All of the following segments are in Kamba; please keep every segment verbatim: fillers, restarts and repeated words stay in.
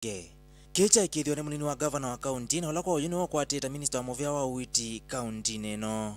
Kĩĩ kyaĩkĩĩthw'a nĩ mũnini wa ngavana wa kaunti, na ũla kwa oyu nĩwe ũkwatĩte minista wa mũvea wa ũiiti kauntinĩ ĩno.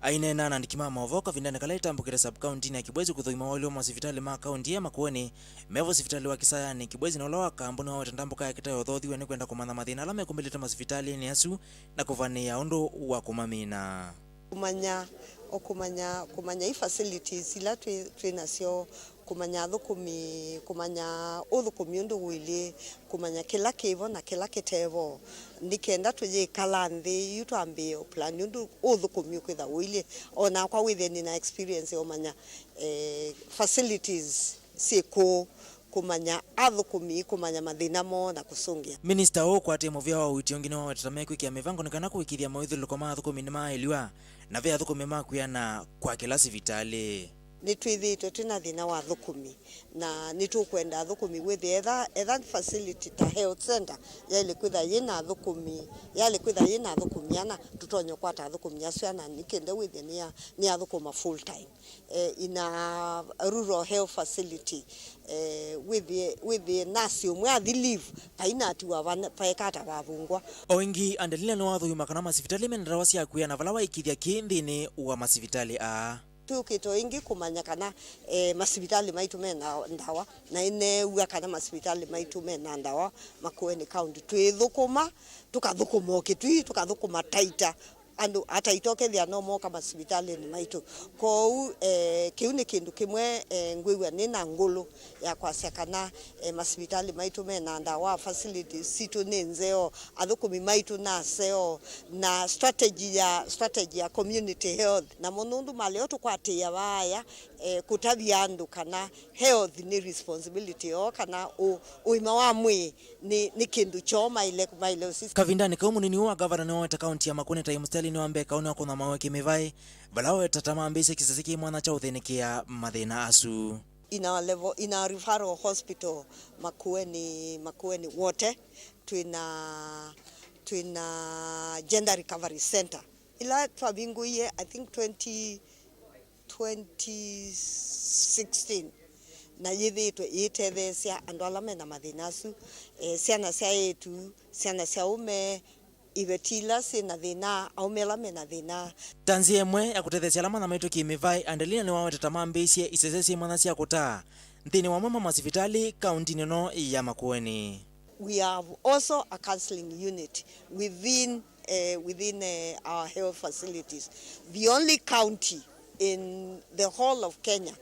Aineena na andĩki ma maũvoo kavindanĩ kala ĩtambũkĩte sub-kauntinĩ ya Kibwezi kũthũima waĩlu wa masivitalĩ ma kaunti ya Makueni, me vo sivitalĩ wa Kisayani. Kibwezi na ũla wa Kambu nĩwaweta ndambũka yake ta ya ũthoothiw'a nĩ kwenda kũmanya mathĩna ala mekũmbĩlĩte masivitalĩnĩ asu na kũvanĩĩa ũndũ wa kũmamina. Kũmanya, o kũmanya, kũmanya i facilities ila twĩ, twĩ nasyo, kũmanya athũkũmi, kũmanya ũthũkũmi ũndũ ũilyĩ, kũmanya kĩla kĩvo na kĩla kĩtevo, nĩ kenda tũyĩkala nthĩ yu twambĩĩe plan ũndũ ũthũkũmi ũkwĩtha ũilyĩ. O nakwa wĩthĩe nĩ na experience ya ũmanya, eh, facilities syĩ kũũ, kũmanya athũkũmi, kũmanya mathĩna moo na kũsũngĩa. Minista ũũ ũkwatĩe mũvea wa ũiiti ũngĩ nĩwawetete mekwĩkĩa mĩvango nĩ kana kũĩkĩĩthya mawĩthyũlũlũko ma athũkũmi nĩmaaĩlw'a, na ve athũkũmi ma kwĩana kwa kĩla sivitalĩ. Nĩtwĩthĩĩtwe twĩ na thĩna wa athũkũmi, na nĩtũkwenda athũkũmi wĩthĩe etha, etha facility ta health center yaĩle kwĩtha yĩ na athũkũmi, yaĩle kwĩtha yĩ na athũkũmi ana, tũtonye ũkwata athũkũmi asu ana nĩ kenda wĩthĩe nĩya, nĩyathũkũma full time. Eh, in a rural health facility, eh, wĩthĩe, wĩthĩe nasi ũmwe athi leave, vainatiwa vana-, vaekata vavungwa. O ĩngĩ, Andelina nĩwathũima kana masivitalĩ mena ndawa sya kwĩana vala waĩkĩĩthya kĩĩ nthĩnĩ wa masivitalĩ aa. Twĩũkĩte o ĩngĩ kũmanya kana, eh, masivitalĩ maitũ mena ndawa, na ĩneew'a kana masivitalĩ maitũ mena ndawa Makueni County. Twĩthũkũma, tũkathũkũma o Kitui, tũkathũkũma Taita. Andũ a Taita ũkethĩa no mooka masivitalĩnĩ maitũ. Kwoou, eh, kĩu nĩ kĩndũ kĩmwe, eh, ngwĩw'a nĩ na ngũlũ ya kwasya kana, eh, masivitalĩ maitũ mena ndawa, facilities sitũ nĩ nzeo, athũkũmi maitũ naseo, na strategy ya, strategy ya community health. Namo nũndũ maleo tũkwatĩĩa vaaya, eh, kũtavya andũ kana health nĩ responsibility yoo, kana ũ-, ũima wa mwĩĩ nĩ, nĩ kĩndũ kyoo maĩle, maĩle ũsisya. Kavindanĩ kau, mũnini ũũ wa ngavana nĩwaweta kaunti ya Makueni ta ĩ mũsitalĩnĩ wa mbee kaũnĩ wa kũthamawa kĩmĩvaĩ, vala waweta ta mambĩĩsye kĩsese kĩ mwanya kya ũthĩnĩkĩa mathĩna asu. In our level, in our referral hospital, Makueni, Makueni Wote, twĩna, twĩna Gender Recovery Center. Ila twavingũie, I think, twenty, twenty sixteen, na yĩthĩĩtwe ĩitetheesya andũ ala mena mathĩna asu, eh, syana sya eĩtu, syana sya aũme, iveti ila syĩ na thĩna, aũme ala mena thĩna. Ta nzĩa ĩmwe ya kũtetheesya ala manyamaitwe kĩ-mĩvaĩ, Andelina nĩwaweta ta mambĩĩsye isese syĩ mwanya sya kũtaa nthĩnĩ wa mamwe ma masivitalĩ kauntinĩ ĩno ya Makueni. We have also a counseling unit within, eh, within, eh, our health facilities. The only county in the whole of Kenya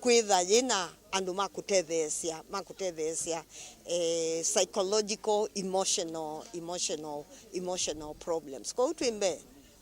kwĩtha yĩna andũ ma kũtetheesya, ma kũtetheesya, eh, psychological, emotional, emotional, emotional problems. Kwoou twĩ mbee,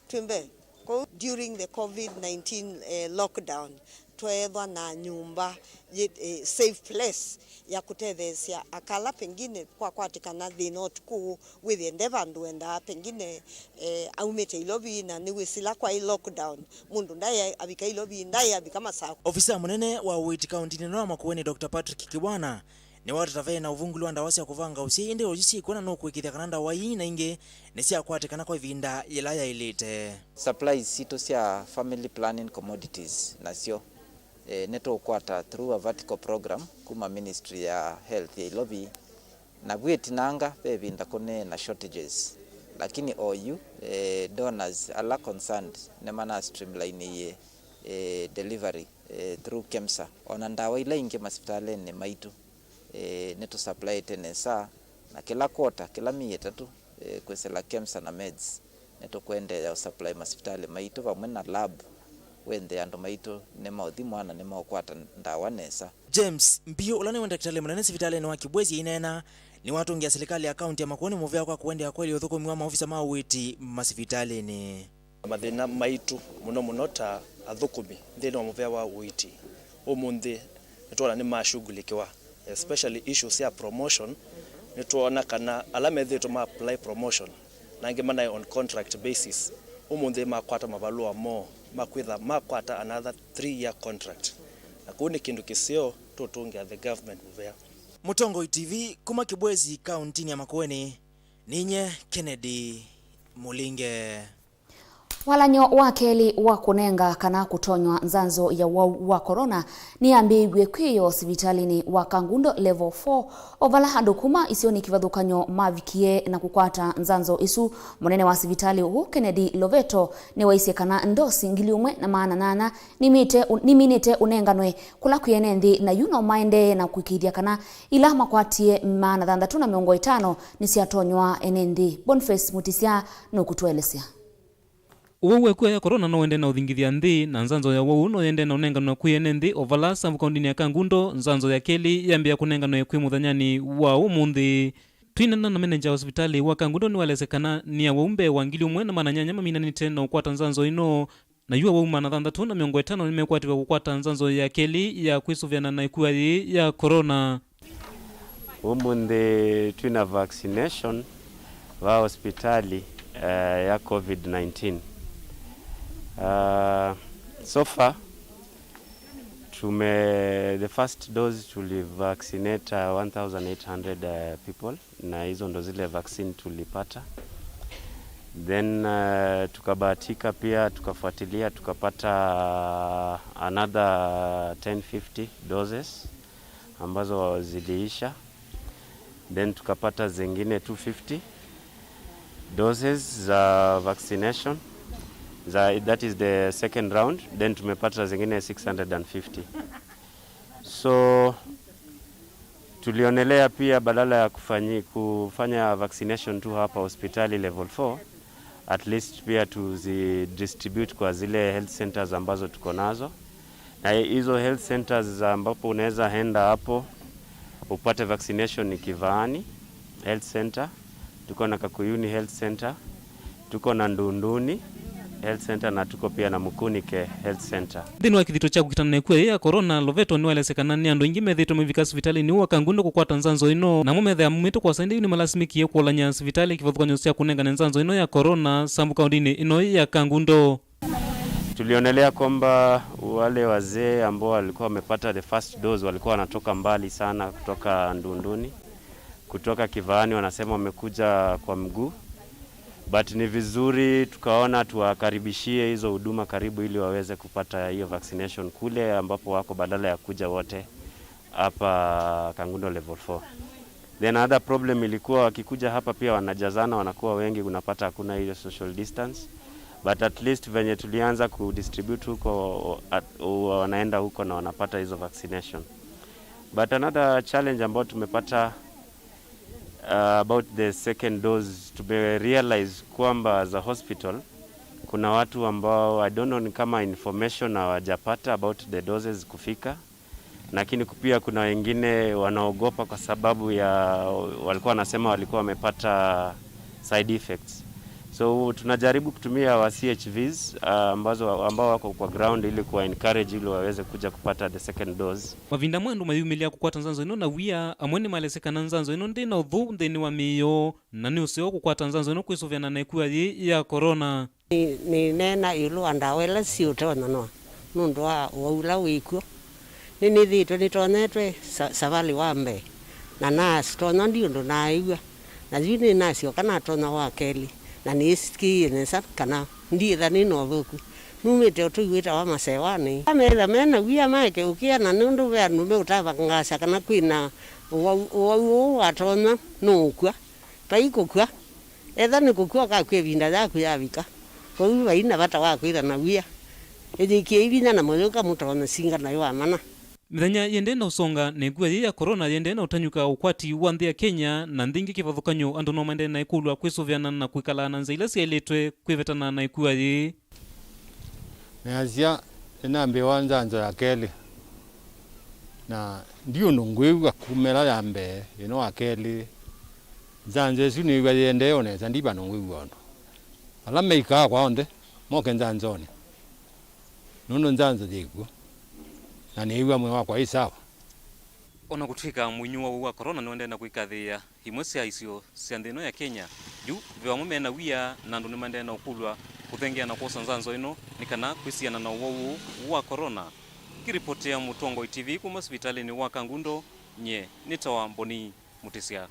twĩ mbee. Kwoou during the covid nineteen, eh, lockdown, tweethwa na nyũmba yĩ, eh, safe place ya kũtetheesya aka ala pengine kwakwatĩkana thĩna ũtukũ wĩthĩe nde vandũ endaa, pengine, eh, aumĩte Ilovi na nĩwĩsĩ ĩla kwaĩ lockdown, mũndũ ndaĩ avika Ilovi, ndaĩ avika Masakũ. Ofisa mũnene wa ũiiti kauntinĩ ĩno ya Makueni, Doctor Patrick Kibwana, nĩwaweta ta ve na ũvungũli wa ndawa sya kũvanga ũsyai, ĩndĩ oyu syĩkw'o na nũkũĩkĩĩthya kana ndawa ii na ingĩ nĩsyakwatĩkana kwa ĩvinda yĩla yaĩlĩte. Supplies sitũ sya family planning commodities nasyo, eh, nĩtũũkwata through a vertical program kuma Ministry ya Health ya Ilovi, na vu ĩtinanga ve ĩvinda kũneena shortages, lakini oyu, eh, donors ala concerned nĩmana streamlineie, eh, delivery, eh, through KEMSA. Ona ndawa ila ingĩ masivitalĩnĩ maitũ, eh, nĩtũsupplyĩte nesa, na kĩla quarter, kĩla myei ĩtatũ, eh, kwĩsĩla KEMSA na meds, nĩtũkũendeea ũsupply masivitalĩ maitũ vamwe na lab, wĩthĩe andũ maitũ nĩmaũthimwa na nĩmaũkwata ndawa nesa. James Mbiũ, ũla nĩwe ndakĩtalĩ mũnene sivitalĩnĩ wa Kibwezi aineena, nĩwatũngĩa silikalĩ ya kaunti ya Makueni mũvea kwa kũendeea kũelya ũthũkũmi wa maovisa ma ũiiti masivitalĩnĩ. Mathĩna maitũ mũno mũno ta athũkũmi nthĩnĩ wa mũvea wa ũiiti ũmũnthĩ nĩtwona nĩmashughulikiwa, especially issues sya promotion. Nĩtwoona kana ala methĩĩtwe ma apply promotion na angĩ manaĩ on contract basis, ũmũnthĩ makwata mavalũa moo makwĩtha makwata another three year contract, na kũu nĩ kĩndũ kĩseo tũtũngĩa the government mũvea. Mũtongoi T V kuma Kibwezi, kauntinĩ ya Makueni, ninyie Kennedy Mũlinge. Walany'o wa kelĩ wa kũnenga kana kũtonywa nzanzo ya ũwau wa corona nĩyambĩĩw'e kwĩyĩwa sivitalĩnĩ wa Kangundo Level four, o vala andũ kuma isionĩ kĩvathũkany'o mavikie na kũkwata nzanzo ĩsu. Mũnene wa sivitalĩ ũũ, Kennedy Loveto, nĩwaisye kana ndosi ngili ũmwe na maana nyanya nimĩte, niminĩte ũnenganwe, kũla kwĩ ene nthĩ, na yu no maendee na kũĩkĩĩthya kana ila makwatie maana thanthatũ na mĩongo ĩtano nĩsyatonywa ene nthĩ. Boniface Mutisya nũkũtũelesya. Ũwau wa ĩkua ya corona no ũendee na ũthingithya nthĩ, na nzanzo ya ũwau no yendee na ũnenganwa kwĩ ene nthĩ, o vala Sambu kaũndĩnĩ ya Kangundo, nzanzo ya kelĩ yambĩĩa kũnenganwe kwĩ mũthenyanĩ wa ũmũnthĩ. Twĩneena na menenja wa sivitalĩ wa Kangundo nĩwaelesya kana nĩ awau mbee wa ngili ũmwe na maana nyanya maminanĩte na ũkwata nzanzo ĩno, na yu awau maana thanthatũ na mĩongo ĩtano nĩmekwatĩw'a kũkwata nzanzo ya kelĩ ya kwĩsũvĩana na ĩkua yĩĩ ya corona. Ũmũnthĩ twĩna vaccination va hospitali, eh, ya covid nineteen. Ah, so far, tume, the first dose tuli vaccinate, uh, one thousand eight hundred, uh, people, na hizo ndo zile vaccine tulipata. Then, uh, tukabahatika pia, tukafuatilia, tukapata another ten fifty doses ambazo ziliisha. Then tukapata zingine two fifty doses za vaccination, za, that is the second round. Then tumepata zingine six hundred and fifty. So, tulionelea pia badala ya kufanyi-, kufanya vaccination tu hapa hospitali level four, at least pia tuzidistribute kwa zile health centers ambazo tuko nazo. Na hizo health centers ambapo unaweza enda hapo upate vaccination ni Kivaani Health Center, tuko na Kakuyuni Health Center, tuko na Ndunduni Health Center, na tuko pia na Mukunike Health Center. Nthĩnĩ wa kĩthito kya kũkitana na ĩkua yĩĩ ya corona, Loveto nĩwaelesya kana nĩ andũ aingĩ methĩĩtwe maivika sivitalĩnĩ wa Kangundo kũkwata nzanzo ĩno, namo methĩa maumĩte kũasa ĩndĩ yu nĩmalasimĩkie kũlany'a sivitalĩ kĩvathũkany'o sya kũnengane nzanzo ĩno ya corona Sambu kaũndĩnĩ ĩno ya Kangundo. Tulionelea kwamba wale wazee ambao walikuwa wamepata the first dose walikuwa wanatoka mbali sana, kutoka Ndunduni, kutoka Kivaani, wanasema wamekuja kwa mguu. But ni vizuri tukaona tuwakaribishie hizo huduma karibu ili waweze kupata hiyo vaccination kule ambapo wako badala ya kuja wote hapa Kangundo level four. Then another problem ilikuwa wakikuja hapa pia wanajazana, wanakuwa wengi, unapata hakuna hiyo social distance. But at least venye tulianza kudistribute huko, at, wanaenda huko na wanapata hizo vaccination. But another challenge ambayo tumepata, uh, about the second dose, tumerealize kwamba as a hospital kuna watu ambao, I don't know, ni kama information hawajapata about the doses kufika, lakini pia kuna wengine wanaogopa kwa sababu ya, walikuwa wanasema walikuwa wamepata side effects. So tunajaribu kutumia wa C H Vs, uh, ambazo, ambao wako kwa ground ili kuwa encourage ili waweze kuja kupata the second dose. Mavinda amwe andũ mayumĩlya kũkwata nzanzo ĩno na wia, amwe nĩmalesĩ kana nzanzo ĩno ndĩ na ũthũ nthĩnĩ wa mĩĩ yoo, na nĩ ũseo kũkwata nzanzo ĩno kwĩsũvĩana na ĩkua yĩĩ ya corona. Nĩ, nĩneena ĩũlũ wa ndawa ila siũtonyanwa nũndũ wa ũwau ũla wĩ kw'o. Nĩnĩthĩĩtwe nĩtonyetwe sa-, savalĩ wa mbee, na nasitonya ndi ũndũ naaĩw'a, na yu nĩnasyoka natonya wa kelĩ, na nĩĩsikĩĩie nesa kana ndiĩtha nĩ na ũthũku. Numĩte ũtũi wĩtawa Masewanĩ. Ameĩtha me na wia maeke ũkĩa, na nũndũ ve andũ meũtangaasya kana kwĩ na ũwau, ũwau ũũ watonywa nũũkw'a. Vai kũkw'a. Etha nĩ kũkw'a ũkakw'a ĩvinda yaku yavika. Kwoou vai na vata wa kwĩtha na wia. Ĩyĩkĩei vinya na mũyũka mũtonya singa naĩ wa mana. Mĩthenya yĩendee na ũsonga, na ĩkua yĩĩ ya corona yĩendee na ũtanyũka ũkwati wa nthĩ ya Kenya na nthĩ ingĩ kĩvathũkany'o, andũ no maendee na ĩkũlw'a kwĩsũvĩana na kwĩkalaa na nzĩa ila syaĩlĩtwe kwĩvetana na ĩkua yĩĩ. Nĩasya, nĩnambĩĩwa nzanzo ya kelĩ, na ndi ũndũ ngwĩw'a kuma ĩla ya mbee, ĩno wa kelĩ. Nzanzo ĩsu nĩw'a yĩendee o nesa, ndi vandũ ngwĩw'a ũndũ. Ala meikaa kwao nthĩ, moke nzanzonĩ, nũndũ nzanzo yĩ kw'o, na nĩĩw'a mwĩĩ wakwa wĩ sawa. O na kũtw'ĩka mũinyũ wa ũwau wa corona nĩũendee na kwĩkathĩĩa, imwe sya isio sya nthĩ ĩno ya Kenya yu ve amwe me na wia, na andũ nĩmaendee na ũkũlw'a kũthengeea na kwosa nzanzo ĩno nĩ kana kwĩsiana na ũwau ũũ wa corona. Ngĩripotea Mũtongoi T V kuma sivitalĩnĩ wa Kangundo, nyie nĩtawa Mboni Mũtĩsya.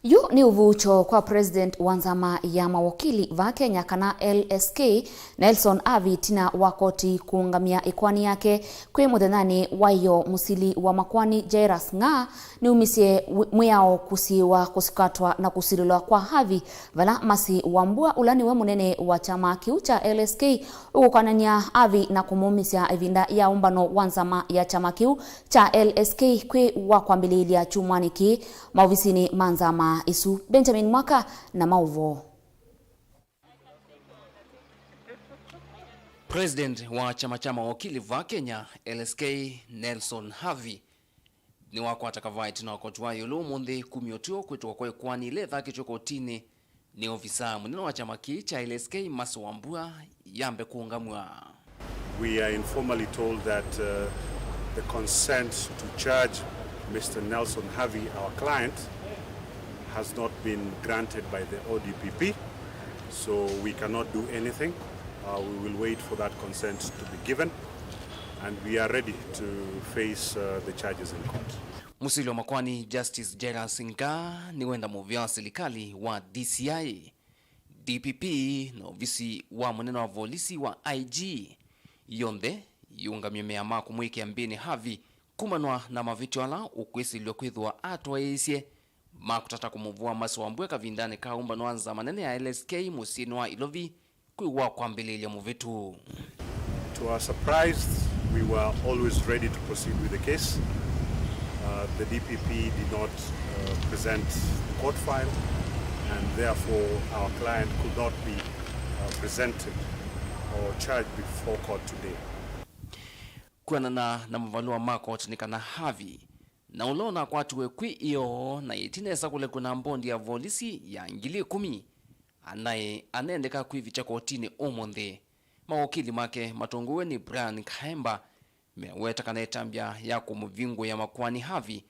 Yu nĩ ũvuũkyo kwa President wa nzama ya mawakili vaa Kenya, kana L S K, Nelson Havi, ĩtina wa koti kũũngamya ĩkoani yake kwĩ mũthenyanĩ wa ĩyoo. Mũsili wa makoani Jairus Ng'aa nĩumisye wi-, mwĩao kũsiĩĩwa kũsikatwa na kũsilĩlwa kwa Havi, vala Mercy Wambua, ũla nĩwe mũnene wa kyama kĩu kya L S K, ũkũkanany'a Havi na kũmũmĩsya ĩvinda ya ũmbano wa nzama ya kyama kĩu kya L S K kwĩ wa kwambĩlĩĩlya kyumwanĩ kĩĩ maovisinĩ ma nzama ĩsu. Benjamin Mwaka na maũvoo. President wa kyama kya mawakili vaa Kenya, L S K, Nelson Havi, nĩwakwata kavaa ĩtina wa koti wa ĩũlũ ũmũnthĩ kumya ũtw'ĩo kwĩtĩwa kwa ĩkoani ĩla ĩthakĩtw'e kotinĩ nĩ ovisaa mũnene wa kyama kĩĩ kya L S K, Mercy Wambua, yambe kũũngamw'a. We are informally told that, uh, the consent to charge Mister Nelson Havi, our client, has not been granted by the O D P P, so we cannot do anything. Uh, we will wait for that consent to be given, and we are ready to face, uh, the charges in court. Mũsili wa makoani Justice Jairus Ng'aa nĩwenda mũvĩa wa silikalĩ wa D C I, D P P na ovisi wa mũnene wa volisi wa I G yonthe yĩũngamye mea ma kũmwĩkĩa mbĩnĩ Havi kumanwa na mavĩtyo ala ũkwĩsĩlw'a kwĩthĩwa atwaĩĩsye ma kũtata kũmũvũa Mercy Wambua kavindanĩ ka ũmbano wa nzama nene ya L S K mũsyĩnĩ wa Ilovi kwĩ wa kwambĩlĩĩlya mũvĩtu. To our surprise, we were always ready to proceed with the case. Uh, the D P P did not, uh, present the court file, and therefore our client could not be, uh, presented or charged before court today. Kwĩanana na mavalũa ma koti, nĩ kana Havi, na ũla ũnakwatiwe kwĩ ĩyoo na ĩtina esa kũlekwa na mbondi ya volisi ya ngili ĩkũmi, anaĩ anendeka kwĩvikya kotinĩ ũmũnthĩ. Mawakili make matongoew'e nĩ Brian Kaemba meweta kana ĩtambya ya kũmũvingũĩa makoani Havi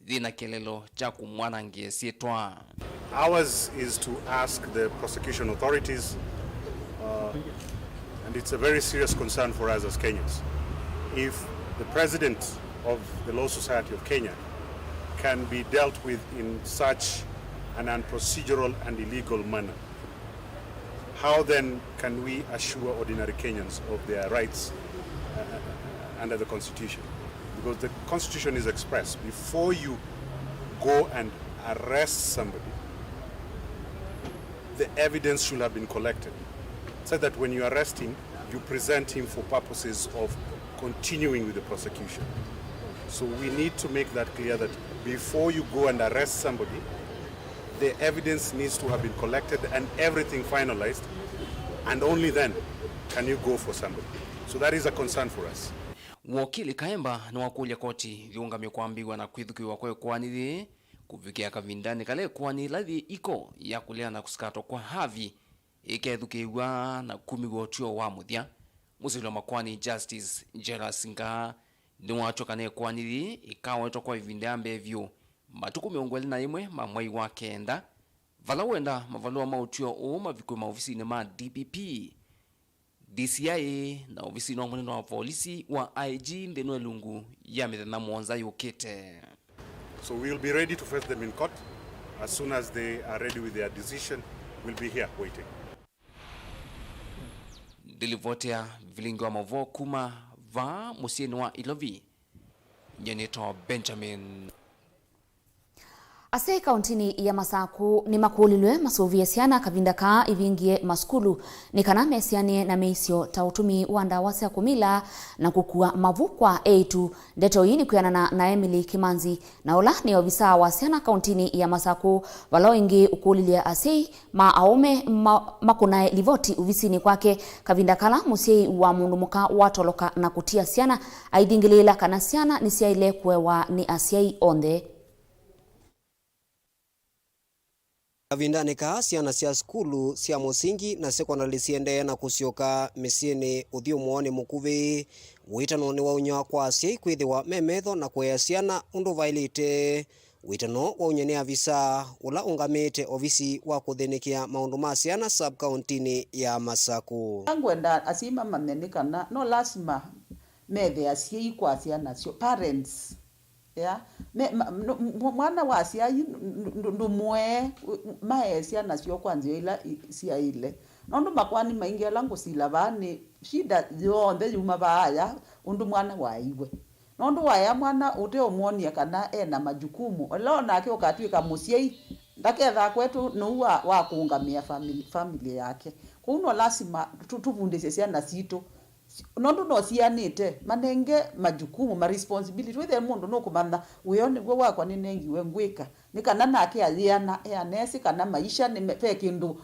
yĩ na kĩeleelo kya kũmwanangĩa ĩsyĩtwa. Ours is to ask the prosecution authorities, uh, and it's a very serious concern for us as Kenyans, if the president of the Law Society of Kenya can be dealt with in such an unprocedural and illegal manner. How then can we assure ordinary Kenyans of their rights, uh, under the Constitution? Because the Constitution is express. Before you go and arrest somebody, the evidence should have been collected, so that when you arrest him, you present him for purposes of continuing with the prosecution. So we need to make that clear, that before you go and arrest somebody, the evidence needs to have been collected and everything finalized, and only then can you go for somebody. So that is a concern for us. Wakili Kaemba nĩwakũlya koti yĩũngamye kwambĩĩw'a na kwĩthukĩĩwa kwa ĩkoani yĩĩ kũvikĩa kavindanĩ kala ĩkoani ĩla yĩ iko ya kũleana na kũsikatwa kwa Havi ĩkethukĩĩw'a na kumĩw'a ũtw'ĩo wa mũthya. Mũsili wa makoani Justice Jairus Ng'aa nĩwatw'a kana ĩkoani yĩĩ ĩkawetwa kwa ĩvinda ya mbee vyũ matukũ mĩongo ĩlĩ na ĩmwe ma mwei wa kenda, vala wenda mavalũa ma ũtw'ĩo ũũ mavikwe maovisinĩ ma D P P, D C I na ovisinĩ wa mũnene wa volisi wa I G nthĩnĩ wa ĩlungu ya mĩthenya mũonza yũkĩte. So we will be ready to face them in court. As soon as they are ready with their decision, we'll be here waiting. Ndilivotea vilingi wa mavoo kuma vaa mũsyĩnĩ wa Ilovi, nyie nĩtawa Benjamin. Asyai kauntinĩ ya Masakũ nĩmakũlilwe masũvĩe syana kavinda kaa ivingie masukulu nĩ kana mesĩanĩe na mĩisyo ta ũtũmĩi wa ndawa sya kũmila na kũkua mavu kwa eĩtu. Ndeto ii nĩ kwĩanana na Emily Kimanzi, na ũla nĩ ovisaa wa syana kauntinĩ ya Masakũ, vala o ĩngĩ ũkũlilye asyai ma aũme ma-, makũnae livoti ovisinĩ kwake kavinda kala mũsyai wa mũndũ mũka watoloka na kũtia syana aithingĩlĩĩla kana syana nĩsyaĩle kũewa nĩ asyai onthe. Kavindanĩ kaa, syana sya sukulu sya mũsingi na sekondalĩ siendee na kũsyoka mĩsyĩnĩ. Ũthyũmũonĩ mũkuvĩ, wĩtano nĩwaũny'a kwa asyai kwĩthĩwa me metho na kũea syana ũndũ vaĩlĩte. Wĩtano waũny'a nĩ avisa ũla ũngamĩte ovisi wa kũthĩnĩkĩa maũndũ ma syana sub-kauntinĩ ya Masakũ. Ngwenda asyai mamanye nĩ kana no lasima methe asyai kwa syana syoo, parents. Yeah. Me, ma, no, mw- mwana wa syai ndũ- ndũ- ndũmũee, maee syana syoo kwa nzĩa ila i- syaĩle. Nũndũ makoani maingĩ ala ngũsila vaa nĩ shida yonthe yuma vaaya ũndũ mwana waeiwe. Nũndũ waea mwana ũteũmwonia kana e na majukumu, ĩla o nake ũkatw'ĩka mũsyai, ndakethaa kwetũ nũu wa, wa kũũngamĩa family, family yake. Kwoou no lasima tũ- tũvundĩsye syana sitũ, nũndũ no sianĩte, manenge majukumu, ma responsibility. Wĩthĩe mũndũ nũkũmanya wĩoo nĩw'o wakwa nĩnengiwe ngwĩka, nĩ kana nake ayĩana, eanesi kana maisha nĩ me- ve kĩndũ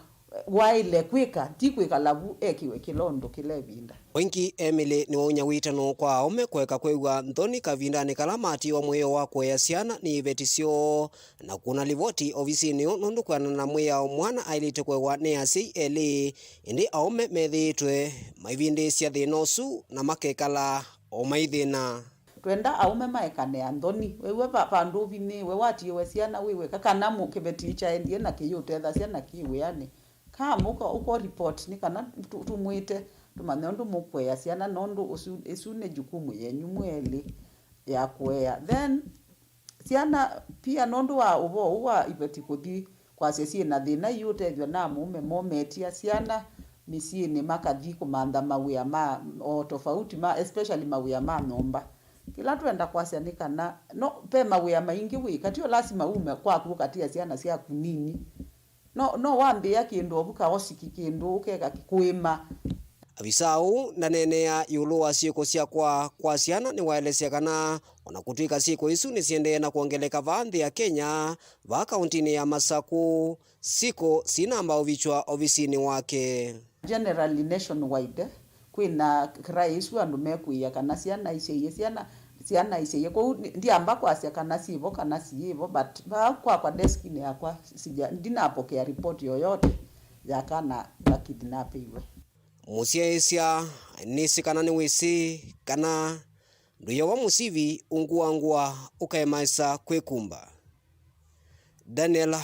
waĩle kwĩka, ti kwĩkala vu ekĩwe kĩla ũndũ kĩla ĩvinda. Waingi Emily nĩwaunya wĩtano kwa aũme kũeka kwĩw'a nthoni kavindanĩ kala matiwa mwĩao wa kũea syana nĩ iveti syoo na kũna livoti ovisinĩ ũũ, nũndũ kwĩanana na mwĩao mwana aĩlĩte kũewa nĩ asyai elĩ, ĩndĩ aũme methĩĩtwe maivindĩĩsya thĩna ũsu na makekala o maithĩna. Twenda aũme maekane a nthoni. Wĩw'e va- vandũ ũvinyĩĩwe, watiĩwe syana wĩ weka, kana mũ- kĩveti kyaendie na kĩyĩũtethasya na kĩ wĩanĩ. Kamũka ũko report nĩ kana tũ- tũmwĩte, tũmanye ũndũ mũkũea syana, nũndũ ũsu- ĩsu nĩ jukumu yenyu mwĩ elĩ ya kũea. Then syana pia, nũndũ wa ũvoo ũũ wa iveti kũthi kwasya syĩ na thĩna iũtethw'a na amũũme moo metia syana mĩsyĩnĩ makathi kũmantha mawĩa ma o tofauti ma, especially mawĩa ma nyũmba. Kĩla twenda kwasya nĩ kana no ve mawĩa maingĩ wĩka, ti o lasima ume kwaku ũkatia syana syaku nini. No, no wambĩĩa kĩndũ ovu kaosiki kĩndũ ũkeka kĩkũĩma. Avisa ũũ ndaneenea ĩũlũ wa syĩko sya kwaa kwa syana nĩwaelesya kana o na kũtw'ĩka syĩko isu nĩsiendee na kwongeleka vaa nthĩ ya Kenya, vaa kaũntinĩ ya Masakũ, syĩko sinamba ũvikywa ovisinĩ wake. Generally nationwide, kwĩna cry ĩsu andũ mekũĩa kana syana isyaie, syana, syana isyaie. Kwoou ni- ndiamba kwasya kana syĩvo kana siyĩvo, but vaa kwakwa deskinĩ yakwa sija- ndinapokea report yoyote ya kana kakidnapĩiwe. Mũsyaĩĩsya nĩsĩ kana nĩwĩsĩ kana ndũyowa mũsivi ũngũangũa ũkaemaĩsa kwĩkumba. Daniel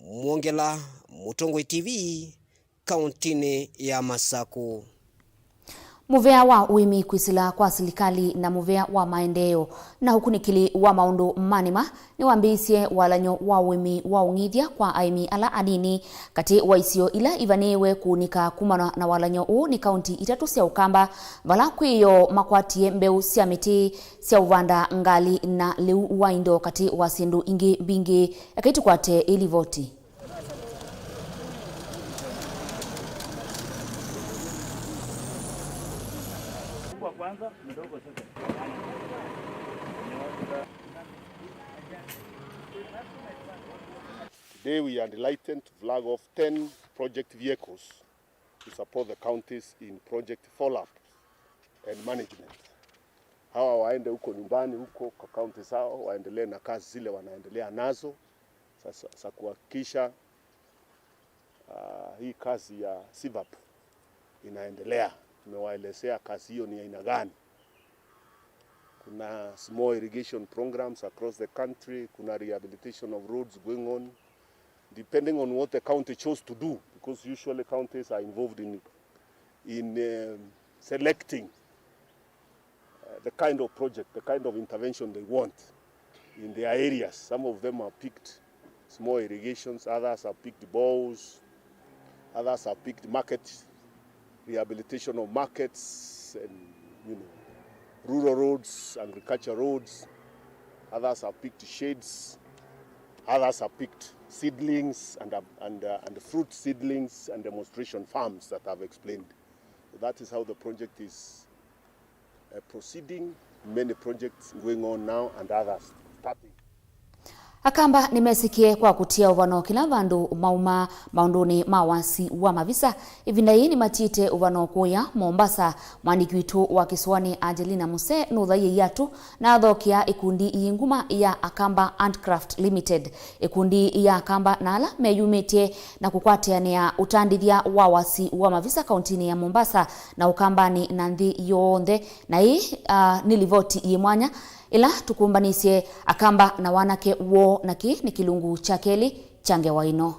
Mwongela, Mũtongoi T V, kaũntinĩ ya Masakũ. Mũvea wa ũĩmi kwĩsĩla kwa silikalĩ na mũvea wa maendeeo na ũkunĩkĩli wa maũndũ ma nĩma nĩwambĩĩisye walany'o wa ũĩmi wa ũng'ithya kwa aĩmi ala anini katĩ wa isio ila ivanĩĩwe kũunĩka kumana na walany'o ũũ nĩ kaunti itatũ sya Ũkamba, vala kwĩoo makwatie mbeũ sya mĩtĩ sya ũvanda ngalĩ na lĩu wa indo katĩ wa syĩndũ ingĩ mbingĩ. Ekai tũkwate ĩlivoti. Today we are delighted to flag off ten project vehicles to support the counties in project follow-up and management. Hawa waende huko nyumbani huko kwa kaunti zao, waendelee na kazi zile wanaendelea nazo. Sasa, sasa kuhakikisha, ah, hii kazi ya SIVAP inaendelea. Tumewaelezea kazi hiyo ni aina gani. Kuna small irrigation programs across the country, kuna rehabilitation of roads going on, depending on what the county chose to do, because usually counties are involved in, in, um, selecting, uh, the kind of project, the kind of intervention they want in their areas. Some of them have picked small irrigations, others have picked bowls, others have picked market, rehabilitation of markets and, you know, rural roads, agriculture roads. Others have picked shades. Others have picked seedlings and, uh, and, uh, and fruit seedlings and demonstration farms that I've explained. So that is how the project is, uh, proceeding. Many projects going on now and others starting. Akamba nĩmesĩkĩe kwa kũtia ũvano kĩla vandũ mauma maũndũnĩ ma wasi wa mavisa. Ĩvinda yĩĩ nĩmatiĩte ũvano kũya Mombasa. Mwandĩki witũ wa kĩsũanĩ Angelina Muse nũthaie iatũ na athokea ĩkundi ii nguma ya Akamba Handcraft Limited. Ĩkundi ya Akamba na ala meyumĩtye na kũkwatĩanĩa ũtandĩthya wa wasi wa mavisa kauntinĩ ya Mombasa na Ũkambanĩ na nthĩ yonthe. Na ĩĩ, ah, nĩ livoti yĩ mwanya ĩla tũkũmbanĩsye Akamba na wanake woo, na kĩĩ nĩ kĩlungu kya kelĩ kya ngewa ĩno.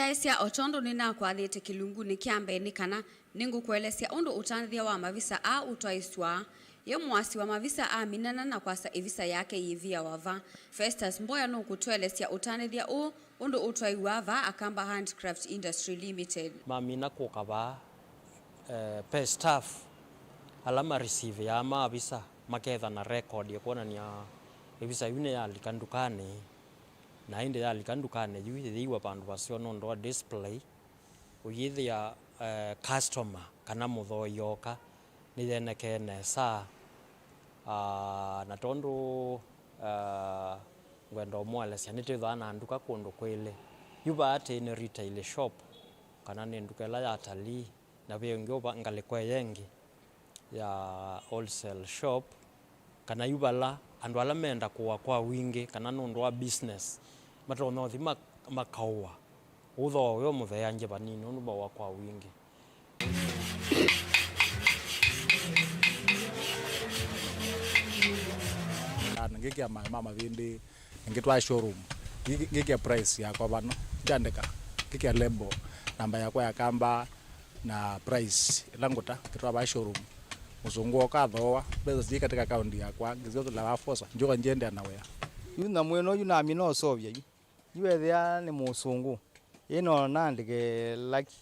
Aisya, o tondũ nĩnakwathĩte kĩlungunĩ kya mbee, nĩ kana nĩngũkũelesya ũndũ ũtanĩthya wa mavisa aa ũtwaĩsw'a. Ye mũasi wa mavisa aminana na kwasa ĩvisa yake yĩviawa va. Festus Mboya nũkũtũelesya ũtanĩthya ũũ ũndũ ũtwaiw'a va Akamba Handcraft Industry Limited. Mamina kũka vaa, eh, pe staff ala ma receive ya maavisa maketha na record ya kwonania ĩvisa yu nĩyalika ndukanĩ, na ĩndĩ yalika ndukanĩ yu yĩyĩiwa vandũ vaseo nũndũ wa display, ũyĩthĩa, eh, customer kana mũthoi yoka nĩyenekee nesa. Ah, na tondũ, ah, ngwenda ũmũelesya, nĩtwĩthwaa na nduka kũndũ kwĩlĩ. Yu vaa tĩ nĩ retail shop, kana nĩ nduka ĩla ya atalii, na ve ũngĩ ũva ngalĩko ĩya ĩngĩ ya wholesale shop, kana yu vala andũ ala menda kũa kwa wingĩ, kana nũndũ wa business, matonya ũthi ma-, makaũa. Ũthooa ũyũ mũtheange vanini, ũndũ maũa kwa wingĩ. Na ngĩkĩa maĩ ma mavĩndĩ, ngĩtwaa showroom, ngĩ-, ngĩkĩa price yakwa vano, ndyandĩka, ngĩkĩa label, namba yakwa ya kamba, na price ĩla ngũta, ngĩtwaa vaa showroom. Mũsũngũ oka athooa, mbesa siĩ katika account yakwa, ngĩsyothela wa force, njoka njiendeea na wĩa. Yu nyamũ ĩno yu namina ũseũvya yu. Yu ethĩa nĩ mũsũngũ, ĩno naandĩke laki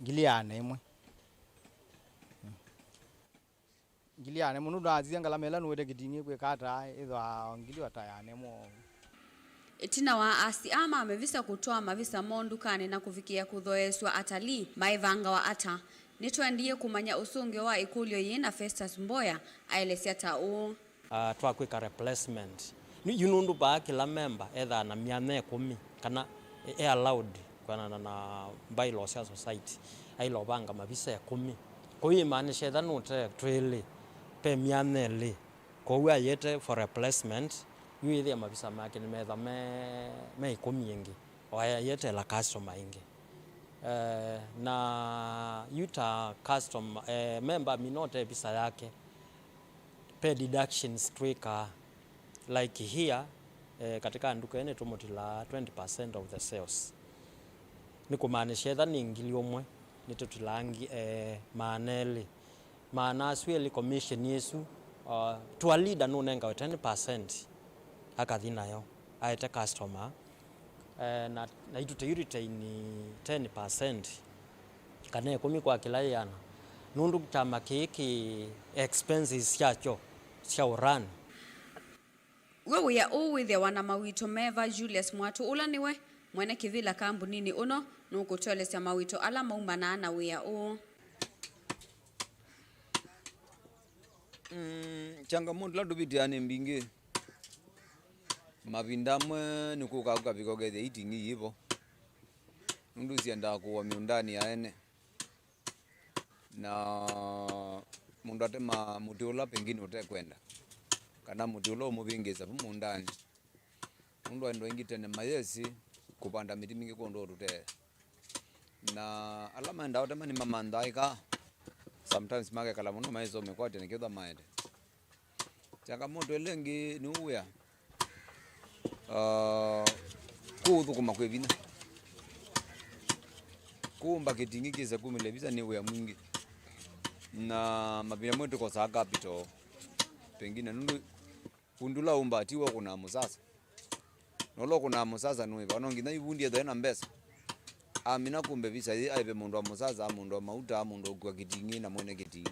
ngili ĩana ĩmwe. Ngili ĩana ĩmwe, nũndũ nasisya ngalama ĩla nũĩte kĩting'ĩ kwĩka ata, ĩthwa ngili o ta ĩana ĩmwe ũu. Ĩtina wa asi aa ma mavisa kũtwaa mavisa moo ndukanĩ na kũvikĩa kũthoeesw'a atalii, maĩvangawa ata? Nĩtwendie kũmanya ũsũngĩo wa ĩkũlyo yĩĩ, na Festus Mboya aelesya ta ũũ. Ah, twa kwĩka replacement. Nĩ yu nũndũ vaa kĩla memba ethaa na myanya ĩkũmi, kana e allowed kwanana na bylaws sya society, aila ũvanga mavisa ĩkũmi. Kwoou yĩmaanisha ethwa nũte twĩlĩ, ve myanya ĩlĩ. Kwoou ayĩte for replacement, yu yĩthĩa mavisa make nĩmetha me, me ĩkũmi ĩngĩ, o ayĩeteela customer ĩngĩ. Eh, na yu ta customer, eh, memba amina ũte visa yake, ve deductions twĩkaa. Like here, eh, katika nduka ĩno nĩtũmũtilaa twenty percent of the sales. Nĩ kũmaanisha ethwa nĩ ngili ũmwe, nĩtũtilaa ngi-, eh, maana elĩ. Maana asu elĩ, commission ĩsu, uh, tour leader nũnengawe ten percent akathi nayo, aete customer. Eh, na, naitũ tũi retain ten percent, kana ĩkũmi kwa kĩla ĩana, nũndũ kyama kĩĩ kĩ expenses syakyo sya ũrani. We wĩa ũũ wĩthĩawa na mawĩto meva? Julius Mwatũ, ũla nĩwe mwene kĩvĩla kambuninĩ ũno, nũkũtũelesya mawĩto ala maumanaa na wĩa ũũ. Mm, changamoto ila tũvĩtĩaa nĩ mbingĩ. Mavinda amwe nĩkũkaa kũkavika ũkethĩa iting'i yĩvo, nũndũ syendaa kũwa mĩũndanĩ ya ene, na mũndũ atemaa mũtĩ ũla pengine ũtekwenda, kana mũtĩ ũla ũmũvĩngĩĩsa vu mũũndanĩ. Nũndũ andũ aingĩ tene mayesĩ kũvanda mĩtĩ mingĩ kũndũ ũtũtee. Na ala maendaa ũtema nĩmamanthaa ĩka. Sometimes makekala mũno maisomĩkwatya nĩkĩthwa maete. Changamoto ĩla ĩngĩ nĩ wĩa. Ah, kũũthũkũma kwĩ vinya. Kũũmba kĩtingĩ kĩse kumĩle visa nĩ wĩa mwingĩ. Na mavinda amwe tũkosaa capital. Pengine nũndũ Fundi ũla ũmbaa tiwe ũkũnaa mũsasa. Na ũla ũkũnaa mũsasa nũĩva, no nginya ivundi ethĩwe na mbesa. Amina kumbe visa yĩĩ aĩve mũndũ wa mũsasa, mũndũ wa mauta, mũndũ wa ũkua kĩting'ĩ, na mwene kĩting'ĩ.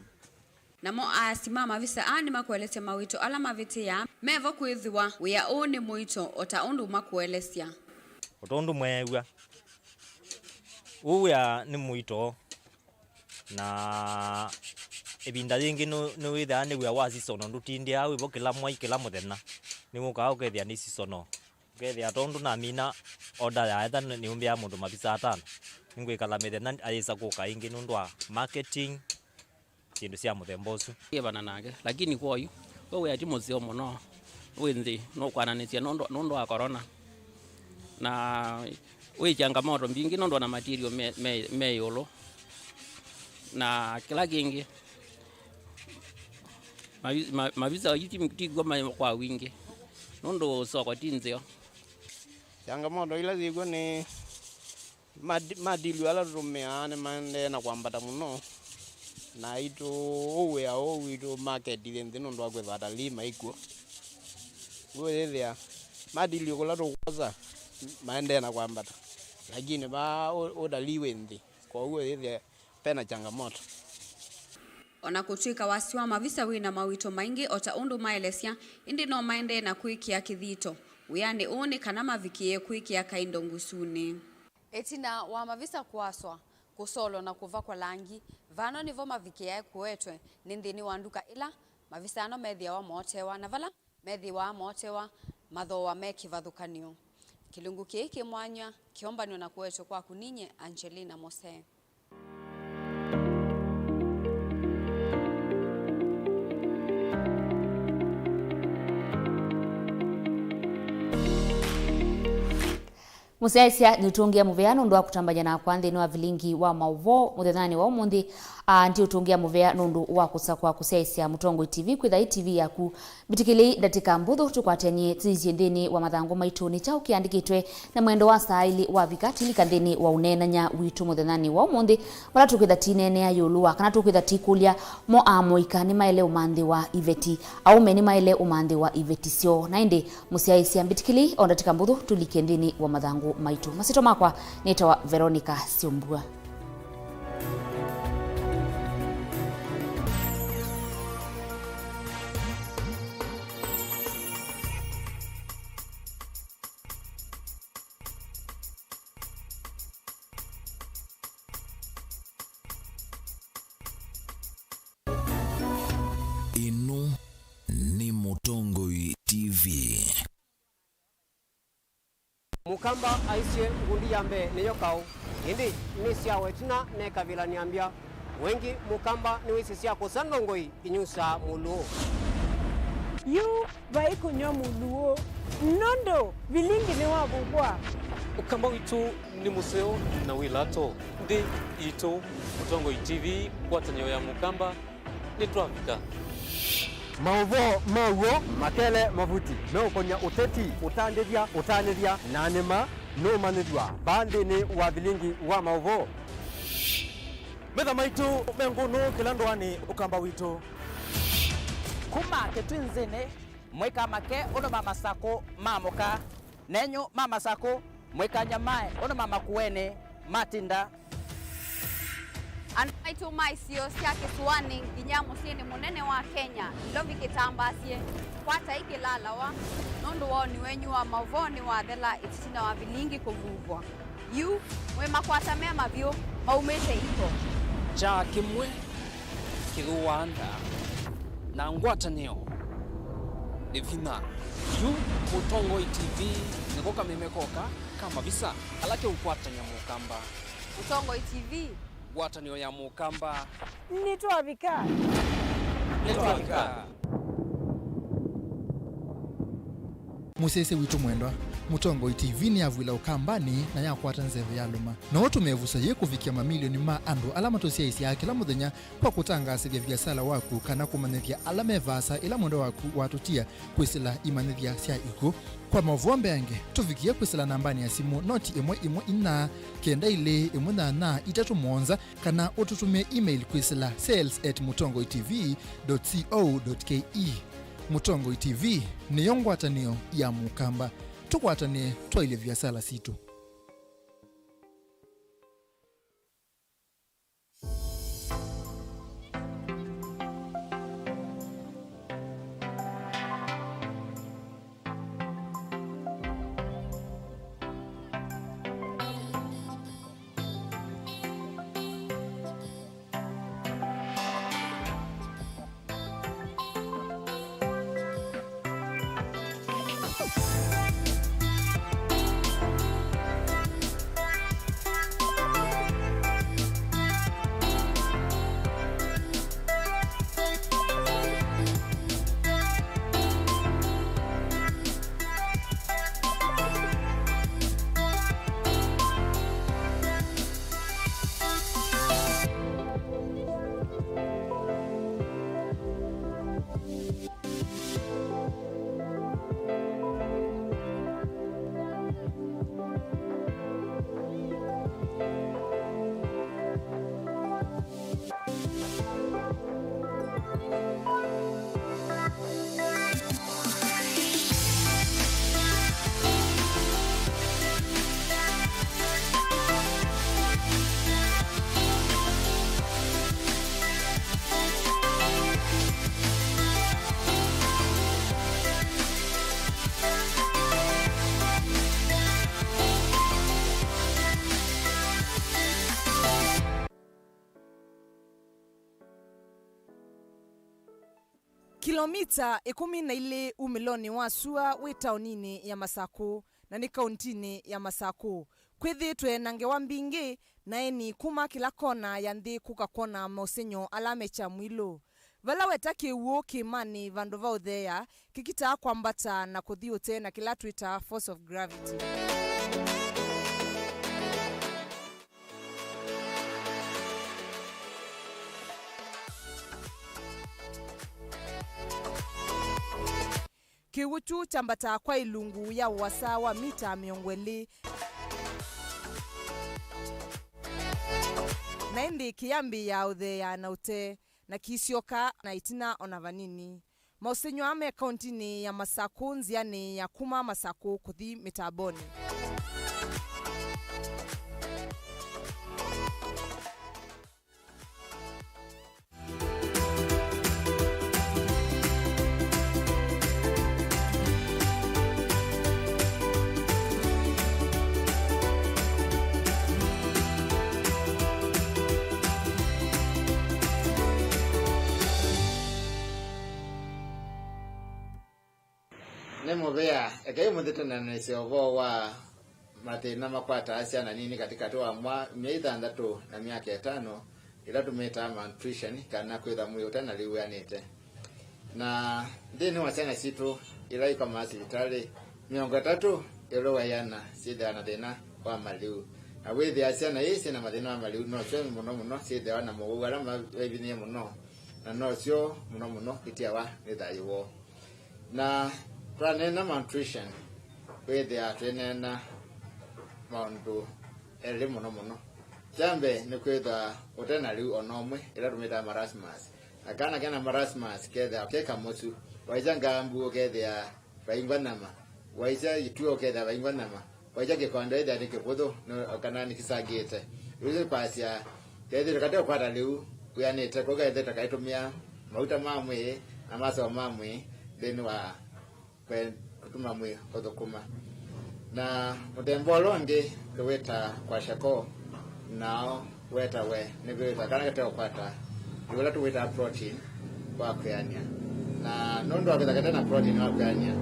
Namo aasi ma mavisa aa nĩmakũelesya mawĩto ala mavĩtĩaa mevo kwĩthĩwa wĩa ũũ nĩ mũito, o ta ũndũ makũelesya. O ta ũndũ mweew'a, ũũ wĩa nĩ mũito. Na ĩvinda yĩngĩ nũ-, nĩwĩthĩaa nĩ wĩa wa seasonal, ndũtindĩaa wĩvo kĩla mwai, kĩla mũthenya. Nĩwũkaa ũkethĩa nĩ seasonal. Ũkethĩa tondũ namina order yaetha nĩ-, nĩũmbĩaa mũndũ mavisa atano. Nĩngwĩkala mĩthenya ayĩsa kũka ĩngĩ nũndũ wa marketing, syĩndũ sya mũthemba ũsu. Ĩvana nake, lakini kwa oyu, we wĩa ti mũseo mũno. Wĩ nthĩ, nũkwananĩsya nũndũ, nũndũ wa corona. Na wĩ changamoto mbingĩ nũndũ ona material me, me, me ĩũlũ. Na kĩla kĩngĩ, mavi-, ma, mavisa ayu ti, ti kw'o me kwa wingĩ, nũndũ soko ti nzeo. Changamoto ila syĩkw'o nĩ Madi-, madilio ala tũtũmĩaa nĩmaendee na kwambata mũno, na aitũ ũũ wĩa ũũ witũ maketithye nthĩ nũndũ wa kwĩthwa atalii maikw'o. Ũũ yĩthĩa madilio kũla tũkwosa maendee na kwambata, lakini vaa ũ-, ũtalii wĩ nthĩ, kwoou yĩthĩa vena changamoto. O na kũtw'ĩka wasya wa mavisa wĩ na mawĩto maingĩ o ta ũndũ maelesya, ĩndĩ no maendee na kwĩkĩa kĩthito wĩanĩ ũũ nĩ kana mavikĩe kwĩkĩa kaindo ngusunĩ. Ĩtina wa mavisa kũaswa, kũsolwa na kũvakwa langi, vano nĩvo mavikĩae kũetwe nĩ nthĩnĩ wa nduka ĩla mavisa ano methĩawa mootewa na vala methĩawa mootewa mathooa me kĩvathũkany'o. Kĩlungu kĩĩ kĩ mwanya kĩombanw'a na kũetwe kwaku ninyie Angelina Mose. Mũsyaĩĩsya nĩũtũngĩa mũvea nũndũ wa kũtambany'a nakwa nthĩnĩ wa vilingi wa maũvoo mũthenyanĩ wa ũmũnthĩ. Aa, ndiũtũngĩa mũvea nũndũ wa kũsakũa kũsyaĩĩsya Mũtongoi T V kwĩtha ĩ T V yaku. Mbĩtĩkĩlei ndatĩka mbũthũ tũkwatanie tũisye nthĩnĩ wa mathangũ maitũ nĩ kyaũ kĩandĩkĩtwe na mwendo wa saa ilĩ wavika. Tilika nthĩnĩ wa ũneenany'a witũ mũthenyanĩ wa ũmũnthĩ, vala tũkwĩtha tineenea ĩũlũ wa kana tũkwĩtha tikũlya mo amũika nĩmaĩle ũmanthĩwa iveti, aũme nĩmaĩle ũmanthĩwa iveti syoo. Na ĩndĩ mũsyaĩĩsya, mbĩtĩkĩlei o ndatĩka mbũthũ tũlike nthĩnĩ wa mathangũ maitũ. Masyĩtwa makwa nĩtawa Veronica Syombua. Ĩno nĩ Mũtongoi T V. Mũkamba aisye, ngundi ya mbee nĩyo kaũ, ĩndĩ nĩsyawa ĩtina mekavĩlanĩa mbya. Wengĩ Mũkamba nĩwĩsĩ sya kũsa ndongoi inyusaa mũlũũ. Yu vai kũnyw'a mũlũũ, nũndũ vilingi nĩwavukwa. Ũkamba witũ nĩ mũseo na wĩ lato. Nthĩ itũ, Mũtongoi T V, ngwatanĩo ya Mũkamba, nĩtwavika. Maũvoo ma w'o makele mavuti meũkony'a ũteti, ũtandĩthya, ũtanĩthya, na nĩma nũũmanyĩthw'a vaa nthĩnĩ wa vilingi wa maũvoo. Metha maitũ me ngũnũ kĩla ndũanĩ Ũkamba witũ. Kuma Kĩtwinzĩnĩ, mũikamake ũndũ ma Masakũ maamũka. Nenyu ma Masakũ, mũikanyamae ũndũ ma Makueni matinda. Andũ maitũ ma isio sya kĩsũanĩ nginya mũsyĩnĩ mũnene wa Kenya, Nairobi kĩtambaasye, kwatai kĩlalawa, nũndũ woni wenyu wa maũvoo nĩwathela ĩtina wa vilingi kũvuvwa. Yu, mwĩ makwata me mavyũ maumĩte iko. Kyaa kĩmwe kĩthũaa ndaa, na ngwatanĩo nĩ vinya. Yu Mũtongoi T V nĩko kameme koka ka mavisa ala keũkwatany'a Mũkamba. Mũtongoi T V. Ngwatanĩo ya Mũkamba. Nĩtwavika. Nĩtwavika. Mũsyaĩĩsya witũ mwendwa, Mũtongoi T V nĩyavw'ĩla Ũkambanĩ na yakwata nzeve yalũma. No ũtũmĩe ĩvuso yĩĩ kũvikĩa mamilioni ma andũ ala matũsyaĩĩsyaa kĩla mũthenya kwa kũtangaasĩthya viasala waku kana kũmanyĩthya ala me vaasa ĩla mwendwa waku watũtia kwĩsĩla imanyĩthya sya ikw'ũ. Kwa maũvoo mbeange, tũvikĩe kwĩsĩla nambanĩ ya simũ noti ĩmwe ĩmwe inya, kenda ilĩ ĩmwe nyanya itatũ mũonza, kana ũtũtũmĩe email kwĩsĩla sales at mũtongoi T V dot co dot K E. Mũtongoi T V nĩyo ngwatanĩo ya Mũkamba. Tũkwatanĩe twaĩlye viasala sitũ. Kilomita ĩkũmi na ilĩ umĩlonĩ wa sua wĩ taoninĩ ya Masakũ na nĩ kauntinĩ ya Masakũ, kwĩthĩĩtwe na ngewa mbingĩ na aeni kuma kĩla kona ya nthĩ kũka kwona maũsengy'o ala me Kyamwilũ. Vala weta kĩw'ũ kĩĩmanĩ vandũ va ũtheea, kĩkitaa kwambata na kũthi ũtee na kĩla twĩtaa force of gravity. Kĩw'ũ kyu kyambataa kwa ilungu ya ũasa wa mita mĩongo ĩlĩ, na ĩndĩ kĩyambĩĩa ũtheea na ũtee, na kĩisyoka na ĩtina o na vanini. Maũsengy'o aa me kauntinĩ ya Masakũ, nzĩanĩ ya kuma Masakũ kũthi mĩtambonĩ. Nĩ mũvea, ekai mũthi tũneenanĩsye ũvoo wa mathĩna makwataa syana nini katĩkatĩ wa mwa-, myei thanthatũ na myaka ĩtano, ĩla tũmĩtaa malnutrition, kana kwĩthwa mwĩĩ ũte na lĩu wĩanĩte. Na nthĩnĩ wa syana sitũ ila ikomaa sivitalĩ, mĩongo ĩtatũ ĩũlũ wa ĩana syĩthĩawa na thĩna wa malĩu. Na wĩthĩa syana ii syĩ na mathĩna ma malĩu, nosyo mũno mũno syĩthĩawa na mowau ala maivinyĩĩe mũno, na nosyo mũno mũno itiawa nĩ thayũ woo. Na twaneena malnutrition, wĩthĩaa twĩneena maũndũ elĩ mũno mũno. Kya mbee nĩ kwĩthwa ũte na lĩu o na ũmwe, ĩla tũmĩtaa marasmus. Na kana kena marasmus kethĩawa ke kamũsu. Waisya ngambu ũkethĩa vaingwa nyama. Waisya ituo ũkethĩa vaingwa nyama. Waisya kĩkondo ĩthĩa nĩ kĩvũthũ, no, kana nĩkĩsangĩte. Rĩu nĩ kwasya, kethĩtwe kate ũkwata lĩu wĩanĩte, kũu kethĩtwe kaitũmĩa mauta ma mwĩĩ na masoo ma mwĩĩ nthĩnĩ wa kwe-, kũtuma mwĩĩ ũthũkũma. Na mũthemba ũla ũngĩ tũwĩtaa kwashiorkor, nao wetawe nĩ kwĩthwa kana kate ũkwata ĩũla tũwĩtaa protein wa kwĩanĩa. Na nũndũ wa kwĩthwa kate na protein wa kwĩanĩa,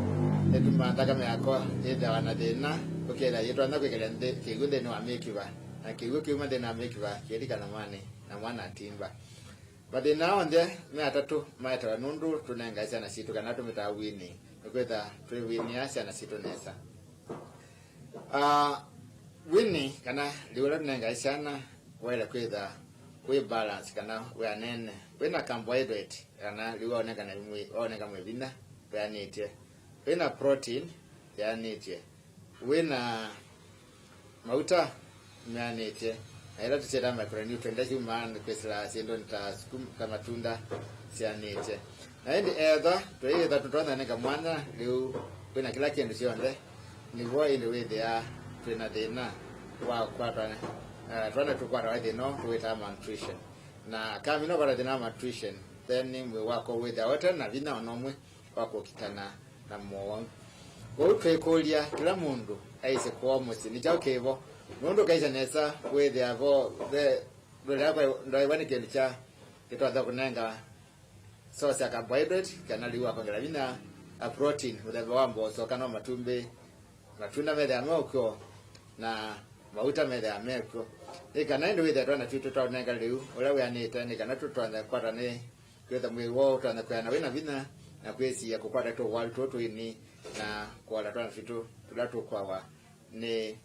nĩtumaa nthakame yako yĩthĩawa na thĩna, ũkethĩa yĩtonya kwĩkĩlya nthĩ, kĩw'ũ nthĩnĩ wa mĩkiva, na kĩw'ũ kĩuma nthĩnĩ wa mĩkiva kĩlika nyamanĩ, na mwana atimba. Mathĩna aa onthe me atatũ maetawa nũndũ tũnengae syana sitũ kana tũmĩtaa weaning, nĩkwĩthwa twĩwinĩa syana sitũ nesa. Ah, weaning, kana lĩu ũla tũnengae syana, waĩle kwĩthwa wĩ balance, kana wĩ anene, wĩ na carbohydrate, kana lĩu waonekana mwĩ-, waoneka mwĩ vinya, wĩanĩtye, wĩ na protein yĩanĩtye, wĩ na mauta meanĩtye, na ĩla tũsyĩtaa micronutrient, ila syumaa kwĩsĩla syĩndũnĩ ta sukuma, ta matunda syanĩtye. Na ĩndĩ ethwa tũyĩthwa tũtonya nĩka mwanya lĩu wĩ na kĩla kĩndũ kyonthe, nĩvo ĩndĩ wĩthĩaa twĩ na thĩna wa kwatwa, eh, twana tũkwatawa thĩna ũũ tũwĩtaa malnutrition. Na kamina ũkwata thĩna wa malnutrition, then mwĩĩ waku wĩthĩawa ũte na vinya o na ũmwe wa kũkitana na mowau. Kwoou twĩkũlya, kĩla mũndũ aisye kwoo mũsyĩ nĩ kyaũ kĩvo? Nũndũ ũkaisya nesa, wĩthĩa vo ve ndũlea kwa ndwaĩwa nĩ kĩndũ kya kĩtonya kũnenga source ya carbohydrate kana lĩu wa kwongela vinya, a protein mũthemba wa mboso kana o matumbĩ, matunda methĩawa me ũkw'o, na mauta methĩawa me kw'o. Nĩ kana ĩndĩ wĩthĩa twana twitũ twaũnenga lĩu ũla wĩanĩte, nĩ kana tũtonya kwata nĩ kwĩtha mwĩĩ woo ũtonya kwĩana wĩ na vinya na kwĩsiĩa kũkwata tũwalu tũũ tũini na kũola twana twitũ tũla tũkwawa nĩ,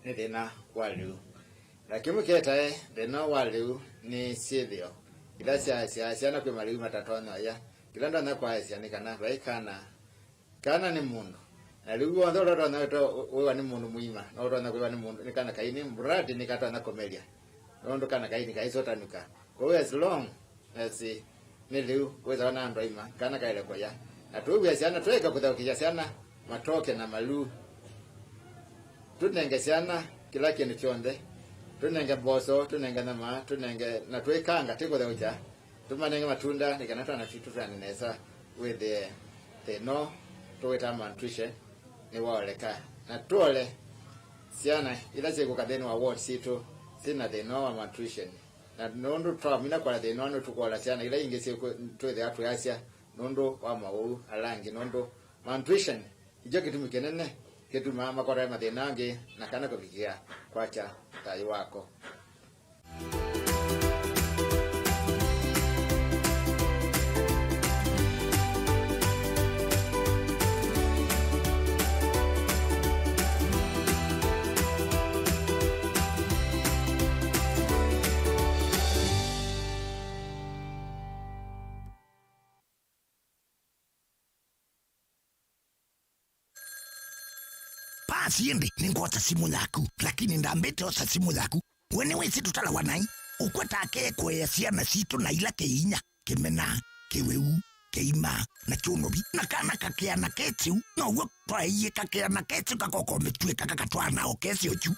nĩ thĩna wa lĩu. Na kĩmwe kĩetae thĩna wa lĩu nĩ syĩthĩo ila syaasya syana kwĩ malĩu matatonya ũya. Kĩla ndonya kwaasya nĩ kana vai kana Kana nĩ mũndũ. Na lĩu w'onthe ũla ũtonya kwĩwa nĩ mũndũ mũima, no ũtonya kwĩwa nĩ mũndũ, nĩ kana kaini, mradi nĩkatonya kũmelya. Nũndũ kana kaini kaisũtanĩka. Kwoou as long as nĩ lĩu wĩthĩawa na andũ aima, kana kaĩle kũya. Na tũw'e syana, tũeka kũthaũkĩsya syana, matoke na malĩu. Tũnenge syana kĩla kĩndũ kyonthe. Tũnenge mboso, tũnenge nyama, tũnenge, na twĩkanga, tĩkũthaũkya. Tũmanenge matunda nĩ kana twana twitũ twĩane nesa, wĩthĩe thĩna ũũ tũwĩtaa malnutrition nĩwaoleka. Na tũole syana ila syĩkũka nthĩnĩ wa ward sitũ syĩ na thĩna ũũ wa malnutrition, Na nũndũ twamina kũla thĩna ũũ, nĩtũkũola syana ila ingĩ syĩkwĩ-, twĩthĩa twĩasya nũndũ wa maũu ala angĩ, nũndũ malnutrition nĩkyo kĩtumi kĩnene kĩtumaa makwata mathĩna angĩ na kana kũvikĩa kwakya thayũ wako. Pasi ĩndĩ nĩngwosa simũ yaku, lakini ndambĩte osa simũ yaku. We nĩwĩsĩ tũtalawa naĩ? Ũkwetake kũea syana sitũ na ila kĩinya, kĩmena, kĩwĩu, kĩima, na kyũnovi, na kana kakea na kesiu, now'o twaeie kakea na kesiu kakokomĩtw'e kaka katwaa nao kesiu kyu.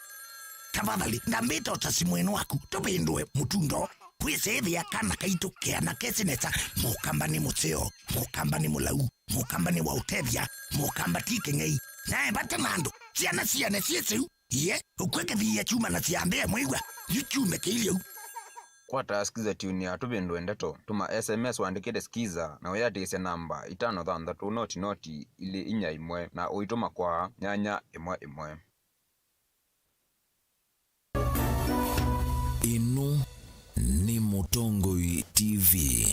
Tafadhali, ndambĩte osa simũ ĩno waku, tũvĩndũe mũtundo. Twĩsĩĩthĩa kana kaitũ kea na kesi nesa, mũkamba nĩ mũseo, mũkamba nĩ mũlau. Mũkamba nĩ wa ũtethya, mũkamba ti kĩng'ei. Nae vate na andũ, syana siane syĩ syĩu. Iye, ũkw'e kĩthiia kyuma na syambĩa mwĩw'a, yu kyume kĩilyĩ ũu. Kwata Skiza Tune ya Tũvĩndũe Ndeto, tũma S M S wandĩkĩte Skiza na ũyatĩĩsya namba itano thanthatũ noti noti ilĩ inya ĩmwe na ũitũma kwa nyanya ĩmwe ĩmwe. Ĩno nĩ Mũtongoi T V.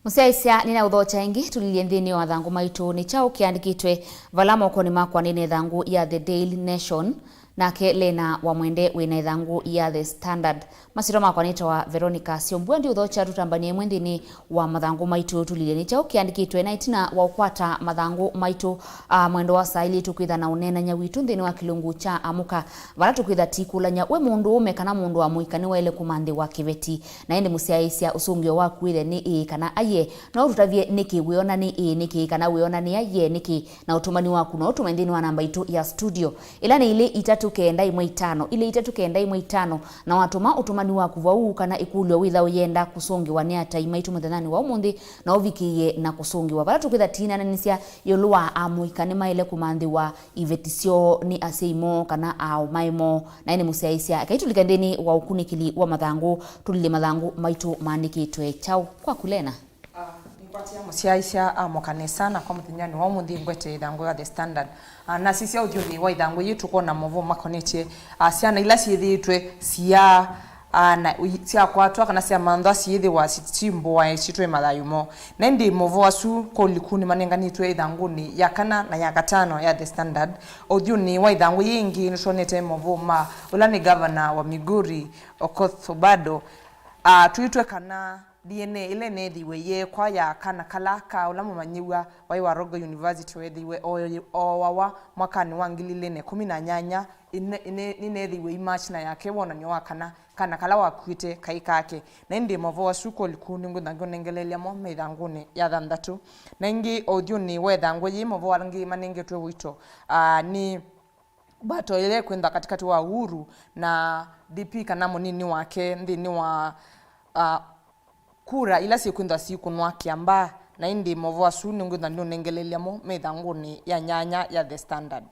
Mũsyaĩĩsya, nĩnaũthokya ĩngĩ, tũlilye nthĩnĩ wa mathangũ maitũ. Nĩ kyaũ kĩandĩkĩtwe vala mokonĩ makwa? Nĩ na ĩthangũ ya The Daily Nation, nake Lena wa Mwende wĩ na ĩthangũ ya The Standard. Masyĩtwa makwa nĩtawa Veronica Syombua. Ndiũthokya tũtambany'e ĩmwe nthĩnĩ wa mathangũ maitũ tũlilye nĩ kyaũ kĩandĩkĩtwe. Na ĩtina wa ũkwata mathangũ maitũ, a, mwendo wa saa ilĩ tũkwĩtha na ũneenany'a witũ nthĩnĩ wa kĩlungu kya Amũka, vala tũkwĩtha tũikũlany'a, we mũndũũme kana mũndũ wa mũika nĩwaĩle kũmanthĩwa kĩveti? Na ĩndĩ mũsyaĩĩsya, ũsũngĩo waku wĩthĩe nĩ ĩĩ kana aiee. No ũtũtavye nĩkĩ wĩona nĩ ĩĩ nĩkĩ, kana wĩona nĩ aiee nĩkĩ? Na ũtũmani waku no ũtũme nthĩnĩ wa namba itũ ya studio, ĩla nĩ ilĩ itatũ kenda ĩmwe itano, ilĩ itatũ kenda ĩmwe itano. Na watũma ũtũmani waku vau, kana ĩkũlyo wĩtha ũyenda kũsũngĩwa nĩ atai maitũ mũthenyanĩ wa ũmũnthĩ, na ũvikĩĩe na kũsũngĩwa. Vala tũkwĩtha tũineenanĩsya ĩũlũ wa amũika nĩmaĩle kũmanthĩwa iveti syoo nĩ asyai moo kana aaũmae moo. Na ĩndĩ mũsyaĩĩsya, ekai tũlike nthĩnĩ wa ũkunĩkĩli wa mathangũ, tũlilye mathangũ maitũ maandĩkĩtwe kyaũ. Kwaku Lena. Ah, nĩngwatĩa mũsyaĩĩsya Amũka nesa, na kwa mũthenyanĩ wa ũmũnthĩ ngwete ĩthangũ ya The Standard. Ah, nasisya ũthyũnĩ wa ĩthangũ yĩĩ tũkwona maũvoo makonetye, ah, syana ila syĩthĩĩtwe siaa, ah, na ui-, syakwatwa kana syamanthwa syĩthĩwa sitimbũae syĩtwe mathayũ moo. Na ĩndĩ maũvoo asu kwa ũliku nĩmanenganĩtwe ĩthangũnĩ ya kana na ya katano ya The Standard. Ũthyũnĩ wa ĩthangũ yĩĩ ĩngĩ nĩtwonete maũvoo ma ũla nĩ ngavana wa Migori, Okoth Obado, ah, atw'ĩtwe kana D N A ĩla ĩneethĩiwe yeekwa ya kana kala ka ũla mũmanyĩw'a waĩ wa Rogo University weethĩiwe ooawa mwakanĩ wa ngili ilĩ na ĩkũmi na nyanya ĩne-, ĩne-, nĩneethĩiwe ĩ match na yake wonany'o wa kana kana kala wakuĩte kaĩ kake. Na ĩndĩ maũvoo asu kwa ũliku nĩngwĩtha ngĩũnengeleelya mo me ĩthangũnĩ ya thanthatũ. Na ĩngĩ, o ũthyũnĩ wa ĩthangũ yĩĩ, maũvoo angĩ manengetwe ũito, ah, nĩ battle ĩla ĩkwĩthwa katĩkatĩ wa Uhuru na D P kana mũnini wake nthĩnĩ wa, ah, kura ila syĩkwĩthwa syĩkũnwa Kĩambaa. Na ĩndĩ maũvoo asu nĩngwĩthwa nĩũnengeleelya mo me ĩthangũnĩ ya nyanya ya The Standard.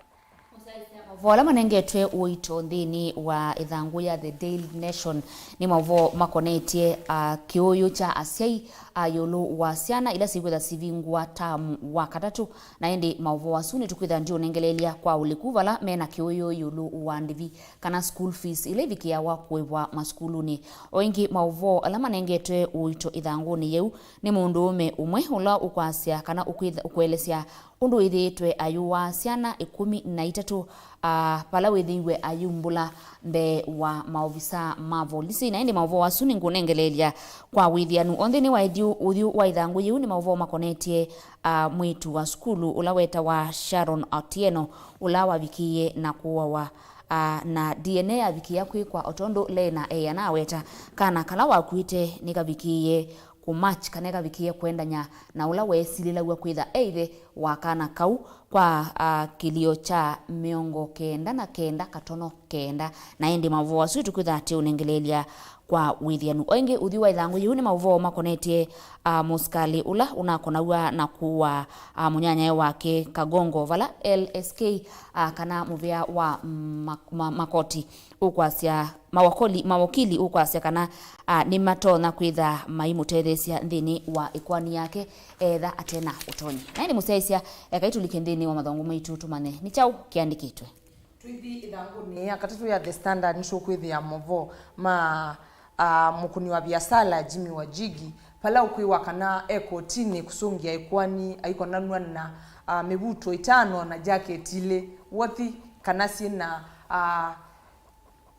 Maũvoo ala manengetwe ũito nthĩnĩ wa ĩthangũ ya The Daily Nation nĩ maũvoo makonetye, ah, kĩũũyũ kya asyai, ah, ĩũlũ wa syana ila syĩkwĩthwa sivingũa taamu wa katatũ. Na ĩndĩ maũvoo asu nĩtũkwĩtha ndiũnengeleelya kwa ũliku vala me na kĩũũyũ ĩũlũ wa ndĩvi kana school fees ila ivikĩawa kũĩvwa masukulunĩ. O ĩngĩ, maũvoo ala manengetwe ũito ĩthangũnĩ yĩu nĩ mũndũũme ũmwe ũla ũkwasya kana ũkwĩtha-, ũkũelesya ũndũ wĩthĩĩtwe ayũaa syana ĩkũmi na itatũ, ah, vala wĩthĩiwe ayumbũla mbee wa maovisa ma volisi. Na ĩndĩ maũvoo asu nĩngũnengeleelya kwa wĩthĩanu. O nthĩnĩ wa ĩthyũ ũthyũ wa ĩthangũ yĩu nĩ maũvoo makonetye, ah, mwĩĩtu wa sukulu ũla wetawa Sharon Otieno, ũla wavikĩie na kũawa, ah, na D N A yavikĩĩa kwĩkwa o tondũ Lena eana aweta kana kala wakuĩte nĩkavikĩie kũmatch kana ĩkavikĩie kũendany'a na ũla weesilĩlaw'a kwĩtha e ĩthe wa kana kau kwa, ah, kĩlio kya mĩongo kenda na kenda katono kenda. Na ĩndĩ maũvoo asu tũkwĩtha tũũnengeleelya kwa wĩthĩanu. O ĩngĩ, ũthyũ wa ĩthangũ yĩu nĩ maũvoo makonetye, a, mũsikalĩ ũla ũnakonaw'a na kũaa, a, mũnyanyae wake Kagongo, vala L S K, a, kana mũvĩa wa ma-, ma-, makoti ũkwasya, mawakoli-, mawakili ũkwasya kana, a, nĩmatonya kwĩtha maimũtetheesya nthĩnĩ wa ĩkoani yake etha atena ũtonyi. Na ĩndĩ mũsyaĩĩsya, ekai tũlike nthĩnĩ wa mathangũ maitũ tũmanye nĩ kyaũ kĩandĩkĩtwe. Twĩthi ĩthangũnĩ ya katatũ ya The Standard, nĩtũkwĩthĩa maũvoo ma, a, mũkũni wa viasala Jimmy Wanjigi, vala ũkwĩwa kana e kotinĩ kũsũngĩa ĩkoani aikonanw'a na, a, mĩvuto ĩtano na jaketi ilĩ, wothi kana syĩ na, a,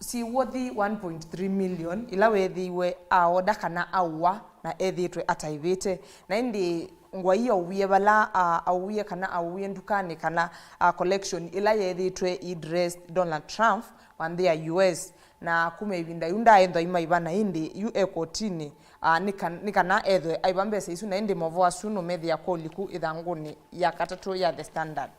syĩ wothi one point three million, ila weethĩiwe aoda kana aua na ethĩĩtwe ataĩvĩte. Na ĩndĩ ngũa ii auwie vala, a, auwie kana auwie ndukanĩ kana, a, collection ila yeethĩĩtwe i dressed Donald Trump wa nthĩ ya U S. Na kuma ĩvinda yu ndaaĩthwa aimaĩva, na ĩndĩ yu e kotinĩ, a, nĩ kan-, nĩ kana ethwe aiva mbesa isu. Na ĩndĩ maũvoo asu nũmethĩa kwa ũliku ĩthangũnĩ ya katatũ ya The Standard.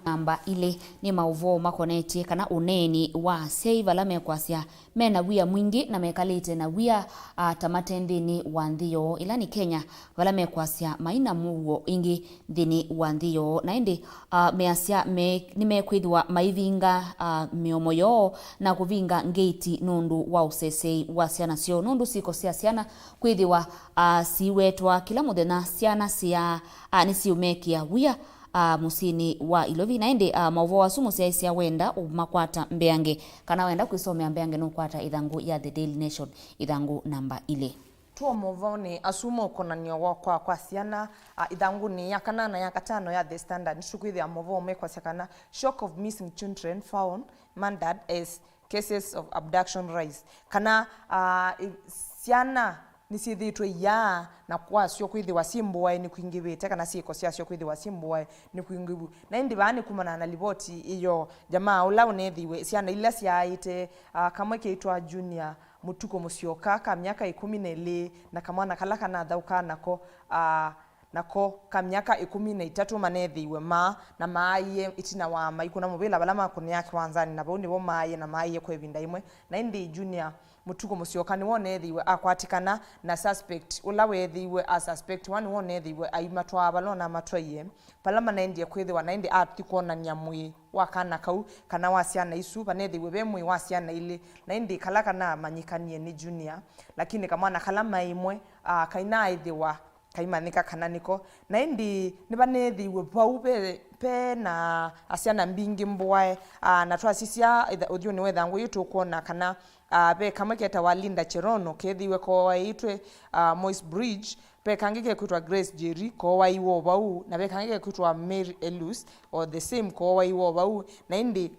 Namba ilĩ nĩ maũvoo makonetye kana ũneeni wa asyai vala mekwasya me na wia mwingĩ na mekalĩte na wia, a, ta mate nthĩnĩ wa nthĩ yoo, ĩla nĩ Kenya, vala mekwasya mai na mũuo ĩngĩ nthĩnĩ wa nthĩ yoo. Na ĩndĩ, a, measya me, nĩmekwĩthĩwa maivinga, a, mĩomo yoo na kũvinga ngeiti nũndũ wa ũsesei wa syana syoo, nũndũ syĩko sya syana kwĩthĩwa, a, siiwetwa kĩla mũthenya. Syana sya, a, nĩsiũmekĩa wia, a, mũsyĩnĩ wa Ilovi. Na ĩndĩ, a, maũvoo asu mũsyaĩĩsya wenda ũmakwata mbeange, kana wenda kwĩsomea mbeange, nũkwata ĩthangũ ya The Daily Nation, ĩthangũ namba ilĩ. Tũo maũvoonĩ asu ma ũkonany'o wa kwa, kwa syana, a, ĩthangũnĩ ya kana na ya katano ya The Standard, nĩtũkwĩthĩa maũvoo mekwasya kana shock of missing children found murdered as cases of abduction rise, kana, ah, i-, syana nĩsyĩthĩĩtwe iyaa na kwasyo kwĩthĩwa syĩ mbũae nĩkwingĩvĩte, kana syĩko syasyo kwĩthĩwa syĩ mbũae nĩkwingĩvu. Na ĩndĩ vaa nĩ kumana na livoti ĩyo, jamaa ũla ũneethĩiwe syana ila syaaĩte, ah, kamwe keĩtwa Junior Mũtukũ Mũsyoka ka myaka ĩkũmi na ĩlĩ na kamwana kala kanathaũkaa nako, ah, nako ka myaka ĩkũmi na itatũ maneethĩiwe maa na maaie ĩtina wa maikũna mũvĩla vala makũnĩaa kĩwanzanĩ, na vau nĩvo maaie na maaie kwa ĩvinda yĩmwe. Na ĩndĩ Junior Mũtukũ Mũsyoka nĩwe ũneethĩiwe akwatĩkana na suspect ũla weethĩiwe, a suspect wa nĩwe ũneethĩiwe aimatwaa vala ũnamatwaie, vala manaendie kwĩthĩwa na ĩndĩ athi kwonany'a mwĩĩ wa kana kau kana wa syana isu. Vaneethĩiwe ve mwĩĩ wa syana ilĩ, na ĩndĩ kala kanamanyĩkanie nĩ Junior, lakini kamwana kala maimwe, a, kainaaĩthĩwa kaimanyĩka kana nĩko. Na ĩndĩ nĩvaneethĩiwe vau ve, ve na asyana mbingĩ mbũae, a, na twasisya ĩtha-, ũthyũnĩ wa ĩthangũ yĩu tũkwona kana, a, ve kamwe ketawa Linda Cherono keethĩiwe kooaĩtwe, a, Moi's Bridge, ve kangĩ kekwĩtwa Grace Njeri kooaiwe o vau, na ve kangĩ kekwĩtwa Mary Elus o the same kooaiwe o vau. Na ĩndĩ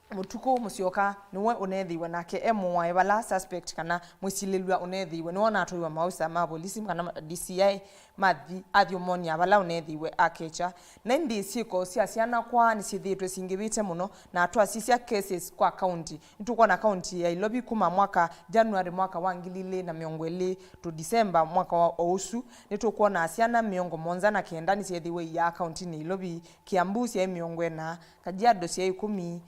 Mũtukũ Mũsyoka nĩwe ũneethĩiwe nake e mũae vala suspect kana mwĩsilĩlw'a ũneethĩiwe nĩwe ũnatwaiwe maoisa ma volisi kana D C I mathi athi ũmonĩa vala ũneethĩiwe akekya. Na ĩndĩ syĩko sya syana kwaa nĩsyĩthĩĩtwe singĩvĩte mũno, na twasisya cases kwa kaunti, nĩtũkwona kaunti ya Ilovi kuma mwaka January mwaka wa ngili ilĩ na mĩongo ĩlĩ to December mwaka wa o ũsu, nĩtũkwona syana mĩongo mũonza na kenda nĩsyeethĩiwe iyaa kauntinĩ ya Ilovi, Kiambu syaĩ mĩongo ĩna, Kajiado syaĩ ĩkũmi,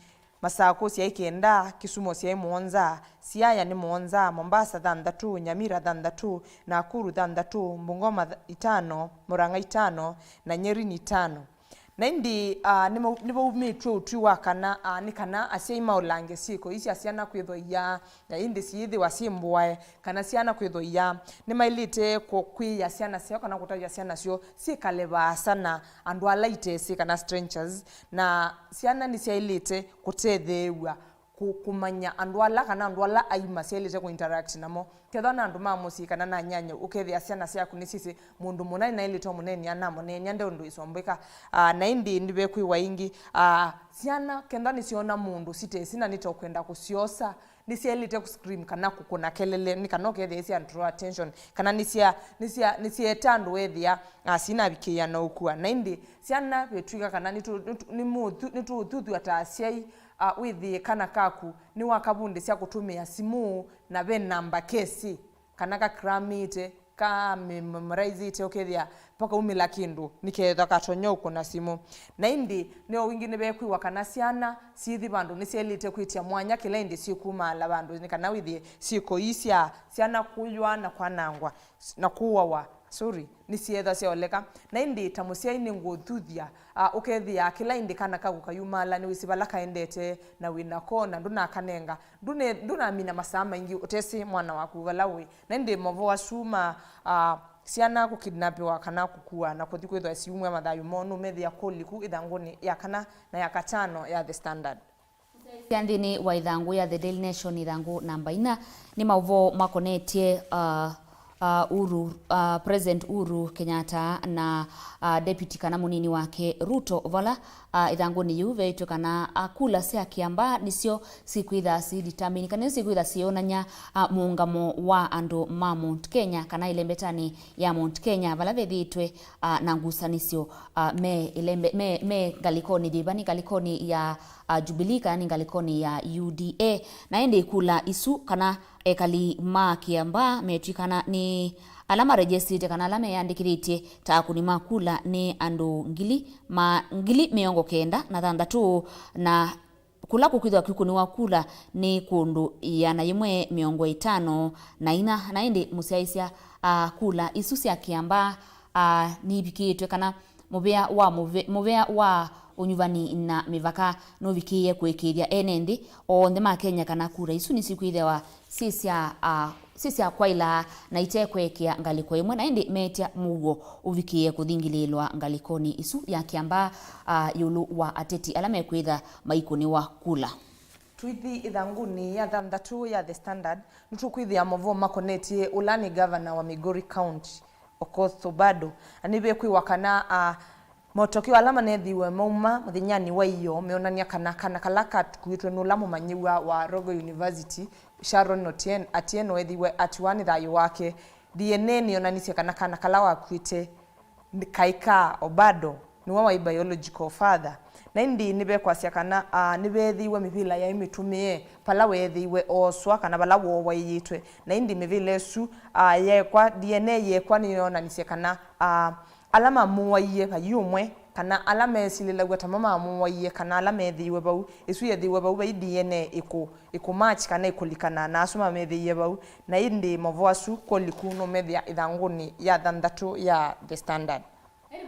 Masakũ syaĩ kenda, Kisumu syaĩ mũonza, Siaya nĩ mũonza, Mombasa thanthatũ, Nyamira thanthatũ, Nakuru thanthatũ, Bungoma th-, itano, Murang'a itano, na Nyeri nĩ itano. Na ĩndĩ, ah, nĩmau-, nĩvaumĩtw'e ũtwi wa kana, ah, nĩ kana asyai maũlange syĩko ii sya syana kwĩthwa iyaa, na ĩndĩ syĩthĩwa syĩ mbũae, kana syana kwĩthwa iyaa. Nĩmaĩlĩte kũ-, kwĩĩa syana syoo kana kũtavya syana syoo syĩkale vaasa na andũ ala itesĩ kana strangers, na syana nĩsyaĩlĩte kũtetheew'a kũ-, kũmanya andũ ala, kana andũ ala aima syaĩlĩte kũ interact namo. Kethwa na andũ ma mũsyĩ kana na nyanya, ũkethĩa syana syaku nĩsyĩsĩ mũndũ mũna nĩnaĩlĩte ũmũneenea, namũneenea nde ũndũ ĩsombwĩka. Ah, na ĩndĩ nĩvekwĩwa ĩngĩ, ah, syana kethwa nĩsyona mũndũ sitesĩ na nĩtokwenda kũsyosa, nĩsyaĩlĩte kũ scream kana kũkũna kelele, nĩ kana ũkethĩa isya draw attention, kana nĩsya-, nĩsya-, nĩsyeeta andũ wethĩa, ah, sinavikĩĩa na ũkua. Na ĩndĩ syana vetw'ĩka kana nĩtũ-, nĩtũ-, nĩmũthu-, nĩtũũthuthw'a ta asyai, ah, wĩthĩe kana kaku nĩwakavundĩsya kũtũmĩa simũ na ve namba kesĩ, kana kakramĩte, kamememorizeĩte ũkethĩa vakaumĩla kĩndũ, nĩkethwa katonya ũkũna simũ. Na ĩndĩ nĩ o wingĩ nĩvekwĩwa kana syana syĩthi vandũ nĩsyaĩlĩte kwĩtya mwanya kĩla ĩndĩ syĩkumaala vandũ, nĩ kana wĩthĩe syĩko ii sya syana kũywa na kwanangwa, na kũawa, sorry, nĩsyĩethwa syaoleka. Na ĩndĩ ta mũsyai nĩngũthuthya, ah, ũkethĩa kĩla ĩndĩ kana kaku kayumaala nĩwĩsĩ vala kaendete na wĩ nako na ndũnakanenga, ndũne-, ndũnamina masaa maingĩ ũtesĩ mwana waku vala ũĩ. Na ĩndĩ maũvoo asu ma, ah, syana kũkidnapiwa kana kũkua na kũthi kwĩthwa siumw'a mathayũ moo nũmethĩa kũliku ĩthangũnĩ ya kana na ya katano ya The Standard. Sya nthĩnĩ wa ĩthangũ ya The Daily Nation, ĩthangũ namba inya, nĩ maũvoo makonetye, uh, uh, Uhuru, uh, President Uhuru Kenyatta na, uh, deputy kana mũnini wake Ruto, vala, uh, ĩthangũnĩ yĩu veĩtwe kana, uh, kula sya Kĩambaa nĩsyo sikwĩtha si determine kana nĩsyo sikwĩtha siyonany'a, uh, mũũngamo wa andũ ma Mount Kenya kana ĩlembetanĩ ya Mount Kenya, vala vethĩĩtwe, uh, na ngusanĩsyo, uh, me ĩlembe-, me, me ngalĩkonĩ yĩva, nĩ ngalĩkonĩ ya, uh, Jubilee kana nĩ ngalĩkonĩ ya U D A. Na ĩndĩ kula isu kana ekali ma Kĩambaa metw'ĩkana nĩ ala marejesitĩte kana ala meyandĩkĩthĩtye ta akũni ma kula nĩ andũ ngili ma, ngili mĩongo kenda na thanthatũ, na kũla kũkwĩthĩwa kwĩkũnĩwa kula nĩ kũndũ ĩana yĩmwe mĩongo ĩtano na inya. Na ĩndĩ mũsyaĩĩsya, ah, kula isu sya Kĩambaa, ah, nivikĩĩtwe kana mũvea wa mũve-, mũvea wa ũnyuvani na mĩvaka nũvikĩĩe kũĩkĩĩthya ene nthĩ onthe ma Kenya kana kura isu nĩsikwĩthĩawa syĩ sya, ah, syĩ sya kwaĩla na ite kũekea ngalĩko ĩmwe, na ĩndĩ meetya mũuo ũvikĩĩe kũthingĩlĩĩlwa ngalĩkonĩ isu ya Kĩambaa, ah, ĩũlũ wa ateti ala mekwĩtha maikũnĩwa kula. Tũithi ĩthangũnĩ ya thanthatũ ya The Standard, nĩtũkwĩthĩa maũvoo makonetye ũla nĩ gavana wa Migori County, Okoth Obado, na nĩvekwĩwa kana, ah, motokeo ala manethiwe mauma mũthenyanĩ wa ĩyoo meonany'a kana kana kala kakuĩtwe nĩ ũla mũmanyĩw'a wa Rogo University, Sharon Otien-, Atieno, ethiwe atiwa nĩ thayũ wake. D N A nĩyonanisye kana kana kala wakuĩte kaĩ ka Obado nĩwe waĩ biological father. Na ĩndĩ nĩvekwasya kana, ah, nĩveethĩiwe mĩvĩla yaĩ mĩtũmĩe vala weethĩiwe ooswa kana vala woowaĩĩtwe. Na ĩndĩ mĩvĩla ĩsu, ah, yeekwa, D N A yeekwa nĩyoonanisye kana, ah, ala mamũwaie vai ũmwe, kana ala mesilĩlaw'a tamo mamũwaie, kana ala meethĩiwe vau, ĩsu yeethĩiwe vau vai D N A ĩkũ-, ĩkũmatch kana ĩkũlikana na asu mamethĩie vau. Na ĩndĩ maũvoo asu kũliku nũmethĩa ĩthangũnĩ ya thanthatũ ya The Standard.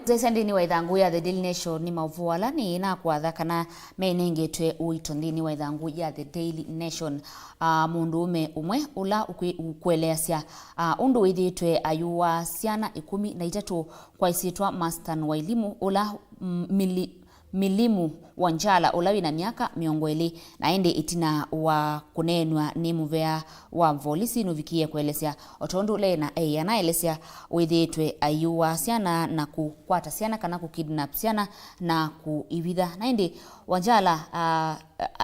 Sesya nthĩnĩ wa ĩthangũ ya The Daily Nation nĩ maũvoo ala nĩ nakwatha kana menengetwe ũito nthĩnĩ wa ĩthangũ ya The Daily Nation. Ah, mũndũũme ũmwe ũla ũkwĩ-, ũkũeleasya, ah, ũndũ wĩthĩĩtwe ayũaa syana ĩkũmi na itatũ kwa ĩsyĩtwa Mastan Wailimu, ũla, mm, mili-, Milimu Wanjala, ũla wĩ na myaka mĩongo ĩlĩ, na ĩndĩ ĩtina wa kũneenw'a nĩ mũvea wa volisi nũvikĩie kũelesya o tondũ Lena Ei anaelesya wĩthĩĩtwe aiũaa syana na kũkwata syana kana kũkidnap syana na kũivitha. Na ĩndĩ Wanjala, ah,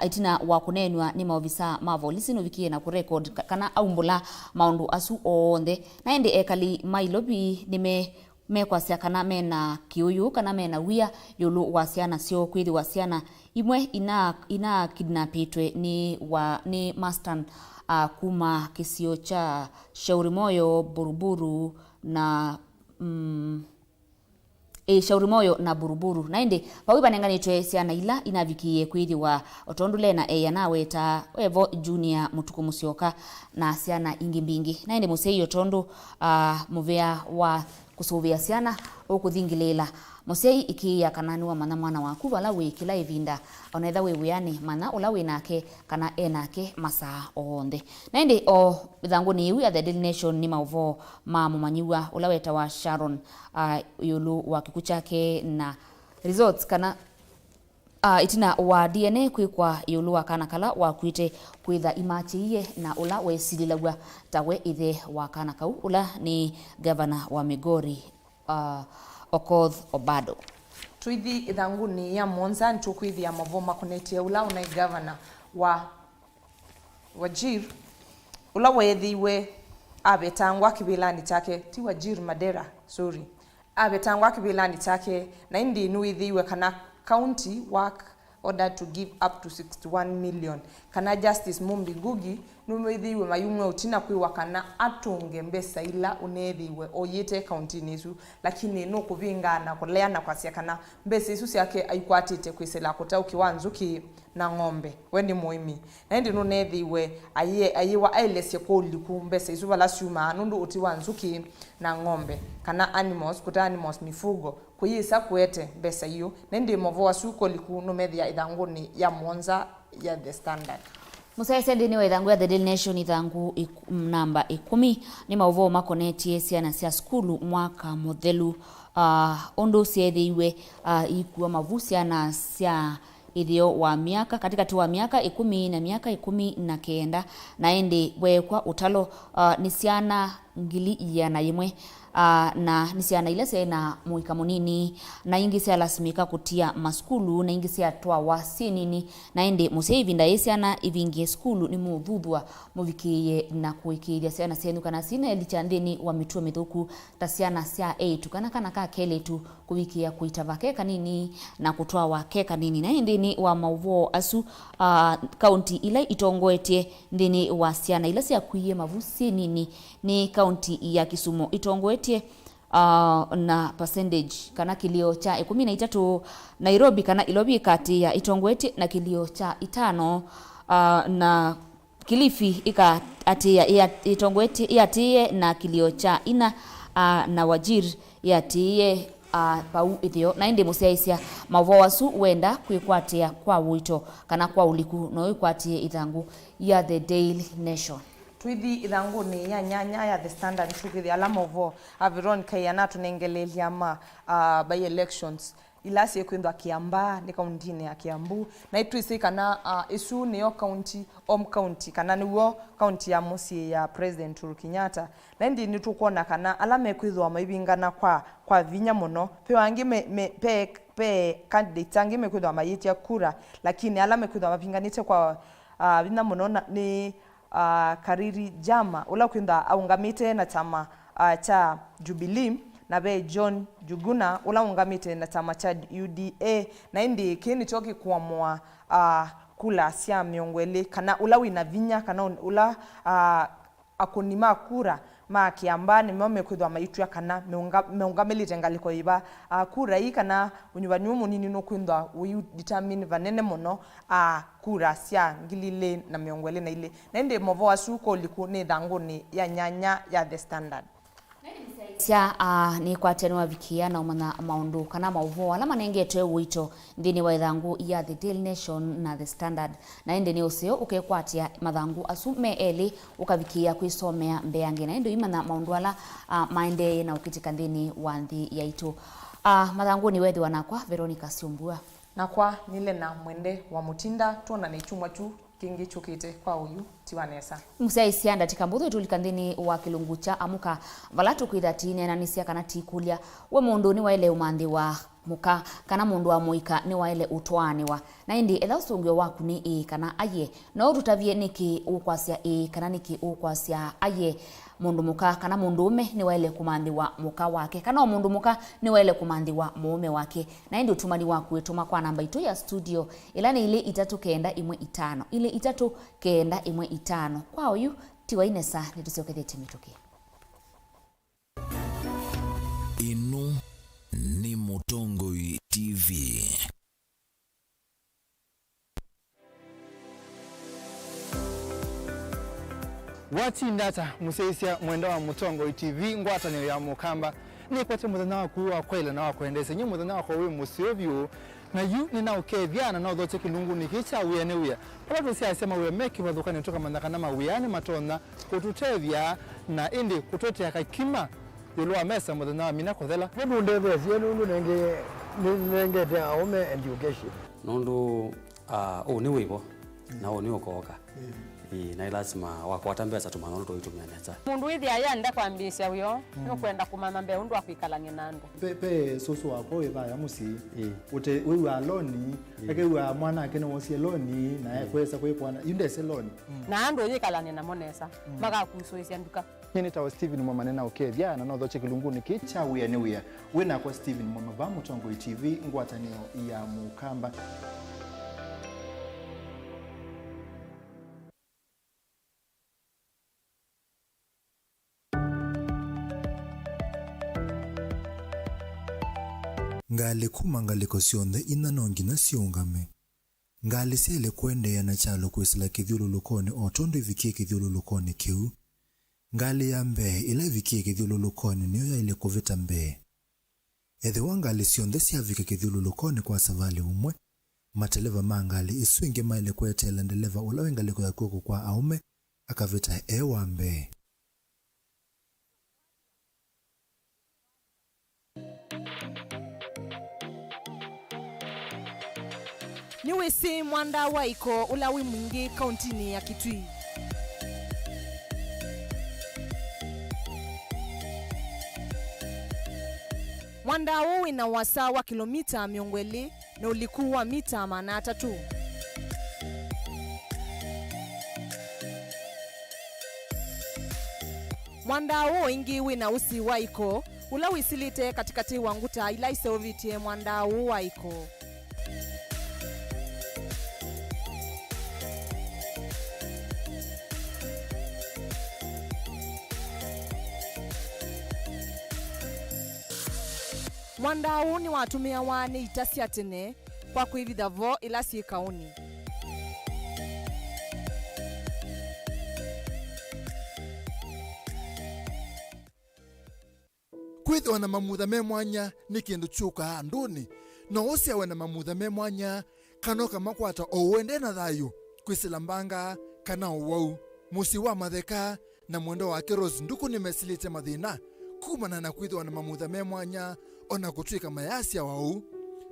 ĩtina wa kũneenw'a nĩ maovisa ma volisi nũvikĩie na kũrekod ka-, kana aumbũla maũndũ asu onthe. Na ĩndĩ ekali ma Ilovi nĩme mekwasya kana mena kĩũyũ kana mena wia ĩũlũ wa syana syoo, kwĩthĩwa syana imwe ina, inakidnapĩtwe nĩ wa, nĩ Mastan, ah, kuma kĩsio kya Shaurimoyo, Buruburu na, mm, ĩ, Shaurimoyo na Buruburu. Na ĩndĩ vau ivanenganĩtwe syana ila inavikĩie kwĩthĩwa o tondũ Lena Ei anaweta, evo Junior Mũtukũ Mũsyoka na syana ingĩ mbingĩ. Na ĩndĩ mũsyai o tondũ, ah, mũvea wa kũsũvĩa syana ũkũthingĩlĩĩla. Mũsyai ĩkĩĩa kana nĩwamanya mwana waku vala wĩ kĩla ĩvinda. O na ethĩwa wĩ wĩanĩ, manya ũla wĩ nake kana e nake masaa onthe. Na ĩndĩ o ĩthangũnĩ yĩu ya The Daily Nation nĩ maũvoo ma mũmanyĩw'a ũla wetawa Sharon, ah, ĩũlũ wa kĩkw'ũ kyake na results kana Ah, ĩtina wa D N A kwĩkwa ĩũlũ wa kana kala wakuĩte kwĩtha imakyĩie na ũla wesilĩlaw'a ta we ĩthe wa kana kau, ũla nĩ ngavana wa Migori, ah, Okoth Obado. Tũithi ĩthangũnĩ ya mũonza, nĩtũkwĩthĩa maũvoo makonetye ũla ũnaĩ ngavana wa Wajir, ũla weethĩiwe avetangwa kĩvĩlanĩ kyake, ti Wajir, Madera, sorry, avetangwa kĩvĩlanĩ kyake, na ĩndĩ nĩwĩthĩiwe kana County Work ordered to give up to sixty-one million, kana Justice Mumbi Ngugi nũmĩthĩiwe mayumw'a ũtina kwĩwa kana atũnge mbesa ila ũneethĩiwe oyĩte kauntinĩ ĩsu, lakini nũkũvĩngaa na kũlea na kwasya kana mbesa isu syake aikwatĩte kwĩsĩla kũtaũkĩwa nzũkĩ na ng'ombe. We nĩ mũĩmi, na ĩndĩ nũneethĩiwe ayĩ-, ayĩwa aelesye kwa ũliku mbesa isu vala syumaa, nũndũ ũtĩ wa nzũkĩ na ng'ombe, kana animals, kũta animals, mifugo, kũyĩsa kũete mbesa iu. Na ĩndĩ maũvoo asu kwa ũliku nũmethĩa ĩthangũnĩ ya mũonza ya The Standard. Mũsyaĩĩsya nthĩnĩ wa ĩthangũ ya The Daily Nation, ĩthangũ ik-, namba ĩkũmi, nĩ maũvoo makonetye syana sya sukulu mwaka mũthelu, ah, ũndũ syeethĩiwe, ah, ikua mavu syana sya ĩtheo wa myaka, katĩkatĩ wa myaka ĩkũmi na myaka ĩkũmi na kenda, na ĩndĩ weekwa ũtalo, ah, nĩ syana ngili ĩana yĩmwe, ah, na nĩ syana ila syaĩ na mũika mũnini, na ingĩ syalasimĩka kũtia masukulu, na ingĩ syatwawa syĩ nini. Na ĩndĩ mũsyai, ĩvinda yĩĩ syana ivingĩe sukulu, nĩmũũthuthw'a mũvikĩĩe na kũĩkĩĩthya syana syenyu kana syĩna ĩlikya nthĩnĩ wa mĩtuo mĩthũku, ta syana sya eĩtu kana kana ka kelĩtu kũvikĩĩa kũitava ke kanini na kũtwawa ke kanini. Na nthĩnĩ wa maũvoo asu, ah, kaunti ila itongoetye nthĩnĩ wa syana ila syakwie mavu syĩ nini nĩ kaunti ya Kisumu ĩtongoetye, ah, na percentage kana kĩlĩo kya ĩkũmi na itatũ, Nairobi kana Ilovi ĩkatĩĩa ĩtongoetye na kĩlĩo kya itano, ah, na Kilifi ĩkaatĩĩa, ĩya-, ĩtongoetye, ĩatĩĩe na kĩlĩo kya ina, ah, na Wajir ĩatĩĩe, ah, vau ĩtheo. Na ĩndĩ mũsyaĩĩsya, maũvoo asu wenda kwĩkwatĩa kwa ũito kana kwa ũliku, no wĩkwatĩe ĩthangũ ya The Daily Nation. Tũithi ĩthangũnĩ ya nyanya ya The Standard, nĩtũkĩthĩa ala maũvoo a Veronica ĩana atũnengeleelya ma, ah, by-elections ila syĩkwĩthwa Kiambaa, nĩ kauntinĩ ya Kiambu, na nĩtwĩsĩ kana, ah, ĩsu nĩyo county, home county, kana nĩw'o kaunti ya mũsyĩ ya President Uhuru Kenyatta. Na ĩndĩ nĩtũkwona kana ala mekwĩthwa maivingana kwa, kwa vinya mũno, ve angĩ me, me, ve, ve candidates angĩ mekwĩthwa mayĩtya kura, lakini ala mekwĩthwa mavinganĩte kwa, ah, vinya mũno na, nĩ ah, Kariri Jama, ũla kwĩthwa aũngamĩte na kyama, ah, kya Jubilee, na ve John Njuguna, ũla ũngamĩte na kyama kya U D A, na ĩndĩ kĩĩ nĩkyo kĩkũamũa, ah, kula sya mĩongo ĩlĩ, kana ũla wĩna vinya, kana ũ-, ũla, ah, akũni ma kura ma Kiambaa nĩmo mekwĩthwa maitw'a kana meũnga-, meũngamĩlĩte ngalĩko yĩva. Ah, kura ii kana ũnyuvani ũũ mũnini nũkwĩthwa ũidetermine vanene mũno, ah, kura sya ngili ilĩ na mĩongo ĩlĩ na ilĩ. Na ĩndĩ maũvoo asu kwa ũliku nĩ ĩthangũnĩ ya nyanya ya The Standard. Sya, ah, nĩkwatya nĩwavikĩĩa na ũmanya maũndũ kana maũvoo ala manengetwe ũito nthĩnĩ wa ĩthangũ ya The Daily Nation na The Standard. Na ĩndĩ nĩ ũseo ũkekwatĩa mathangũ asu me elĩ ũkavikĩĩa kwĩsomea mbeange, na ĩndĩ ũimanya maũndũ ala, ah, maendeeye na ũkĩtĩka nthĩnĩ wa nthĩ yaitũ. Ah, mathangũnĩ weethĩwa nakwa Veronica Syumbua. Nakwa nĩ Lena Mwende wa Mũtinda, twonane kyumwa kyu kĩngĩ kyũkĩte. Kwa ũyu, tiwa nesa. Mũsyaĩĩsya, ndatĩka mbũthũ ĩtũlika nthĩnĩ wa kĩlungu kya Amũka, vala tũkwĩtha tũineenanĩsya kana tũikũlya, we mũndũ nĩwaĩle ũmanthĩwa mũka, kana mũndũ wa mũika nĩwaĩle ũtwaanĩwa? Na ĩndĩ ethĩwa ũsũngĩo waku nĩ ĩĩ kana aiee, no ũtũtavye nĩkĩ ũkwasya ĩĩ kana nĩkĩ ũkwasya aiee. Mũndũ mũka kana mũndũũme nĩwaĩle kũmanthĩwa mũka wake, kana o mũndũ mũka nĩwaĩle kũmanthĩwa mũũme wake? Na ĩndĩ ũtũmani waku wĩtũma kwa namba itũ ya studio, ĩla nĩ ilĩ itatũ kenda ĩmwe itano, ilĩ itatũ kenda ĩmwe itano. Kwa ũyu, tiwa inesa, nĩtũsyokethete mĩtũkĩ. Ĩno nĩ Mũtongoi T V. Watinda ata, mũsyaĩĩsya mwenda wa Mũtongoi T V, ngwatanĩo ya Mũkamba? Nĩkwete mũthenya waku wa kwaĩla na wa kwendeesya. Nyie mũthenya wakwa wĩ mũseo vyũ, na yu nĩnaũkethya na naũthokya kĩlungunĩ kĩĩ kya Wĩa nĩ Wĩa, vala tũsyaasya mawĩa me kĩvathũkanĩo, tũkamanya kana mawĩa nĩmatonya kũtũtethya na ĩndĩ kũtũetea kakima ĩũlũ wa mesa mũthenya wa mina kũthela. Nĩmũndetheesye nũndũ nenge-, nĩnengete aũme education. Nũndũ, ah, ũũ nĩ wĩvo, na ũũ nĩ ũkooka. Ĩĩ, na ĩ lasima wakwata mbesa tũmanya ũndũ tũitũmĩa nesa. Mũndũ wĩthĩa ayenda kwambĩĩsya wĩoo, nũkwenda kũmanya mbee ũndũ wa kwĩkalany'a na andũ. Pe, pe sũsũ wakwa wĩ vaya mũsyĩ. Ĩĩ. Ũte, wĩw'aa loni, ĩĩ, akew'aa mwanake nĩwosie loni, na ĩĩ, ekwesa kwĩkwana, yu ndese loni. Na andũ ũyĩkalany'a namo nesa, makakusũĩsya nduka. Nyie nĩtawa Stephen Mwema, nĩnaũkethya na nothokye kĩlungunĩ kĩĩ kya Wĩa nĩ Wĩa. Wĩ nakwa Stephen Mwema vaa Mũtongoi T V, ngwatanĩo ya Mũkamba. Ngalĩ kuma ngalĩko syonthe inya no nginya siũngame. Ngalĩ syaĩle kũendeea na kyalo kwĩsĩla kĩthyũlũlũkonĩ o tondũ ivikie kĩthyũlũlũkonĩ kĩu. Ngalĩ ya mbee ĩla ĩvikie kĩthyũlũlũkonĩ nĩyo yaĩle kũvĩta mbee. Ethĩwa ngalĩ syonthe syavika kĩthyũlũlũkonĩ kwa savalĩ ũmwe, mateleva ma ngalĩ isu ingĩ maĩle kweteela ndeleva ũla wĩ ngalĩko ya kw'oko kwa aũme akavĩta e wa mbee. Nĩwĩsĩ mwandaa wa ĩko ũla wĩ mwingĩ kauntinĩ ya Kitui? Mwandaa ũũ wĩ na ũasa wa kĩlomita mĩongo ĩlĩ na ũliku wa mita maana atatũ. Mwandaa ũũ ĩngĩ wĩ na ũsi wa ĩko, ũla wĩsĩlĩte katĩkatĩ wa nguta ila iseũvĩtye mwandaa ũũ wa ĩko. Mwandaa ũũ nĩwatũmĩawa nĩ ita sya tene kwa kwĩvitha vo ĩla syĩ kaũnĩ. Kwĩthĩwa na mamutha me mwanya nĩ kĩndũ kyũkaa andũnĩ. No ũsyawe na mamutha me mwanya, kana ũkamakwata o ũendee na thayũ, kwĩsĩla mbanga, kana ũwau. Mũsyĩ wa Matheka na mwendwa wake Rose Nduku nĩmesĩlĩte mathĩna kumana na kwĩthĩwa na mamutha me mwanya, o na kũtw'ĩka mayasyawa ũu.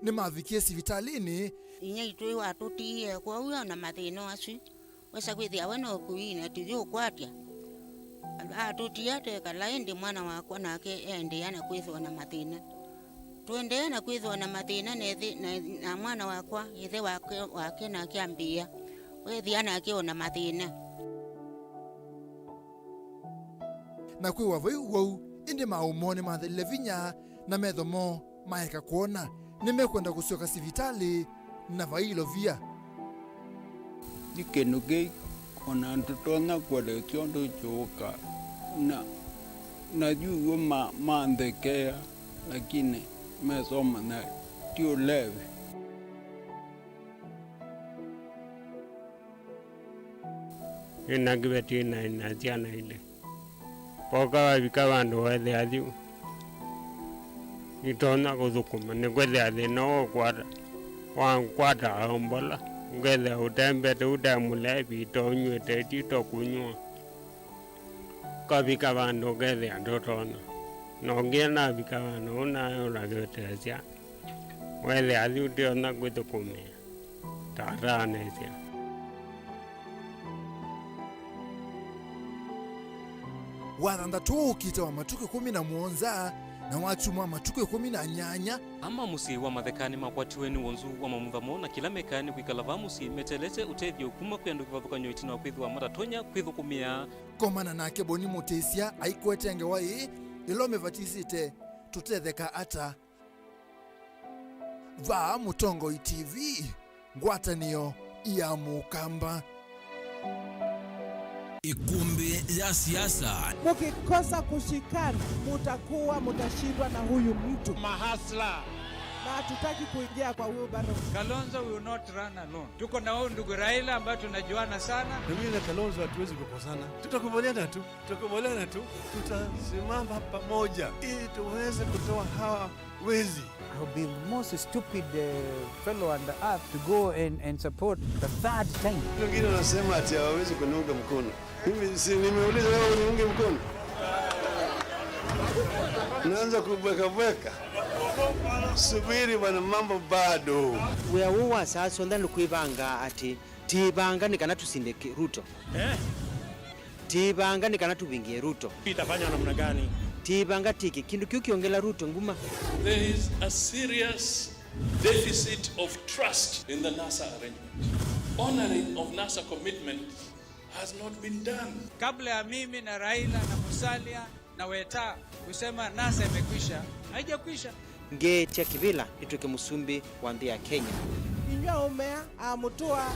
Nĩmavikie sivitalĩnĩ. Inyia witũ watũtiie, kwoou o na mathĩna asu. Wesa kwĩthĩa we no kũina tũyĩũkwatya. Atũtia twekala, ĩndĩ mwana wakwa nake eendeea na kwĩthĩwa na mathĩna. Tũendeea na kwĩthĩwa na mathĩna na ĩthĩ-, na, na mwana wakwa, ĩthe wake, wake nake ambĩĩa, weethĩa nake o na mathĩna. Na kwĩwa vai ũwau, ĩndĩ maũũ moo nĩmathelile vinya, na metho moo maeka kwona. Nĩmekwenda kũsyoka sivitalĩ na vai ilovia. Ti kĩndũ kĩu, o na tũtonya kũelesya ũndũ kyũũka. Na, na yu w'o ma-, manthekea, lakini mesomanya ti ũlevi. Nĩna kĩveti na, na syana ilĩ. Voka vavika vandũ weethĩa yu itonya kũthũkũma, nĩkwĩthĩa thĩna ũkwata, wankwata aombola, ũkethĩa ũtembete, ũte mũlevi, to ũnyw'ĩte, ti to kũnyw'a. Ũkavika vandũ ũkethĩa ndũtonya. Na ũngĩ navika vandũ ũu naĩ ũlaveteesya, weethĩa yu ndionya kwĩthũkũmĩa. Tataanĩsya. Wathanthatũ ũkĩte wa matukũ ĩkũmi na mũonza, na wa kyumwa matukũ ĩkũmi na nyanya. Ama mũsyĩ wa Matheka nĩmakwatiwe nĩ wonzu wa mamutha moo, na kĩla mekaa nĩ kwĩkala vaa mũsyĩ meteelete ũtethyo kuma kwĩ andũ kĩvathũkany'o ĩtina wa kwĩthĩwa matatonya kwĩthũkũmĩa. Komana nake Boni Mũtĩsya aikwete ngewa ĩĩ, ĩla ũmĩvatisĩte, tũtetheka ata? Vaa Mũtongoi T V, ngwatanĩo ya Mũkamba. Ĩkũmbĩ ya siasa. Mkikosa kushikana, mutakuwa mutashindwa na huyu mtu. Mahasla. Na hatutaki kuingia kwa wheelbarrow. Kalonzo will not run alone. Tuko na huyu ndugu Raila ambaye tunajuana sana. Na mimi na Kalonzo hatuwezi kukosana. Tutakubaliana tu. Tutakubaliana tu, tutasimama pamoja ili tuweze kutoa hawa wezi. I would be the most stupid, uh, fellow on the earth to go and, and support the third time. Wengine wanasema ati hawawezi kuniunga mkono. Mimi si nimeuliza wewe uniunge mkono? Naanza kubweka bweka. Subiri bwana, mambo bado. Wĩa ũũ wa saa syonthe nĩ kwĩvanga atĩ tĩĩvanga nĩ kana tũsinde kĩ-, Ruto. Eh? Tĩĩvanga nĩ kana tũvingie Ruto. Itafanywa namna gani? Tĩĩvanga tĩke kĩndũ kĩu kĩongela Ruto nguma. There is a serious deficit of trust in the NASA arrangement. Honoring of NASA commitment has not been done. Kabla ya mimi na Raila na Musalia na Weta kusema NASA imekwisha, haijakwisha. Ngeetya kĩvĩla nĩtw'ĩke mũsumbĩ wa nthĩ ya Kenya. Inyw'ĩ aũme, aa mũtũa,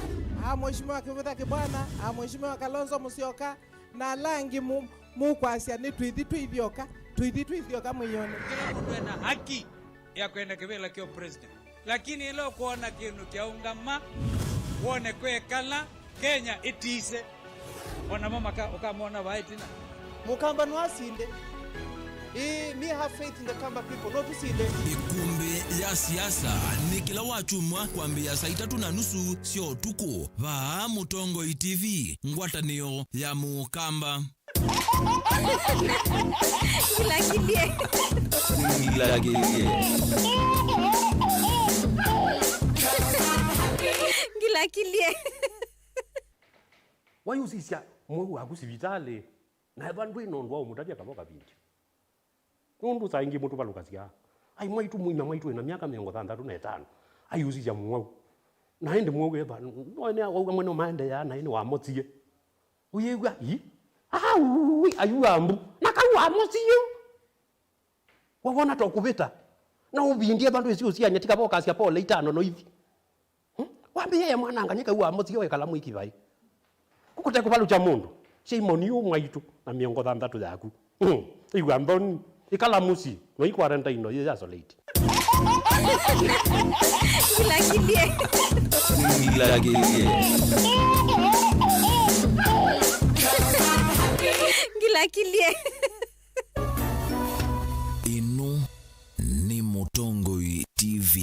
aa Mheshimiwa Kĩvutha Kĩbwana, aa Mheshimiwa Kalonzo Musyoka, na ala angĩ mu-, mũkwasya nĩ tũithi twĩ ithyoka, tũithi twĩ ithyoka mwĩone. Kĩla mũndũ ena haki ya kwenda kĩvĩla kya president. Lakini ĩla ũkwona kĩndũ kyaũngama, wone kwekala, Kenya ĩtise. O namo maka-, ũkamona vaa ĩtina. Mũkamba no asinde. Ĩĩ, me have faith in the Kamba people. No tũsinde. Ĩkũmbĩ ya siasa nĩ kĩla wakyumwa kwambĩĩa saa itatũ na nusu sya ũtukũ. Vaa Mũtongoi T V, ngwatanĩo ya Mũkamba. Ngilakilie. Ngilakilie. Ngilakilie. Waiusisya mwau waku sivitalĩ, na ethwa ndwĩ na ũndũ wa ũmũtavya kavo kavindi. Nũndũ saa ingĩ mũtũvalũkasya. Ai, mwaitũ mũima, mwaitũ ena myaka mĩongo thanthatũ na ĩtano. Aiusisya mwau. Na ĩndĩ mwau ethwa, no ene wauga mwene ũmaendeea, na ĩnĩ wamosie. Ũyĩw'a, ii? Aui, ayua mbu. Na kau wamosie. Wawona ta ũkũvĩta. Na ũvindie vandũ ĩsi ũsiany'a, tika vokasya pole itano no ithi. Hmm? Wambĩĩe mwananga nĩ kau wamosie wekala mwĩki vai. Kũkũte kũvalũkya mũndũ. Shame on you mwaitũ na mĩongo thanthatũ yaku. Hmm. Igua nthoni. Ikala mũsyĩ. No i quarantine no yĩ ya isolate. Ngilakilie. Ngilakilie. Ngilakilie. Ĩno nĩ Mũtongoi T V.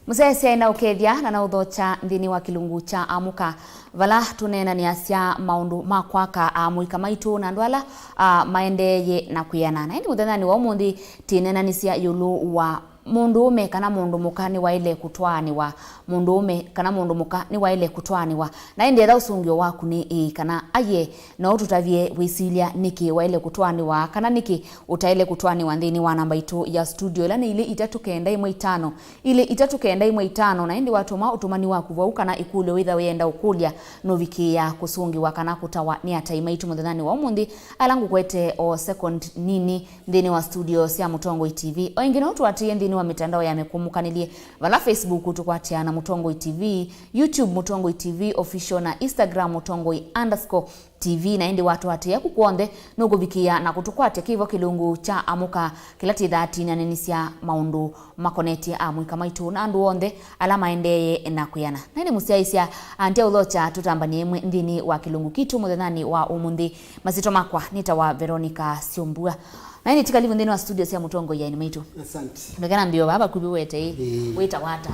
Mũsyaĩĩsya ĩna ũkethya na na ũthokya nthĩnĩ wa kĩlungu kya Amũka, vala tũneenanĩasya maũndũ ma kwaka amũika maitũ na andũ ala, a, maendeeye na kwĩana. Na ĩndĩ mũthenyanĩ wa ũmũnthĩ, tĩneenanĩsya ĩũlũ wa mũndũũme kana mũndũ mũka nĩwaĩle kũtwaanĩwa, mũndũũme kana mũndũ mũka nĩwaĩle kũtwaanĩwa. Na ĩndĩ etha ũsũngĩo waku nĩ ĩĩ kana aiee, no ũtũtavye wĩsilya nĩkĩ waĩle kũtwaanĩwa kana nĩkĩ ũtaĩle kũtwaanĩwa nthĩnĩ wa namba itũ ya studio, ĩla nĩ ilĩ itatũ kenda ĩmwe itano, ilĩ itatũ kenda ĩmwe itano, na ĩndĩ watũma ũtũmani waku vau kana ĩkũlyo wĩtha wĩenda ũkũlya, nũvikĩĩa kũsũngĩwa kana kũtawa nĩ atai maitũ mũthenyanĩ wa ũmũnthĩ, ala ngũkwete o second nini nthĩnĩ wa studio sya Mũtongoi T V. O ĩngĩ no ũtũatĩĩe nthĩnĩ wa mĩtandao ya mĩkũmũkanĩlye, vala Facebook tũkwatĩaa na Mũtongoi T V, YouTube Mũtongoi T V Official, na Instagram Mũtongoi underscore T V, na ĩndĩ watũatĩĩa kũ kw'onthe, nũkũvikĩĩa na kũtũkwatya kĩvo kĩlungu kya Amũka, kĩla tĩthaa tĩneenanĩsya maũndũ makonetye amũika maitũ na andũ onthe ala maendeeye na kwĩana. Na ĩndĩ mũsyaĩĩsya, andĩa ũthokya tũtambanĩe ĩmwe nthĩnĩ wa kĩlungu kitũ mũthenyanĩ wa ũmũnthĩ. Masyĩtwa makwa nĩtawa Veronica Syombua. Na ĩndĩ tikalivu nthĩnĩ wa studio sya Mũtongoi aeni maitũ. Asante. Ndũkena mbio vaa vakuvĩ wete ĩ. Ĩĩ. Wĩtawa ata?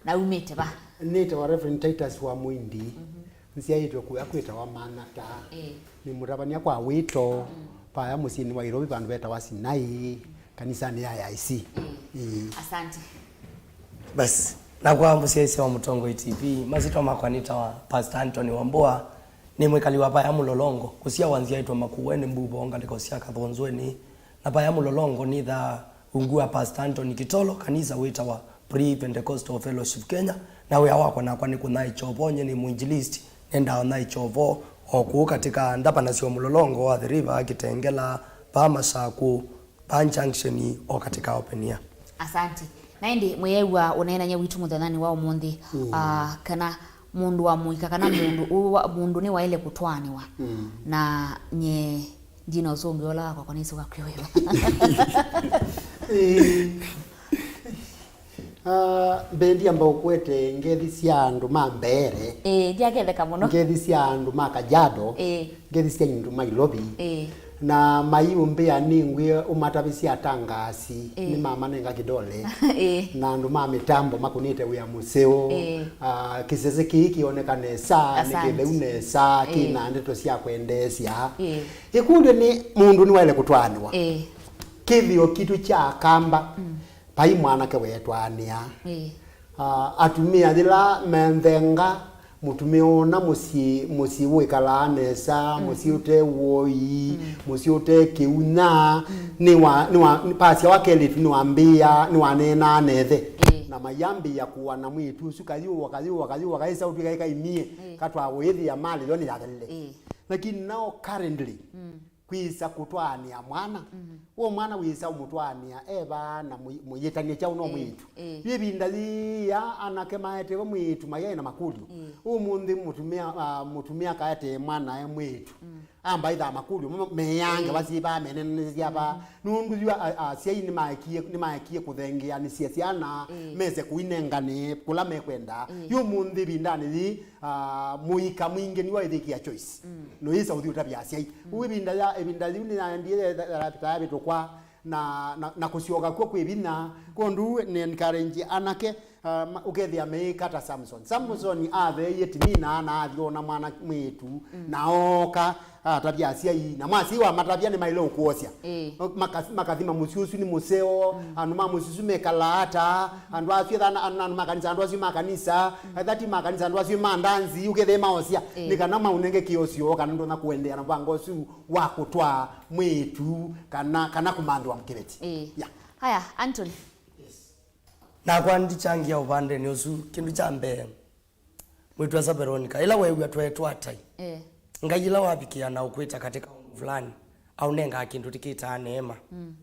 Na umĩte va? Nĩtawa Reverend Titus wa Mũindi. Mhm. Nzyaĩtwe kũya kwĩtawa Manata. Ĩĩ. Nĩ mũtavany'a kwa wĩto, mm, vaya mũsyĩnĩ wa Nairobi vandũ vetawa Sinai, kanisanĩ ya A I C. Ĩĩ. Ĩĩ. Asante. Basi, nakwa mũsyaĩĩsya wa Mũtongoi T V, masyĩtwa makwa nĩtawa Pastor Anthony Wambua, nĩ mwĩkali wa vaya Mũlolongo, kũsyawa nzyaĩtwe Makueni, Mbuvo, ngalĩko sya Kathonzweni, na vaya Mũlolongo nĩthaa ungu wa Pastor Anthony Kitolo, kanisa wĩtawa Pre-Pentecostal Fellowship Kenya, na wĩa wakwa nakwa nĩ kũnyaĩĩkya ũvoo. Nyie nĩ mũinjilisti, nendaa ũnyaĩĩkya ũvoo o kũu katĩka ndavano sya Mũlolongo wa Athi River, Kitengela, vaa Masakũ, vaa Junction, o katĩka open air. Asante. Na ĩndĩ mwĩew'a ũneenany'a witũ mũthenyanĩ wa ũmũnthĩ, mm, ah, kana mũndũ wa mũika kana mũndũ ũũ wa-, mũndũ nĩwaĩle kũtwaanĩwa. Mm. Na nye ndina ũsũngĩo ũla wakwa, kwa nĩsĩ wakwĩwĩwa. Ĩĩ. Ah, mbendi amba ũkwete ngethi sya andũ ma Mbeere. Ĩĩ, ndyaketheka mũno. Ngethi sya andũ ma Kajiado. Ĩĩ. Ngethi sya andũ ma Nairobi. Ĩĩ. Na maiũmbĩa nĩngwĩe ũmatavĩsya atangasi, ĩĩ, nĩmamanenga kĩdole. Ĩĩ. Na andũ ma mĩtambo makũnĩte wĩa mũseo. Ĩĩ. Ah, kĩsese kĩĩ kĩoneka nesa, nĩ, asante, kĩtheu nesa, ĩĩ, kĩna ndeto sya kwendeesya. Ĩĩ. Ĩkũlyo nĩ, mũndũ nĩwaĩle kũtwaanĩwa? Ĩĩ. Kĩthĩo kitũ kya Akamba, mm, vai mwanake weetwaanĩa. Ĩĩ. Ah, atumĩa yĩla menthenga, mũtumĩa ona mũsyĩ, mũsyĩ wĩkalaa nesa, mm, mũsyĩ ũte woi, mm, mũsyĩ ũte kĩunya, mm, nĩwa, nĩwa, pasya wa kelĩtu nĩwambĩĩa, nĩwaneenaa na ĩthe. Ĩĩ. Na mayambĩĩa kũana mwĩĩtu ũsu, kayũwa, kayũwa, kayũwa, kaĩsa ũtw'ĩka ĩkaimie, ĩĩ, katwaa ũyĩthĩa malĩ yo nĩyathelile. Ĩĩ. Lakini now currently, mm, kwĩsa kũtwaanĩa mwana. Mhm. W'o mwana wĩsa ũmũtwaanĩa e vaa na mũi-, mũyĩtanĩo kyaũ no, ĩĩ, mwĩĩtu. Ĩĩ. Yu ĩvinda yĩĩa anake maetewe mwĩĩtu mayaĩ na makũlyo. Ĩĩ. Ũmũnthĩ mũtumĩa, ah, mũtumĩa akaetee mwana e mwĩĩtu. Mm. Amba ithaa makũlyo mo meange, ĩĩ, vasivaa menenezya vaa. Nũndũ yu a- a- asyai nĩmaekie nĩmaekie kũthengeanĩsya syana, ĩĩ, mese kũinengane kũla mekwenda. Ĩĩ. Yu ũmũnthĩ ĩvindanĩ yĩĩ, ah, mũika mwingĩ nĩwaĩthĩkĩa choice. Nũyĩsa ũthi ũtavya asyai. Ũu ĩvinda ya ĩvinda yĩu nĩyaendie yavĩtũkwa na, na, na kũsyoka kw'o kwĩ vinya. Kwondũ nĩ encourage anake, ah, ma- ũkethĩa meĩka ta Samson. Samson atheeie Timina na athi ona mwana mwĩĩtu, na ooka atavya asyai, na mwasyai wamatavya nĩmaĩle ũkwosya. Ĩĩ. Maka- makathima mũsyĩ ũsu nĩ mũseo, andũ ma mũsyĩ ũsu mekalaa ata, andũ asu ethana andũ ma kanisa, andũ asu ma kanisa, ethati ma kanisa, andũ asu ma ndanzi, ũkethĩa maosya, ĩĩ, nĩ kana maũnenge kĩosyo kana ndona kũendeea na mũvango ũsu wa kũtwaa mwĩĩtu kana kana kũmanthĩwa kĩveti. Ĩĩ. Yeah. Haya, Anthony. Nakwa ndikyangĩa ũvandenĩ ũsu, kĩndũ kya mbee, mwĩĩtu asa Veronica, ĩla weew'a tweetwa atai, eh, Ngai ĩla wavikĩa na ũkwĩta katĩ ka ũndũ fulani, aũnengaa kĩndũ tĩkĩtaa neema. Mm.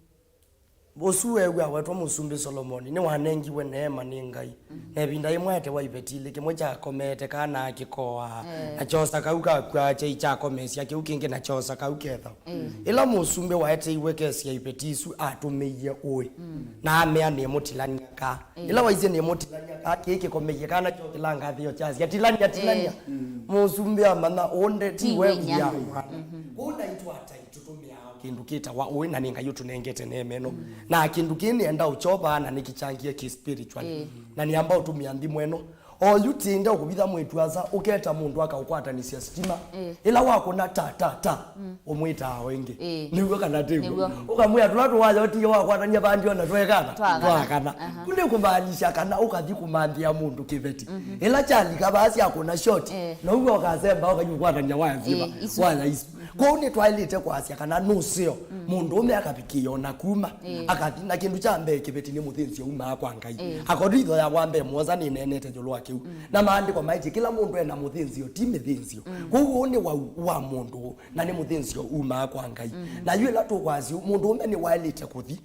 Ũsu weew'a awetwa Mũsumbĩ Solomoni, nĩwanengiwe neema nĩ Ngai. Mm. Na ĩvinda yĩmwe aetewa iveti ilĩ, kĩmwe kyakomeete kana akĩkoa, eh, na kyosa kau kakw'a kyai kyakomesya kĩu kĩngĩ na kyosa kau ketha. Mm. Ĩla mũsumbĩ waeteiwe kesya iveti isu atũmĩie ũĩ. Mm. Na amea nĩmũtilany'a kaa. Mm. Ĩla waisye nĩmũtilany'a kaa, kĩĩ kĩkomeie kana kyo kĩla ngathĩo kyasya, "Tilany'a, tilany'a." Eh. Mm. Mũsumbĩ amanya ũnde ti we wia mwana. Mhm. Kũu naitũ atai tũtũmĩaa kĩndũ kĩtawa ũĩ, na nĩ Ngai ũtũnengete neema ĩno. Mm. Na kĩndũ kĩĩ nĩenda ũkyovaa na nĩkĩkyangie kĩ spiritual. Eh. Na nĩamba ũtũmĩa nthimo ĩno. Oyu tienda ũkũvitha mwĩĩtu asa, ũketa mũndũ akaũkwatanĩsya sitima. Ĩĩ. Ĩla wakũna ta, ta, ta, mm, ũmwĩtaa o ĩngĩ. Ĩĩ. Nĩw'o kana tĩw'o? Nĩw'o. Ũkamwĩa tũla tũwaya ũtie wakwatany'a vandũ ona twekana? Twakana. Twakana. Aha. Kũ nĩ kũmaanisha kana ũkathi kũmanthĩa mũndũ kĩveti. Mhm. Ĩla kyalika vaa syakũna short, ĩĩ, na ũw'a ũkasemba ũkathi ũkwatany'a waya syĩva? Ĩĩ, isu. Waya isu. Kwoou nĩtwaĩlĩte kwasya kana nũseo, mm, mũndũũme akavikĩĩa ona kuma, ĩĩ, akathi na kĩndũ kya mbee kĩveti nĩ mũthĩnzĩo umaa kwa Ngai. Ĩĩ. Akorintho ya wa mbee mũonza nĩneenete ĩũlũ wa kĩu. Mm. Na maandĩko maĩtye kĩla mũndũ ena mũthĩnzĩo, ti mĩthĩnzĩo. Mm. Kwoou ũũ nĩ wau wa mũndũ, na nĩ mũthĩnzĩo umaa kwa Ngai. Mm. Na yu ĩla tũkwasya ũu, mũndũũme nĩwaĩlĩte kũthi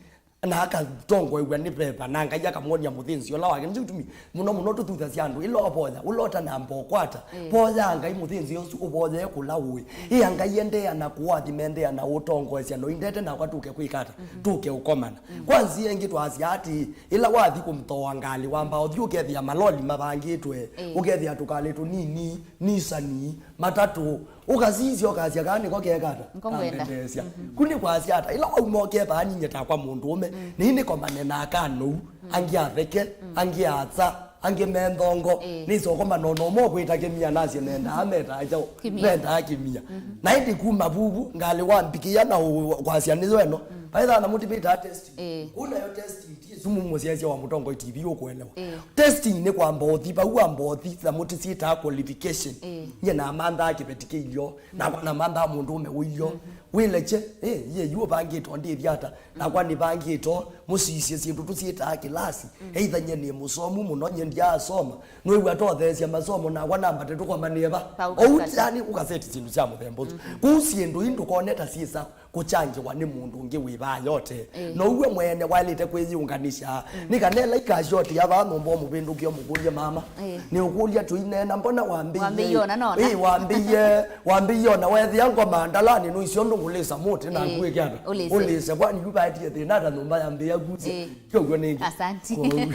na akatongoew'a nĩ veva, na Ngai akamwony'a mũthĩnzĩo ũla wake. Nĩkyo kĩtumi mũno mũno tũthuthasya andũ, ĩla ũvoya, ũla ũtanamba ũkwata, ĩĩ, voyaa Ngai mũthĩnzĩo ũsu ũvoyee kũla ũĩ. Ĩa Ngai endeea na kũathima, endeea na ũtongoesya, no indete nakwa tũke kwĩka ata? Mhm. Tũke ũkomana. Mhm. Kwa nzĩa ĩngĩ twasya atĩ, ĩla wathi kũmthooa ngalĩ, wamba ũthi ũkethĩa maloli mavangĩtwe, ĩĩ, ũkethĩa tũkalĩ tũnini, Nisani, matatũ, ũkasisya ũkasya, "Kaa nĩko keka ata? Nĩko ngwenda." Kambendeesya. Mhm. Ku nĩ kwasya ata? Ĩla wauma ũkethĩa ninyie takwa mũndũũme, mm, nĩnĩkomane na aka nou, mm, angĩ atheke, mm, angĩ asa, angĩ me nthongo. Ĩĩ. Nĩsokoma nono ũmwe ũkwĩta kĩmia nasye nendaa metaa kyaũ? Kĩmia. Mendaa kĩmia. Mhm. Na ĩndĩ kuma vuvu, ngalĩ wambikĩa na ũ-, kwasya nĩyo ĩno. Mm. Vaĩthaa na mũti vĩtaa testing. Ĩĩ. Kũu nayo testing ti ĩsu mũmũsyaĩsya wa Mũtongoi T V ũkũelewa. Ĩĩ. Testing nĩ kwamba ũthi, vau wamba ũthi, na mũti syĩtaa qualification. Ĩĩ. Nyie namanthaa kĩveti kĩ ilyo, nakwa namanthaa mũndũũme wĩ ilyo. Mhm. Wĩlekye, ĩ, yie yu ũvangĩtwe ndĩthya ata? Nakwa nĩvangĩtwe, mũsisye syĩndũ tũsyĩtaa kĩlasi. Mm. Either nyie nĩ mũsomu mũno, nyie ndyaasoma. Nwĩw'a totheesya masomo, nakwa nambate tũkomanĩe va? Vau. Ou katikati. Yani, ũkaseti syĩndũ sya mũthemba ũsu. Mhm. Kũu syĩndũ ii ndũkone ta syĩsa kũkyangĩwa nĩ mũndũ ũngĩ wĩ vaa yote. Ĩĩ. No ũw'o mwene waĩlĩte kwĩyĩũnganĩsya. Mm. Nĩ kana ĩla ikasyotea vaa nyũmba ũmũvĩndũkĩe ũmũkũlye, "Mama, ĩĩ, nĩũkũlya tũineena, mbona wambĩie?" Wambĩie ona nona. Ĩĩ, wambĩie, wambĩie ona wethĩa ngoma ndalanĩ, nũisyo ndũngũlĩsa mũtĩ na, ĩĩ, ngwĩke ata? Ũlĩse. Ũlĩse, kwani yu vaetie thĩna ata nyũmba yambĩĩa kusya? Ĩĩ. Kyoguo nĩngĩ. Asante. Kwoou.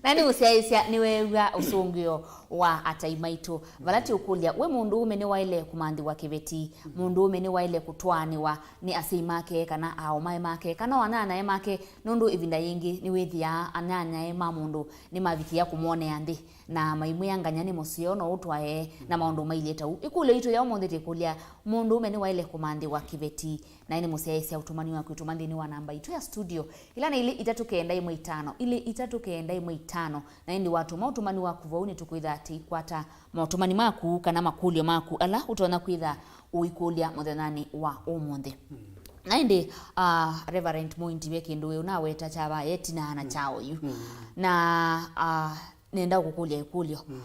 Na nĩ ũsyaĩĩsya nĩweew'a ũsũngĩo wa atai maitũ. Vala tũkũlya, we mũndũũme nĩwaĩle kũmanthĩwa kĩveti, mũndũũme nĩwaĩle kũtwaanĩwa nĩ asyai make kana aaũmae make kana o anyanyae make, nũndũ ĩvinda yĩngĩ nĩwĩthĩaa anyanyae ma mũndũ nĩmavikĩa kũmwonea nthĩ na maimwĩa nganya nĩ mũseo no ũtwae na maũndũ mailyĩ ta ũu. Ĩkũlyo yitũ ya ũmũnthĩ tĩkũlya, mũndũũme nĩwaĩle kũmanthĩwa kĩveti? Na ĩndĩ mũsyaĩĩsya ũtũmani waku ĩtũma nthĩnĩ wa namba itũ ya studio, ĩla nĩ ilĩ itatũ kenda ĩmwe itano, ilĩ itatũ kenda ĩmwe itano. Na ĩndĩ watũma ũtũmani waku vau, nĩtũkwĩtha tĩikwata maũtũmani maku kana makũlyo maku ala ũtonya kwĩtha ũikũlya mũthenyanĩ wa ũmũnthĩ. Mm. Na ĩndĩ, ah, Reverend Mũindi, ve kĩndũ we ũnaweta kya vaa ĩtina na kya oyu. Mm. Na, ah, nenda kũkũlya ĩkũlyo. Mm.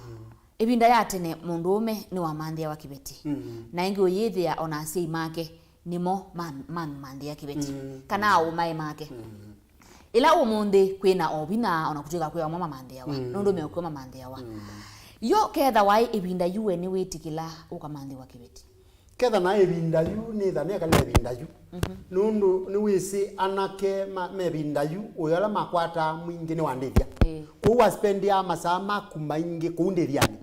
Ĩvinda ya tene mũndũũme nĩwamanthĩawa kĩveti. Mm. Na ĩngĩ ũyĩthĩa ona asyai make nĩmo ma- mamũmanthĩa kĩveti. Mm. Kana aũmae make. Mm. Ĩla ũmũnthĩ kwĩna o vinya, ona kũtw'ĩka kwĩ amwe mamanthĩawa, mm, nũndũ meũkw'o mamanthĩawa. Mm. Yo ketha waĩ ĩvinda yu we nĩwĩtĩkĩla ũkamanthĩwa kĩveti? Ketha na ĩvinda yu, nĩtha nekale ĩvinda yu. Nũndũ nĩwĩsĩ anake ma- me ĩvinda yu, ũyo ala makwataa mwingĩ nĩ wa ndĩthya. Ĩĩ. Kwoou waspendia masaa maku maingĩ kũu ndĩthyanĩ.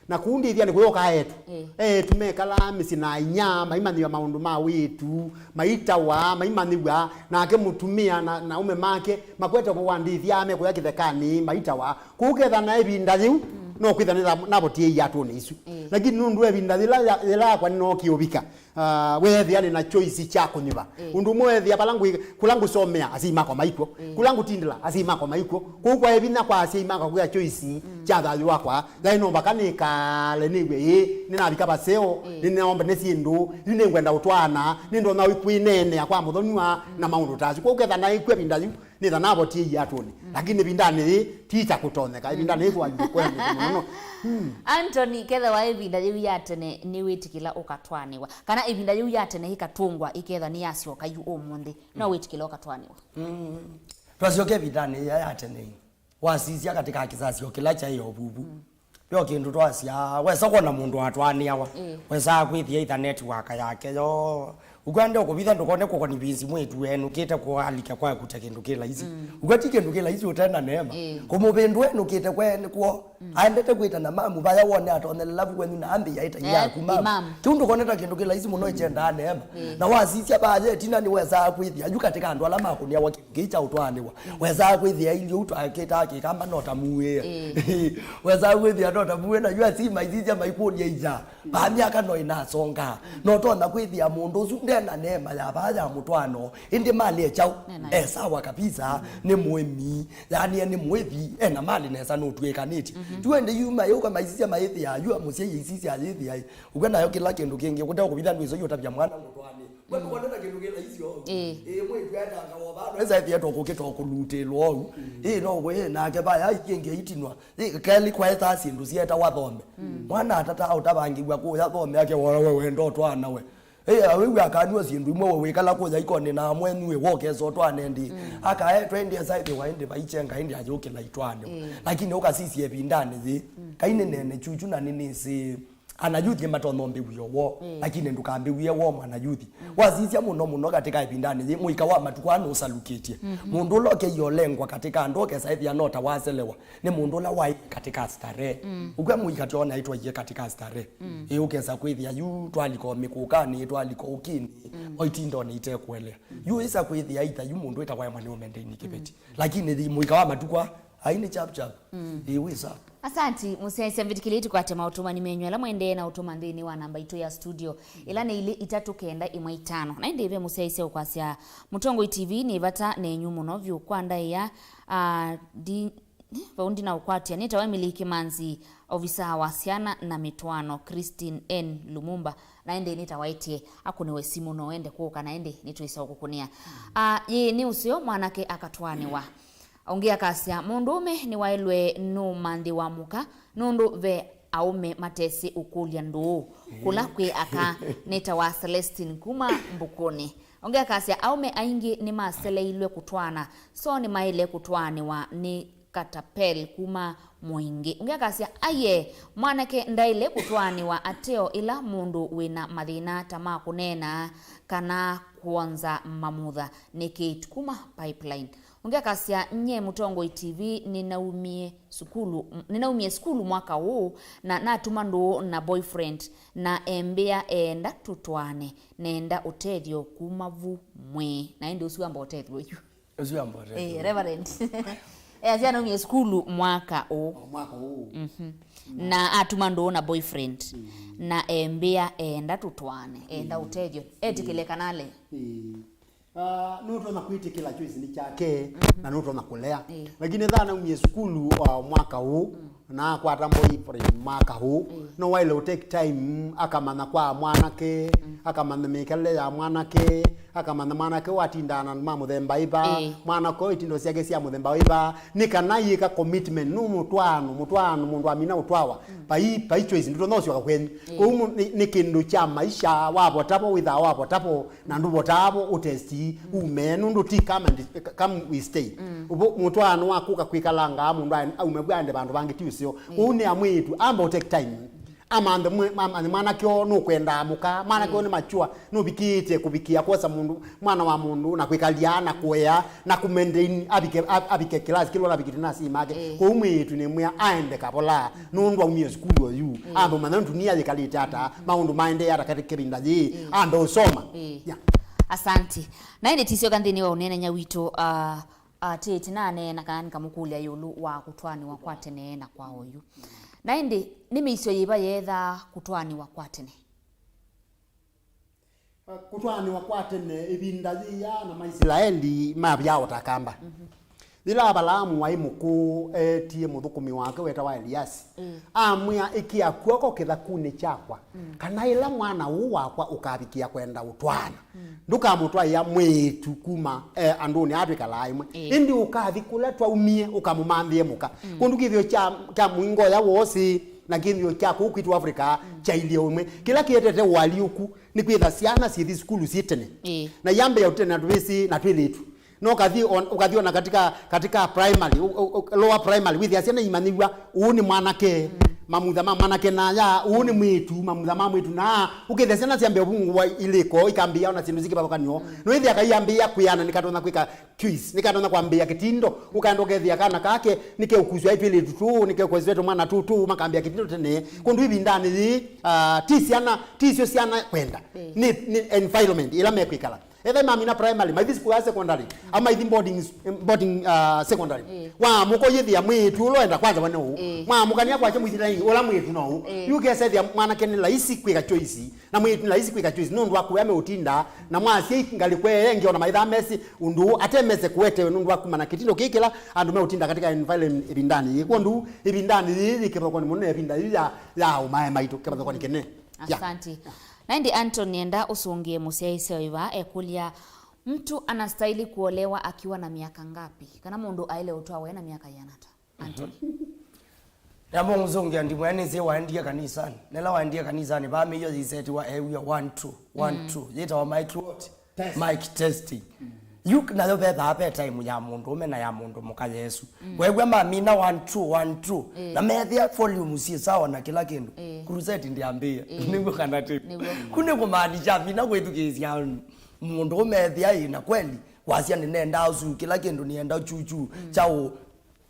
Na kũu ndĩthyanĩ kũyoka etu. Ĩĩ. Etu mekalaa mĩsyĩ na inya, maimanyĩw'a maũndũ ma wĩtu, maitawa, maimanyĩw'a, nake mũtumĩa na, na aume make makwete ũvoo wa ndĩthya, mekũya kĩthekanĩ, maitawa. Kũu ketha na ĩvinda yĩu, no kwĩtha nĩtha- navotie iatũnĩ isu. Ĩĩ. Lakini nũndũ wa ĩvinda yĩla ya- yĩla yakwa nĩnookie ũvika, ah, weethĩa nĩ na choice kya kũnyuva. Ĩĩ. Ũndũ ũmwe weethĩa vala ngwĩ- kũla ngũsomea, asyai makwa maikw'o. Ĩĩ. Kũla ngũtindĩla, asyai makwa maikw'o. Kũu kwa ĩvinya kwa asyai makwa kwĩa choice kya thayũ wakwa. Yaĩ no vaka nĩkale nĩw'e, ĩĩ, nĩnavika vaseo, ĩĩ, nĩneomba nĩ syĩndũ, yu nĩngwenda ũtwaana, nĩndonya kwĩneenea kwa mũthonua na maũndũ ta asu. Kwoou ketha naĩkw'a ĩvinda yu, nĩtha navotie iatũnĩ. Lakini ĩvindanĩ yĩĩ, ti kya kũtonyeka. Ĩvindanĩ yĩĩ kwambie kũya mũno mũno. Anthony, ketha wa ĩvinda yĩu ya tene nĩwĩtĩkĩla ũkatwaanĩwa, kana ĩvinda yĩu ya tene ĩkatũngwa ĩketha nĩyasyoka yu ũmũnthĩ, no wĩtĩkĩla ũkatwaanĩwa? Twasyoka ĩvindanĩ ĩya ya tene. Wasisya katika kĩsasyo kĩla kyaĩ o vuvu. Yo kĩndũ twasya, wesa kwona mũndũ atwaanĩawa. Ĩĩ. Wesaa kwĩthĩa ĩthaneti waka yake yo. Ũkwende ũkũvitha ndũkone kũkonivĩnsi mwĩĩtu wenũkĩte kũalika kwa kũta kĩndũ kĩ laisi. Ũkwati kĩndũ kĩ laisi ũtena neema. Ĩĩ. Kũmũvĩndũ enũkĩte kwene kwoo. Aendete kwĩta na mamu vaya wone atonyelela vu wenyu na ambĩĩa ĩta yaku mamu. Kĩu ndũkone ta kĩndũ kĩ laisi mũno ĩkyendaa neema. Na wasisya vaya ĩtina nĩwesaa kwĩthĩa yu katika andũ ala makũnĩawa kĩu kĩi kya ũtwaanĩwa. Wesaa kwĩthĩa ilyo ũtwakĩtaa kĩkamba no ta muĩe. Wesaa kwĩthĩa no ta muĩe na yu asyai maisisya maikũlya iya. Vaa myaka no ĩnasonga. No tonya kwĩthĩa mũndũ ũsu ndena neema ya vaa ya mũtwaano. Ĩndĩ malĩ e kyaũ? E sawa kabisa. Nĩ mũĩmi. Yaani e nĩ mũĩthi. Ena malĩ nesa nũtw'ĩkanĩtye. Yu ĩndĩ yu mayũka maisisya maĩthĩa. Yu amũsyai aisisya ayĩthĩa. Ũkw'a nayo kĩla kĩndũ kĩngĩ. Kũte ũkũvitha ndwĩso yu ũtavya mwana mũtwaanĩ. We ndũkonete kĩndũ kĩ laisi ũu. Ĩĩ. Ĩĩ, mwĩĩtu etanga wovaa, no esa ethĩe tokũkĩ tokũlutĩlwa ũu. Ĩĩ, no we nake vaya ingĩ itinwa. Ĩĩ, kelĩ kwaetaa syĩndũ sietawa thome. Mwana atataa ũtavangĩw'a kũya thome ake wona we wenda ũtwaana we. Ĩĩ, awĩw'a akanua syĩndũ imwe we wĩkala kũya ikonĩ na mwenyu ĩ wokesa ũtwaane ndĩ. Akaetwa ĩndĩ esa ethĩwa ĩndĩ vaichenga ĩndĩ ayũkĩla itwaanĩwa. Ĩĩ. Lakini ũkasisya ĩvindanĩ yĩĩ. Kai nĩnene chuchu na nĩnĩsĩ Ana youth nĩmatonya ũmbĩw'e ũwoo, lakini ndũkambĩw'e ũwoo mwana youth. Wasisya mũno mũno katika ĩvindanĩ yĩĩ, mũika wa matukũ aa nũsalukĩtye. Mũndũ ũla ũkeie ũlengwa katika andũ ũkesa ĩthĩa no ta waselewa, nĩ mũndũ ũla waĩ katika starehe. Ũkw'a mũika tyonaĩ twaie katika starehe. Ĩ ũkesa kwĩthĩa yu twalika o mĩkũkanĩ, twalika o ũkĩnĩ, o itindonĩ itekũelea. Yu ĩsa kwĩthĩa ita yu mũndũ ĩtawa Emmanuel Mendeni Kĩveti. Lakini yĩĩ mũika wa matukũ aa, ai nĩ chap chap. Ĩ wĩsa. Asanti, mũsyaĩĩsya mvĩtĩkĩlĩe tũkwate maũtũmani menyu ala mwaendee na ũtũma nthĩnĩ wa namba itũ ya studio, ĩla nĩ ilĩ itatũ kenda ĩmwe itano. Na ĩndĩ ve mũsyaĩĩsya ũkwasya, Mũtongoi T V nĩ vata nenyu mũno vyũ kwa ndaĩa, a, ndi, vau ndinaũkwatya. Nĩtawa Emily Kĩmanzi, ovisaa wa syana na mĩtwaano, Christine N Lumumba, na ĩndĩ nĩtawaĩtye akũnĩwe simũ no ende kũka, na ĩndĩ nĩtwĩsa ũkũkũnĩa. A, yĩĩ nĩ ũseo mwanake akatwaanĩwa. Ũngĩ akasya, mũndũũme nĩwaĩlwe nũmanthĩwa mũka, nũndũ ve aũme matesĩ ũkũlya ndũũ. Kũla kwĩ aka nĩtawa Celestine kuma Mbukũnĩ. Ũngĩ akasya, aũme aingĩ nĩmaseleilwe kũtwaana, so nĩmaĩle kũtwaanĩwa nĩ Katapel kuma Mũingĩ. Ũngĩ akasya, aiee, mwanake ndaĩle kũtwaanĩwa ateo ĩla mũndũ wĩna mathĩna ta ma kũneena kana kwonza mamutha. Nĩ Kate kuma Pipeline. Ũngĩ akasya, nyie Mũtongoi T V nĩnaumie sukulu, nĩnaumie sukulu mwaka ũũ, na natuma ndũũ na boyfriend, na embĩa eenda tũtwaane, nenda ũtethyo kuma vu mwĩĩ. Na ĩndĩ ũsu amba ũtethyo yu. Ũsu amba ũtethyo. Eh, Reverend. Eh, asya naumie sukulu mwaka ũũ. O mwaka ũũ. Na atuma ndũũ na boyfriend. Na embĩa eenda tũtwaane, eenda ũtethyo. Etĩkĩle kana ale. Ĩĩ. Ah, nũtonya kwĩtĩkĩla choice nĩ kyake, na nũtonya kũlea. Ĩĩ. Lakini thanaumie sukulu wa mwaka ũũ, na akwata boyfriend mwaka ũũ, no waĩle ũ take time, akamanya kwa mwanake, akamanya mĩkalĩle ya mwanake, akamanya mwanake ũũ atindaa na andũ ma mũthemba ĩva, mwanake ũũ itindo syake sya mũthemba ĩva, nĩ kana yĩka commitment, nũ mũtwaano, mũtwaano, mũndũ amina ũtwawa, vai, vai choice, ndũtonya ũsyoka kwenyu. Kwoou nĩ, nĩ kĩndũ kya maisha, wavota vo, wĩthaa wavota vo, na ndũvotaa vo ũtesti ume, nũndũ ti come and, come we stay. Ũvo mũtwaano wa kũka kwĩkalanga mũndũ aen-, aume vu aende vandũ vangĩ ti ũseo. Ũu nĩ amwĩĩtu, amba ũ take time. Amanthe mwe-, amanthe mwanake ũũ nũkwendaa mũka, mwanake ũũ nĩ mature, nũvikĩĩte kũvikĩa kwosa mũndũ, mwana wa mũndũ, na kwĩkalya, na kũea, na kũmaintain, avike, av-, avike class kĩla ũla avikĩte na asyai make. Ĩĩ. Kwoou mwĩĩtu nĩmwĩa aende kavola, nũndũ aumie sukulu oyu, ambe ũmanya ndunia yĩkalĩte ata, maũndũ maendee ata katika kĩvinda yĩĩ, ambe ũsoma. Ĩĩ. Yeah. Asanti. Na ĩndĩ tĩsyoka nthĩnĩ wa ũneenany'a witũ, ah, ah, tĩĩtĩ naneena kana nĩkamũkũlya ĩũlũ wa kũtwaanĩwa kwa tene na kwa oyu. Na ĩndĩ nĩ mĩisyo yĩva yeethaa kũtwaanĩwa kwa tene? Kũtwaanĩwa kwa tene, ĩvinda yĩya na Maisilaeli mavyaa o ta kamba. Yĩla Avalaamu waĩ mũkũũ, eetie mũthũkũmi wake wetawa Eliasi, amwĩa, "Ĩkĩa kw'oko kĩthakunĩ kyakwa, kana ĩla mwana ũũ wakwa ũkavikĩa kwenda ũtwaana, ndũkamũtwaĩa mwĩĩtu kuma, eh, andũnĩ aa twĩkalaa ĩmwe, ĩĩ, ĩndĩ ũkathi kũla twaumie, ũkamũmanthĩe mũka." Kũndũ kĩthĩo kya, kya mũingoya wosĩ, na kĩthĩo kya kũu kwitũ Africa kyailye ũmwe. Kĩla kĩetete ũalyũku nĩ kwĩtha syana syĩthi sukulu syĩ tene. Ĩĩ. Na iambĩĩa ũtene na tũvĩsĩ na twĩlĩtu. No ũkathi on-, ũkathi ona katika, katika primary, u-, u-, u-, lower primary, wĩthĩa syana imanyĩw'a, ũũ nĩ mwanake, mamutha ma mwanake na aya, ũũ nĩ mwĩĩtu, mamutha ma mwĩĩtu na aa. Ũkethĩa syana syambĩĩa ũvungũwa ilĩko, ikambĩĩa ona syĩndũ syĩ kĩvathũkany'o. No wĩthĩa kaiambĩĩa kwĩana nĩkatonya kwĩka choice, nĩkatonya kwambĩĩa kĩtindo, ũkaenda ũkethĩa kana kake nĩkeũkusw'a twĩlĩtu tũũ, nĩkeũkwesw'a tũmwana tũtũ, makambĩĩa kĩtindo tene. Kũndũ ĩvindanĩ yĩĩ, ah, ti syana, ti syo syana kwenda. Ĩĩ. Nĩ, nĩ environment ĩla mekwĩkala. Ethĩwa mamina primary, maithi sukulu ya secondary, au maithi boarding, boarding, ah, secondary. Ĩĩ. Wamũka ũyĩthĩa mwĩĩtu ũla ũenda kwanza we nĩ ũũ. Ĩĩ. Mwamũkania kwakya mwĩthĩlanĩ, ũla mwĩĩtu no ũũ. Ĩĩ. Yu ũkesa ethĩa mwanake nĩ laisi kwĩka choice. Na mwĩĩtu nĩ laisi kwĩka choice nũndũ wa kũya meũtinda, na mwasyai ngalĩko ĩngĩ ona maithaa mesĩ ũndũ ũũ, ate mese kũetewe nũndũ wa kumana kĩtindo kĩĩ kĩla andũ meũtinda katika environment ĩvindanĩ yĩĩ. Kwondũ ĩvindanĩ yĩĩ yĩ kĩvathũkany'o mũno na ĩvinda yĩĩ ya, ya aũmae maitũ, kĩvathũkany'o kĩnene. Yeah. Asanti. Na ĩndĩ Anton, nĩenda ũsũngĩe mũsyaĩĩsya ĩva ekũlya, "Mtu anastahili kuolewa akiwa na miaka ngapi?" Kana mũndũ aĩle ũtwawa ena miaka yĩana ata? Anthony. Nĩamba ngũsũngĩa ndimũ, nĩsĩ waendie kanisanĩ. Nĩla waendie kanisanĩ, vaa mĩio yĩsetiwa eew'a one, two, one, two. Yĩtawa mic what? Test. Mic testing. Yu nayo vethaa ve time ya mũndũũme na ya mũndũ mũka Yesũ. Weew'a mamina one, two, one, two. Ĩĩ. Na meethĩa volume syĩ sawa na kĩla kĩndũ. Ĩĩ. Crusade ndĩambĩĩe. Ĩĩ. Nĩw'o kana ti? Nĩw'o. Ku nĩ kũmaanisha amina kwĩthukĩĩsya mũndũũme ethĩa ĩ na kweli. Wasya nĩnendaa ũsu, kĩla kĩndũ nĩenda chuchu. Kyaũ?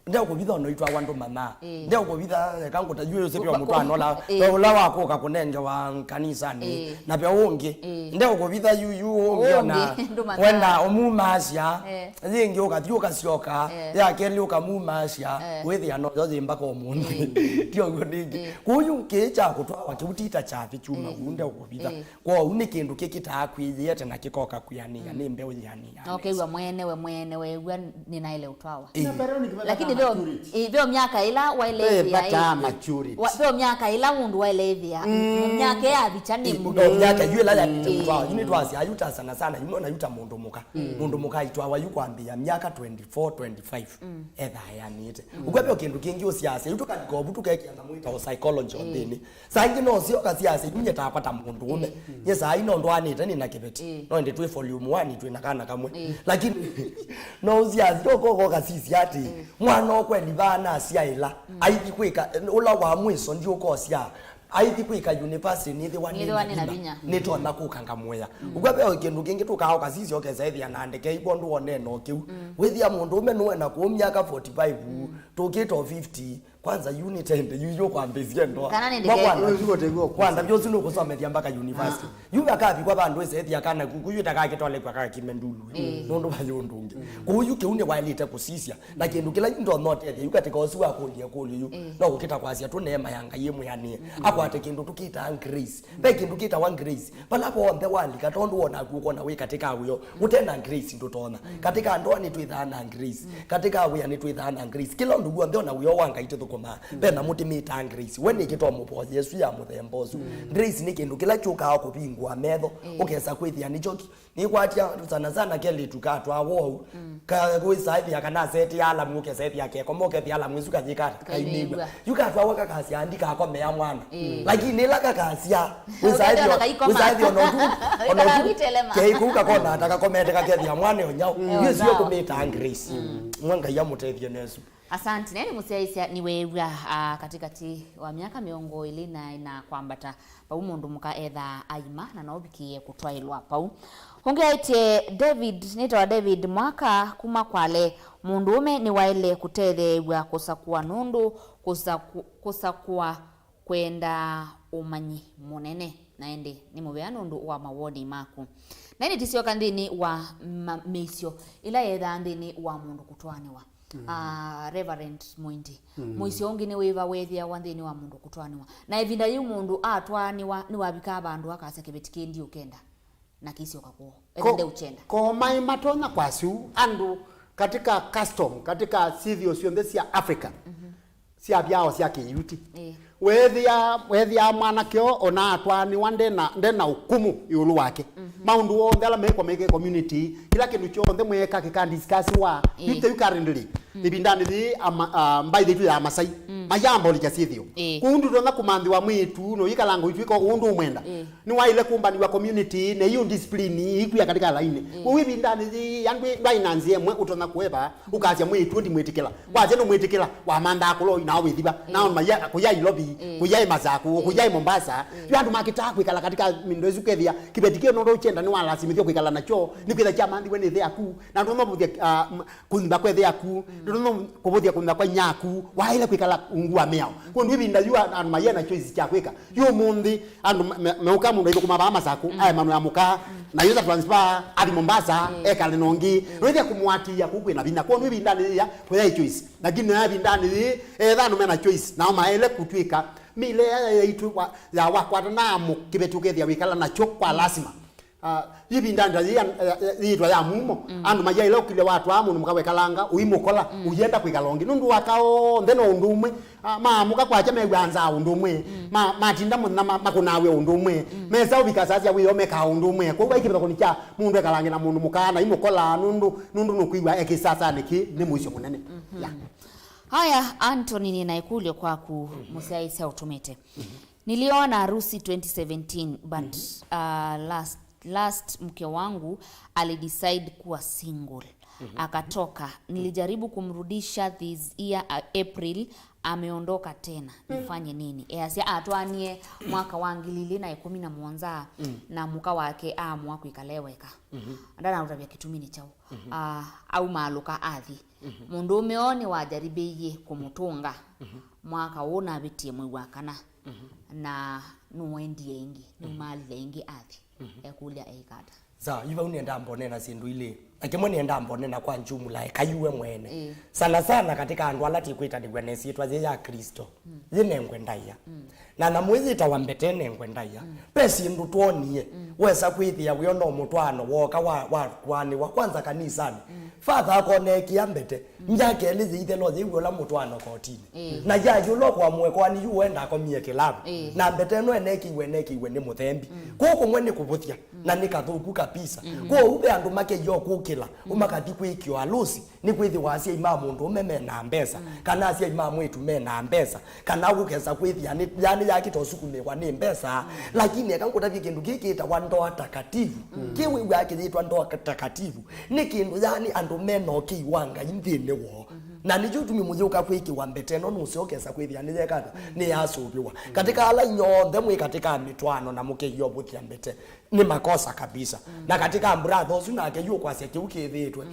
Ndeũkũvitha ona itwawa ndũmanyaa. Ĩĩ. Ndeũkũvitha eka ngũta yu yũsĩ pyo mũtwano la. Ĩĩ. Ve ũla wakũka kũnengewa kanisanĩ. Ĩĩ. Na ve ũngĩ. Ĩĩ. Ndeũkũvitha yu, yu ũngĩ ona. Ũngĩ, ndũmanyaa. Wenda ũmumasya. Ĩĩ. Yĩngĩ ũkathi ũkasyoka. Ĩĩ. Ya kelĩ ũkamumasya. Ĩĩ. Wĩthĩa no yo yĩ mbaka ũmũnthĩ. Ĩĩ. Ti ũguo nĩngĩ. Ĩĩ. Kũu yu kĩĩ kya kũtwawa kĩu ti ta kyavi kyuma. Ĩĩ. Kũu ndeũkũvitha. Ĩĩ. Kwoou nĩ kĩndũ kĩkĩtaa kwĩyĩete na kĩkoka kwĩanĩa, nĩ mbeũ yĩanĩa. Na ũkew'a mwene we mwene weew'a nĩnaĩle ũtwawa. Ĩĩ. Lakini veo, ĩ, veo myaka ĩla waĩle ĩthĩa, ĩ, maturity. Wa-, veo myaka ĩla mũndũ waĩle ĩthĩa, myaka ĩyavikya nĩ mũndũ. No myaka yu ĩla yaĩle ũtwawa, yu nĩtwasya yu ta sana sana, yu nona yu ta mũndũ mũka. Mũndũ mũka aitwawa yu kwambĩĩa myaka twenty-four, twenty-five. Ethaa eanĩte. Ũkw'a veo kĩndũ kĩngĩ ũsiasya, yu tũkalika ovu tũkekĩa na mwĩta o psychology o nthĩnĩ. Saa ingĩ no syoka syasya, "Yu nyie takwa ta mũndũũme. Nyie saa ii no ndwaanĩte nĩ na kĩveti. No ĩndĩ twĩ volume one, twĩ na kana kamwe." Lakini no ũsyasya, ũkoka ũkasisya atĩ, mwana ũkweli vaa nasyaĩla, aithi kwĩka, ũla wa mwiso ndiũkosya, aithi kwĩka university nĩthĩwa nĩ na vinya. Nĩtonya kũka ngamũya. Ũkw'a ve kĩndũ kĩngĩ tũkaa ũkasisya ũkesa ĩthĩa na ndeke ikw'o ndũonee no kĩu. Wĩthĩa mũndũũme nũena kũũ myaka forty-five, tũkĩte o fifty, Kwanza yu nĩ tende, yu yu kwambĩzie ndoa. Kana nĩ ndeke. Kwanza, ũcio ũtegwa kwanza, vyosi nĩ kũsomethia mpaka university. Yu akavikwa vandũ ĩsethia kana kuku, yu takakĩtolekwa kakime ndulu. Nũndũ wa yũndũ ũngĩ. Kũu yu kĩu nĩ waĩlĩte kũsisya. Na kĩndũ kĩla yu ndonotethia, yu katika ũsu wa kũlya kũlyo yu. No kũkĩta kwasya tũneema ya Ngai ĩmwĩanĩe. Akwate kĩndũ tũkĩtaa grace. Ve kĩndũ kĩtawa grace. Vala vonthe walika, tondũ wona aku ũkona wĩ katika wĩo, ũte na grace ndũtonya. Katika ndoa nĩtwĩthaa na grace. Katika wĩa nĩtwĩthaa na grace. Kĩla ũndũ w'onthe ona wĩo wa Ngai tũthũkũmaa, ve na mũtĩ mĩtaa grace. We nĩkĩ to mũvoye ĩsu ya mũthemba ũsu? Grace nĩ kĩndũ kĩla kyũkaa kũvingũa metho, ũkesa kwĩthĩa nĩkyo ki-, nĩkwatya sana sana kelĩtu katwaa wou, ka-, wĩsaĩthĩa kana asetĩa alamu, ũkesaĩthĩa kekoma, ũkethĩa alamu ĩsu kayĩkata, kainĩw'a. Yu katwawa kakasya, "Ndikakomea mwana." Lakini ĩla kakasya, wĩsaĩthĩa ona ũtu, ona ũtu, kei kũu kakona ata kakomete kakethĩa mwana ĩonyaũ. Yu ĩsu kũmĩtaa grace. Mwa Ngai amũtethye nesu. Asante. Nene mũsyaĩĩsya nĩweew'a, ah, katĩkatĩ wa myaka mĩongo ĩlĩ na ĩna kwambata, vau mũndũ mũka ethaa aima na no ũvikĩĩe kũtwaĩlwa vau. Ũngĩ aĩtye David, nĩtawa David Mwaka kuma Kwale, mũndũũme nĩwaĩle kũtetheew'a kũsakũa nũndũ kũsakũ-, kũsakũa kwendaa ũmanyi mũnene. Na ĩndĩ nĩ mũvea nũndũ wa mawoni maku. Na ĩndĩ tĩsyoka nthĩnĩ wa ma-, mĩisyo ĩla yethaa nthĩnĩ wa mũndũ kũtwaanĩwa. Ah, Reverend Mwindi, mũisyo ũngĩ nĩ wĩva wethĩawa nthĩnĩ wa mũndũ kũtwaanĩwa? Na ĩvinda yĩu mũndũ atwaanĩwa, nĩwavikaa vandũ akasya kĩveti kĩĩ ndiũkenda, na kĩisyoka kwoo. Ethĩwa ndeũkyenda. Ko maĩ matonya kwasyu andũ katika custom, katika syĩthĩo syonthe sya Africa, sya vyao sya Kĩyuti. Ĩĩ. Wethĩa, wethĩa mwanake o, ona atwaanĩwa ndena, ndena ũkumu ĩũlũ wake. Maũndũ onthe ala mekwa meke community, kĩla kĩndũ kyonthe mweka kĩka discussiwa. Ĩĩ. Yu teu currently, ĩvindanĩ yĩĩ ama-, ah, mbaĩ yitũ ya Masai mayambolekya syĩthĩo. Ĩĩ. Kũu ndũtonya kũmanthĩwa mwĩĩtu, no yĩkalanga ũitwĩka ũndũ ũmwenda. Ĩĩ. Nĩwaĩle kũmbanĩw'a community, na hiyo discipline ikwia katika laini. Kwoou ĩvindanĩ yĩĩ, andũ ndwaĩ na nzĩa ĩmwe ũtonya kũeva, ũkasya mwĩĩtu ndimwĩtĩkĩla. Wasya nũmwĩtĩkĩla, wamanthaa kũloi, nao wĩthiva. Nao maya, kũya Nairobi, kũya Masakũ, kũya Mombasa. Yu andũ makĩtaa kwĩkala katika mĩndo ĩsu kethĩa kĩveti kĩu nũndũ ũkyenda nĩwalasimĩthw'a kwĩkala nakyo, nĩkwĩtha kyamanthiwe nĩ ĩthe yaku. Na ndũtonya kũvũthya, ah, m-, kũnyimba kwa ĩthe yaku, ndũtonya kũvũthya kũnyimba kwa inya yaku, waĩle kwĩkala ungu wa mĩao. Kwondũ ĩvinda yu a-, andũ mayĩ na choice kya kwĩka. Yu ũmũnthĩ, andũ me-, me-, meũka mũndũ aithũkũma vaa Masakũ, ae mano ya mũka, na yosa transfer, athi Mombasa, ekale na ũngĩ. Noĩthĩa kũmũatĩĩa kũu kwĩna vinya. Kwondũ ĩvindanĩ yĩya, kũyaĩ choice. Lakini na ĩvindanĩ yĩĩ, etha andũ mena choice, nao maĩle kũtw'ĩka mĩile ya, ya, yaitũ wa, ya wakwatana na kĩveti ũkethĩa wĩkala nakyo kwa lasima. Ah, ĩvinda nda yĩ ya, ya, ya, yĩtwa ya mumo, andũ mayaĩle ũkilya watwaa mũndũ mũka wekalanga, ũimũkola, ũyenda kwĩkala ũngĩ. Nũndũ waka onthe no ũndũ ũmwe, ah, maamũka kwakya mew'aa nzaa ũndũ ũmwe, ma-, matinda mũthenya ma-, makũnawĩa ũndũ ũmwe, mesa ũvika saa sya wĩoo mekaa ũndũ ũmwe. Kwoou vai kĩvathũkany'o kya mũndũ ekalange na mũndũ mũka na imũkola nũndũ, nũndũ nũkwĩw'a e kĩsasanĩ kĩ nĩ mũisyo mũnene. Ya. Haya, Anthony, nina ĩkũlyo kwaku, mũsyaĩĩsya ũtũmĩte. Niliona harusi twenty seventeen, but, uh, last, last mke wangu alidecide kuwa single. Akatoka. Nilijaribu kumrudisha this year, uh, April, ameondoka tena. Nifanye nini? Easya atwaanie mwaka wa ngili ili na ikũmi na mũonza, na mũka wake aamua kwĩkala e weka. Ndanaũtavya kĩtumi nĩ kyaũ. Ah, aumaalũka athi. Mũndũũme oo nĩwajaribĩie kũmũtũnga mwaka ũũ navĩtie mwei wa kana, na nũendie ĩngĩ, nũmaalile ĩngĩ athi. Ekũlya eĩka ata? Sawa, yu vau nĩenda mbonena syĩndũ ilĩ. Na kĩmwe nĩenda mbonena kwa njumula, eka yu we mwene. Ĩĩ. Sana sana katika andũ ala tĩkwĩtanĩw'a na ĩsyĩtwa yĩ ya Kristo, yĩnengwe ndaĩa. Na nyamũ ĩyĩtawa mbete ĩnengwe ndaĩa. Ve syĩndũ twonie, wesa kwĩthĩa wĩona mũtwaano woka wa, wa kũanĩwa kwanza kanisani. Father akonekĩa mbete, myaka ĩlĩ yĩithe no yĩw'e ũla mũtwaano kotinĩ. Ĩĩ. Na yayũla kwa mũekoani yu wenda akomie kĩlavu. Ĩĩ. Na mbete ĩno enekĩiwe, enekĩiwe nĩ mũthembi. Kũu kũmwe nĩ kũvũthya, na nĩ kathũku kabisa. Kwoou ve andũ makeiyo kũkĩla, ũmakathi kwĩkĩwa alũsi, nĩkwĩthĩwa asyai ma mũndũũme mena mbesa, kana asyai ma mwĩĩtu mena mbesa, kana ũkesa kwĩthĩa nĩ, yani yakĩte ũsukumĩwa nĩ mbesa. Lakini eka ngũtavye kĩndũ kĩĩ kĩtawa ndoa takatifu. Kĩwĩw'aa kĩyĩtwa ndoa takatifu, nĩ kĩndũ yani andũ mena ũkĩi wa Ngai nthĩnĩ woo. Na nĩkyo ũtumi mũyũka kwĩkĩwa mbete ĩno nũseo ũkesa kwĩthĩa nĩyekata, nĩyasũvĩwa. Katika ala inyonthe mwĩ katika mĩtwaano na mũkeiyo ũvũthya mbete, nĩ makosa kabisa. Na katika brother ũsu nake yu ũkwasya kĩu kĩthĩĩtwe.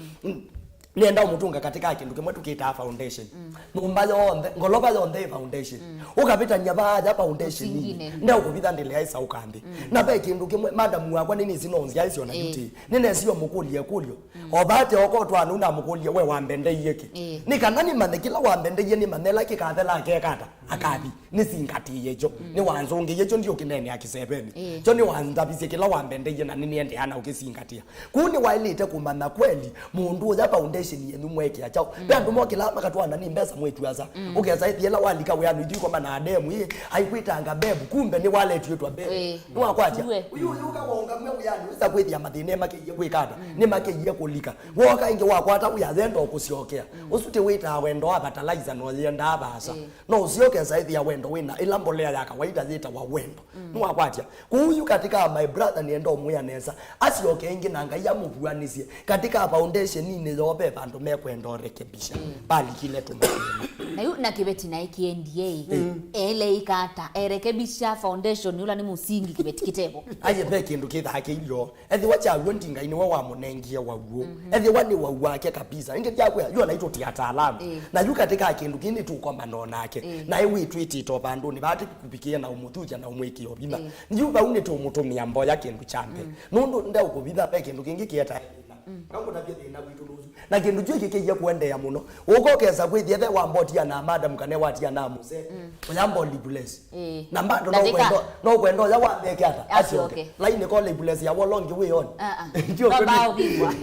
Nĩenda ũmũtũnga katika kĩndũ kĩmwe tũkĩtaa foundation. Nyũmba yonthe, ngolova yonthe ĩ foundation. Ũkavĩtany'a vaaja foundation. Ũsingine. Ndeũkũvitha ndĩlea ĩsaũka nthĩ. Na ve kĩndũ kĩmwe, madam wakwa nĩnĩsĩ no nzĩa ĩsyo na duty. Nĩnesiwe mũkũlye ĩkũlyo. O vate oko twana ũnamũkũlye we wambendeie kĩ? Ĩĩ. Nĩ kana nĩmanye kĩla wambendeie, nĩmanye ĩla kĩkathela akekata, akathi. Nĩsingatĩĩe kyo. Nĩwanzũngĩie kyo ndiũkĩneenea kĩsevenĩ. Ĩĩ. Kyo nĩwandavisye kĩla wambendeie na nĩnĩendeea na ũkĩsingatĩa. Kũu nĩwaĩlĩte kũmanya kweli mũndũ ũya foundation yenyu mwekĩa kyaũ. Ve andũ mokĩlaa makatwaana nĩ mbesa mwĩtu asa. Ũkesa ĩthi ĩla walika wĩanũ ithyĩ ikoma na ademu ĩ, aikwĩtanga bebu, kumbe nĩwaletwĩtwa bebu. Ĩĩ. Nĩwakwatya. Ue. Ũyũ ũyũka wongamw'a wĩanĩ, wĩsa kwĩthĩa mathĩna makĩie kwĩkata, nĩmakĩie kũlika. Woka ĩngĩ wakwata wĩa yenda ũkũsyokea. Ũsu ti wĩtaa wendo wa fertilizer no yendaa vaasa. Ĩĩ. No ũsyoke esa ĩthĩa wendo wĩna ĩla mbolea ya kawaida yĩtawa wendo. Nĩwakwatya. Kũu yu katika my brother nĩenda ũmwĩa nesa. Asyoke ĩngĩ na Ngai amũvuanĩsye. Katika foundation-inĩ yoo ve vandũ mekwenda ũrekebisha. Mm. Valikile tũmathĩna. Na yu na kĩveti naĩ kĩendie ĩ. Mm. Ele ikata, erekebisha foundation, ũla nĩ mũsingi kĩveti kĩtevo. Aye ve kĩndũ kĩthaa kĩilyo. Ethĩwa kyaw'o ndi Ngai nĩwe wamũnengie waw'o. Mhm. Ethĩwa nĩ wau wake kabisa. Ĩngĩ ndyakwĩa, yu ona itũ ti ataalamu. Ĩĩ. Na yu katika kĩndũ kĩĩ nĩtũkomana nake. Ĩĩ. Naĩ wĩtwĩtĩte o vandũnĩ vaa tũkũvikĩe na ũmũthuthya na ũmwĩkĩa vinya. Ĩĩ. Yu vau nĩtũmũtũmĩa mboya kĩndũ kya mbee. Mm. Nũndũ ndeũkũvitha ve kĩndũ kĩngĩ kĩetae thĩna. Mm. Nangũtavye thĩna witũ nũsu. Na kĩndũ kyu kĩkĩie kũendeea mũno. Ũka ũkesa kwĩthĩa ve wambotia na madam kana watia na mũsee. Mm. Ũyamba ũlibules. Ĩĩ. Na bado no Ndathĩka. kwenda, no kwenda ũya wambeke ata? Asyoke. Asyoke. Laini ko libules ya wolongi wĩ on. Ah, ah. Tio Baba kwĩ- ũvingwa.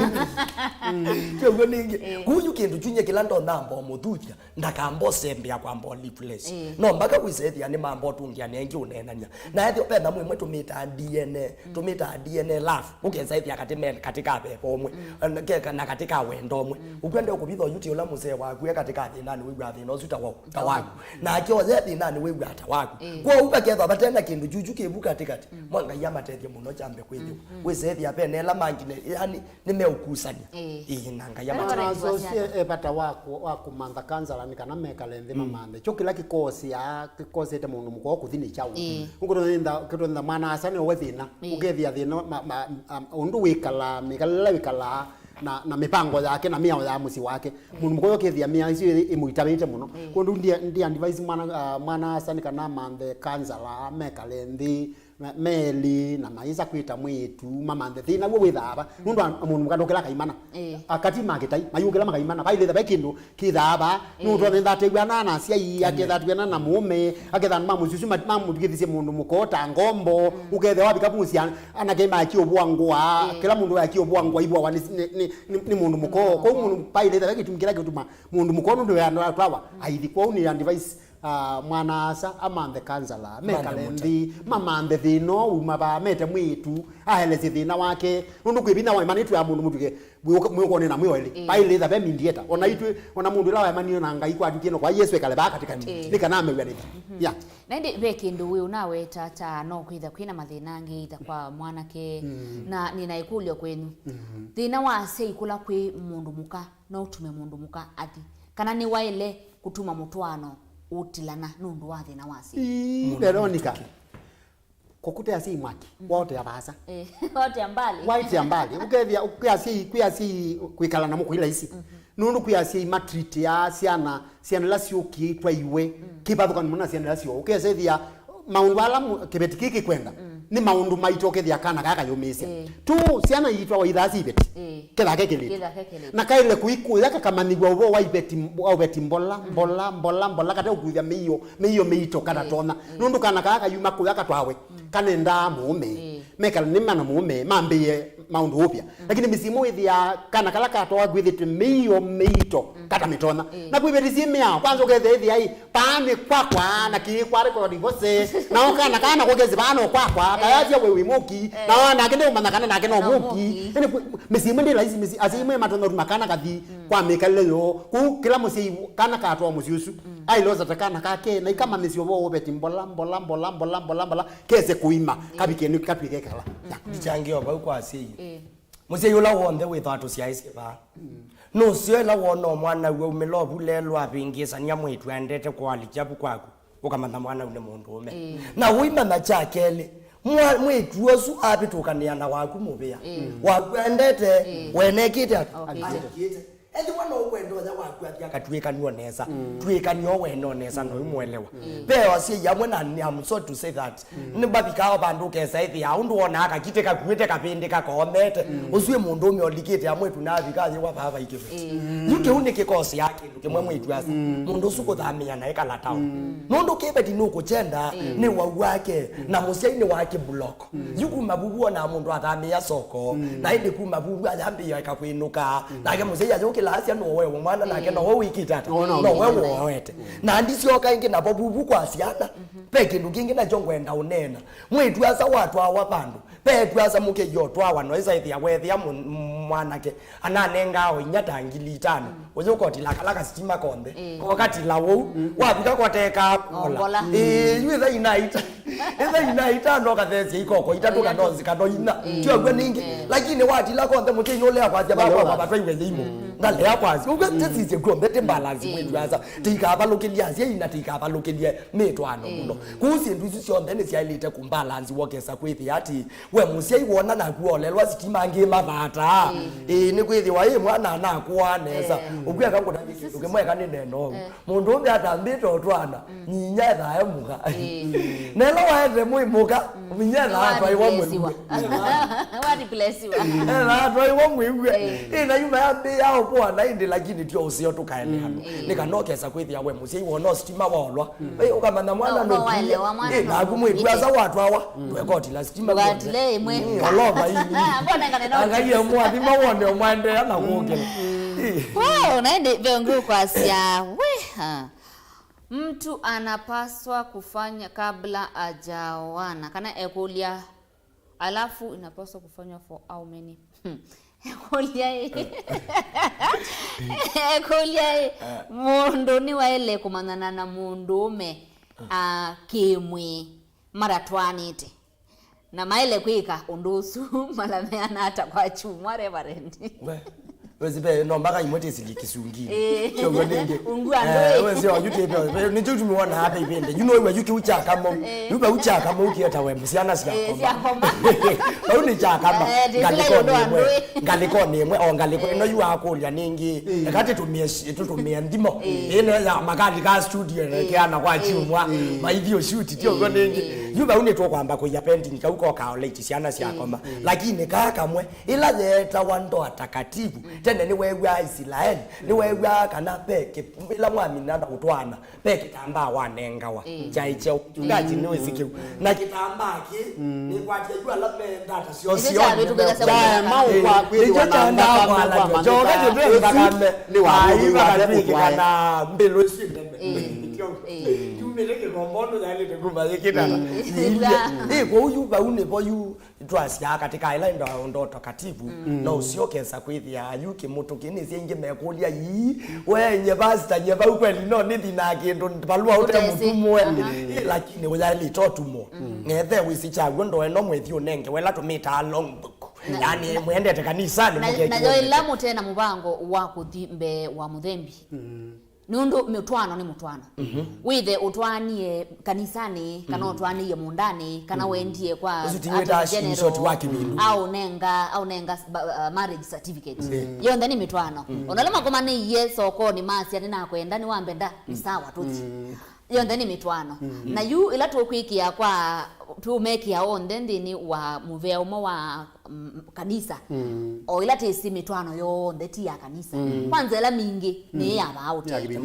Tio kwĩ ningĩ. Ĩĩ. Kuyu kĩndũ chunye kĩla ndonamba mũthuthya, ndakamba ũsembea kwamba libules. Ĩĩ. No mpaka wĩsethia nĩ mamba ũtũngia nengi ũneenania. Na ethio pena mwĩmwe tũmĩtaa D N A, tũmĩtaa D N A love. Ũkesa ethia katĩ men, katika veva ũmwe. Mm. Na ke- na katika wendo ũmwe. Mm. Ũkwenda ũkũvitha ũyuti ũla mũsee waku e katika thĩnanĩ wĩw'a thĩna ũsu ta wau. Ta waku. Nake oye thĩnanĩ wĩw'aa ta waku. Ĩĩ. Kwoou vakethwa vate na kĩndũ kyuchu kĩvu katĩkatĩ. Mm. Mwa Ngai amatethye mũno kyambe kwĩthĩwa. Mm, mm. Wĩsethĩa vene ĩla mangine, yani, nĩmeũkusany'a. Ĩĩ. Ĩĩ, na Ngai amatethye. Mwana asosie e vata wa kũ- wa kũmantha kanzala nĩ kana mekale nthĩ mamanthe. Kyo kĩla kĩkosea, kĩkosete mũndũ mũkoo kũthi nĩ kyaũ. Ĩĩ. Ũkũtonyenda, kĩtonyenda mwana asa nĩ we thĩna. Ĩĩ. Ũkethĩa thĩna ma- ma- am- ũndũ wĩkalaa, mĩkalĩle wĩkalaa, na, na mĩpango yake na mĩao ya mũsyĩ wake. Mm. Mũndũ mũkũyũ ũkethĩa mĩao ĩsu ĩ- ĩmũitavĩte mũno. Mm. Kwondũ ndi, ndi advise mwana, ah, mwana asa nĩ kana amanthe kanzala, mekale nthĩ, me- melĩ, na maisa kwĩta mwĩĩtu, mamanthe thĩna w'o wĩthaa va. Mm. Nũndũ a- mũndũ mũka ndokĩla kaimana. Eh. Akati ma kĩtai, mayũkĩla makaimana. Vailĩtha ve kĩndũ kĩthaa va, eh, nũndũ nĩndatew'ana na asyai, eh, akethatw'ana na mũũme, aketha andũ ma mũsyĩ ũsu ma- mamũtw'ĩkĩthisye mũndũ mũkoo ta ngombo, mm, ũkethĩa wavika mũsyĩ, anake makiũvũa ngũa, eh, kĩla mũndũ akiũvũa ngũa ivũawa nĩ, nĩ, nĩ, nĩ, nĩ mũndũ mũkoo. Mũndũ kwoou mũkoo. Mũndũ vailĩtha ve kĩtumi kĩla kĩtuma mũndũ mũkoo nũndũ we andũ atwawa, mm, aithi. Kwoou nĩ advice, ah, mwana-a-asa amanthe kanzala, mekale nthĩ, mamanthe thĩna ũu uma vaa, mete mwĩĩtu, aelesye thĩna wake, nũndũ kwĩ vinya waimanĩtw'e ya mũndũ mũtw'ĩke mwĩũkonĩ na mwĩoeli. Ĩĩ. Vailĩtha ve mediator. Ona itwĩ, ona mũndũ ĩla waemanio na Ngai kwatw'ĩkie no kwa Yesũ ekale vaa katĩkatĩ. Ĩĩ. Nĩ kana amew'anĩthya. Mhm. Yeah. Na ĩndĩ ve kĩndũ wĩ ũnaweta ta no kwĩtha kwĩna mathĩna angĩ either kwa mwanake, mm, na nĩna ĩkũlyo kwenyu. Mhm. Thĩna wa asyai kũla kwĩ mũndũ mũka no ũtume mũndũ mũka athi? Kana nĩwaĩle kũtuma mũtwaano ũtilana nũndũ wa thĩna wa asyai? Ii, Veronica. Kũkũtea asyai mwaki, mm, waotea vaasa. Eh, waotea mbali. Waotea mbali. Ũkethĩa, kwĩ asyai, kwĩ asyai kwĩkala namo kwĩ laisi. Mhm. Nũndũ kwĩ asyai matreatia syana, syana ila syũkie itwaiwe, mm, kĩvathũkany'o mũno na syana ila syoo. Ũkesethĩa maũndũ ala mu- kĩveti kĩĩ kĩkwenda, mm, nĩ maũndũ maitũ ũkethĩa kana kaa kayũmĩĩsya. Eh. Tu syana iitwawa ithaa syĩ iveti. Eh. Kethaa kekĩlĩtwe. Kethaa kekĩlĩtwe. Na kaĩle kũi kũya kakamanyĩw'a ũvoo wa iveti, wa ũveti mbola, mm, mbola, mbola, mbola, kate ũkuthya mĩio, mĩio mĩito katatonya. Mm. Nũndũ kana kaa kayuma kũya katwawe, mm, kanendaa mũũme. Mm. Mekala nĩ mana mũũme, mambĩĩe maũndũ ũvya. Mm. Lakini mĩsyĩ ĩmwe wĩthĩaa kana kala katwawa kwĩthĩtwe mĩio mĩito, mm, kata mĩtonya. Mm. Na kwĩ iveti syĩ mĩao, kwanza ũkethĩa ĩthĩai, paa nĩ kwakwa, na kĩĩ kwa record divorce. Nao kana kana kũkesi paa no kwakwa, eh, kayasya we wĩ mũki, eh, na ona nake nĩ ũmanya kana nake no mũki. No mũki. Ĩndĩ kwĩ- mĩsyĩ ĩmwe ndĩ laisi, mĩsyĩ, asyai ĩmwe matonya ũtuma kana kathi, mm, kwa mĩkalĩle yoo. Kũu kĩla mũsyai kana katwawa mũsyĩ ũsu, mm, ailosa ta kana kake, na ikamanyĩsya ũvoo ũveti mbola, mbola, mbola, mbola, mbola, mbola, kese kũima, mm, kavike nĩ katw'ĩke kala. Mm. Ndikyangĩo vau kwa asyai. Eh. Mũsyai ũla w'onthe wĩthwa tũsyaĩsye vaa. Mm. Nũseo ĩla wona mwana w'o aumĩla ũvu lelũ avĩngĩĩsany'a mwĩĩtu aendete kũalikya vu kwaku, ũkamanya mwana ũu nĩ mũndũũme. Ĩĩ. Na ũimanya kya kelĩ, mwa- mwĩĩtu ũsu avĩtũkanĩa na waku mũvĩa. Ĩĩ. Waku aendete, ĩĩ, wenekĩte ata? Okĩte. Alikĩte. Ethĩwa no ũkwenda ũya waku athi akatw'ĩkanw'a nesa, mm, tw'ĩkany'o wene o nesa, mm, no ũmũelewa. Mm. Ve asyai amwe, na I'm sorry to say that, mm, nĩmavikaa vandũ ũkesa ĩthĩa ũndũ wonaa kakitĩ kakuĩte kavĩndĩ kakoomete, mm, ũsu ĩ mũndũũme ũlikĩte amwe tu na avika ayĩwa vaa vaikĩveti. Mm. Yu kĩu nĩkĩkosea kĩndũ kĩmwe mwĩĩtu asa. Mm. Mũndũ ũsu kũthamĩa na ĩkala taũ. Mm. Nũndũ kĩveti nũkũkyenda, mm, nĩ wau wake, mm, na mũsyai nĩ wa kĩbuloko. Mm. Yu kuma vuvu ona mũndũ athamĩa soko, mm, na ĩndĩ kuma vuvu ayambĩĩa eka kwĩnũka. Mm. Nake mũsyai ayũkĩla asya no we wa mwana, nake, mm, no we wĩkĩte ata? No, no, no we woete. Mm. Na ndisyoka ĩngĩ navo vuvu kwa syana. Mhm. Ve kĩndũ kĩngĩ nakyo ngwenda ũneena. Mwĩĩtu asa watwawa vandũ. Ve ĩtu asa mũkĩi ũtwawa no ĩsa ĩthĩa wethĩa mũ- mwanake. Ananengaa o inya ta ngili itano. Mm. Ũyũ ũkotila kala kasitima konthe. Eh. Kokatila ũu. Mm. Wavika koteka kola. Mbola. Eh, yu itha inaita. Itha inaita no kathesia ikoko itatũ, eh, kana onzi kana ina. Eh. Tio gwe ningi. Eh. Lakini watila konthe mũtĩ ino lea kwasya baba baba twaiwe thimo. Mm. Talea kwasya ũkw'a tĩsisye kw'onthe tĩ balance mwĩtu asa, tĩikavalũkĩlya asyai na tĩikavalũkĩlye mĩtwaano mũno. Kwoou syĩndũ isu syonthe nĩsyaĩlĩte kũ balance wokesa kwĩthĩa atĩ we mũsyai wona naku wolelwa sitima angĩ mavataa. Ĩĩ, nĩkwĩthĩwa ĩ mwana anakũaa nesa. Ũkwĩa kangũtavye kĩndũ kĩmwe eka nĩ neno ũu. Mũndũ ũmwe atambĩte ũtwana, nyinya ethaa e mũka. Nelo waete mwĩ mũka, nyinya ethaa atwaiwa mwĩw'e. Watiplesiwa. Ethaa atwaiwa mwĩw'e. Ĩ na yuma yambĩĩa ũkũana ĩndĩ, lakini tio ũseo tũkaeleanwa. Nĩ kana ũkesa kwĩthĩa we mũsyai wona sitima waolwa. Ĩ, ũkamanya mwana nũkie. Ĩ, naku mwĩtu asa watwawa. Ndwekotila sitima. Ndũgatile ĩmwe. Ĩ, olova ii. Mbona ngane no. Angalia mwathima wone ũmwendeea na kũkĩla. Wow, na ĩndĩ ve ũngĩ ũkwasya, we, ha. Mtu anapaswa kufanya kabla hajaoana. Kana ekũlya, alafu inapaswa kufanywa for how many? Hmm. Ekũlya ĩ. Ekũlya ĩ. Mũndũ nĩwaĩle kũmanyana na mũndũũme, ah, kĩmwĩĩ matatwaanĩte. Na maĩle kwĩka ũndũ ũsu malameana ata kwa kyumwa, Reverend? We, wezi ve, no mpaka imwe tĩsili kĩsungini. Ĩĩ. Kyoguo nĩngĩ. Ungu andũ ĩ. Wezi oyu tĩve, nĩkyo tumiwona hata ivĩndĩ. You know, yu kĩu kya kamo. Ĩĩ. Yu vau kya kamo ũkĩeta we, syana syakoma. Ĩĩ, syakoma. Vau nĩ kya kama. Ĩĩ, ngalĩkonĩ ĩmwe. Ngalĩkonĩ ĩmwe, o ngalĩko ĩno yu akũlya nĩngĩ. Ĩĩ. Eka tũtũmĩe, tũtũmĩe ndimo. Ĩĩ. Ĩĩ, nĩ ya makali ka studio, ĩĩ, keana kwa kyumwa. Ĩĩ. Maithi ũshuti, ti ũguo nĩngĩ. Ĩĩ. Yu vau nĩtũkwamba kũia pending kau koka late syana syakoma. Lakini kaa kamwe, ĩla yeetawa ndoa takatifu, tene nĩweew'aa Isilaeli, nĩweew'aa kana ve kĩ-, ĩla mwamina na kũtwaana, ve kĩtambaa wanengawa kyaĩ kyeũ. Mchungaji nĩwĩsĩ kĩu. Na kĩtambaa kĩ nĩkwatie yu ala me ndata syoo. Nĩkyo syoo kyaĩle kwĩthĩwa na nthakame kwa maandĩko. Kyoka kĩte nthakame. Nĩ wa mũndũ wa nde kũtwae. Kana mbĩlũ isu nene. Tumĩte kĩkombondo yaĩlĩte kuma yĩkĩtana. Ĩ, kwoou yu vau nĩvo yu twasyaa katika ila ndoto takatifu, no ũsyo ũkesa kwĩthĩa yu kĩmũtũ kĩnĩsya ingĩ mekũlya, ii, we nye pastor, nye vau kweli no nĩthi na kĩndũ valũa ũte mũtumwe. Ĩ, lakini ũyaĩlĩte ũtumwa. Ng'ethe wĩsĩ kyaw'o ndoa ĩno mwĩthi ũnenge wela tũmĩtaa long book. Yani, mwendete kanisanĩ. Nayo ĩla mũte na mũvango wa kũthi mbee wa mũthembi. Nũndũ mũtwaano nĩ mũtwaano. Wĩthe ũtwaanie kanisanĩ, kana ũtwaanĩie mũũndanĩ, kana wendie kwa Attorney General, ũsu tiwĩtaa screenshot wa kĩvindu. Aũnenga, aũnenga ba-, uh, marriage certificate. Yonthe nĩ mĩtwaano. Ona ala makomanĩie sokonĩ masya, "Nĩnakwenda, nĩwambenda," nĩ sawa, tũthi. Yonthe nĩ mĩtwaano. Na yu ĩla tũkwĩkĩa kwa, tũmekĩa onthe nthĩnĩ wa mũvea ũmwe wa mm, kanisa. O ĩla tĩsĩ mĩtwaano yonthe ti ya kanisa. Kwanza ĩla mingĩ nĩ ya vaa ũtee.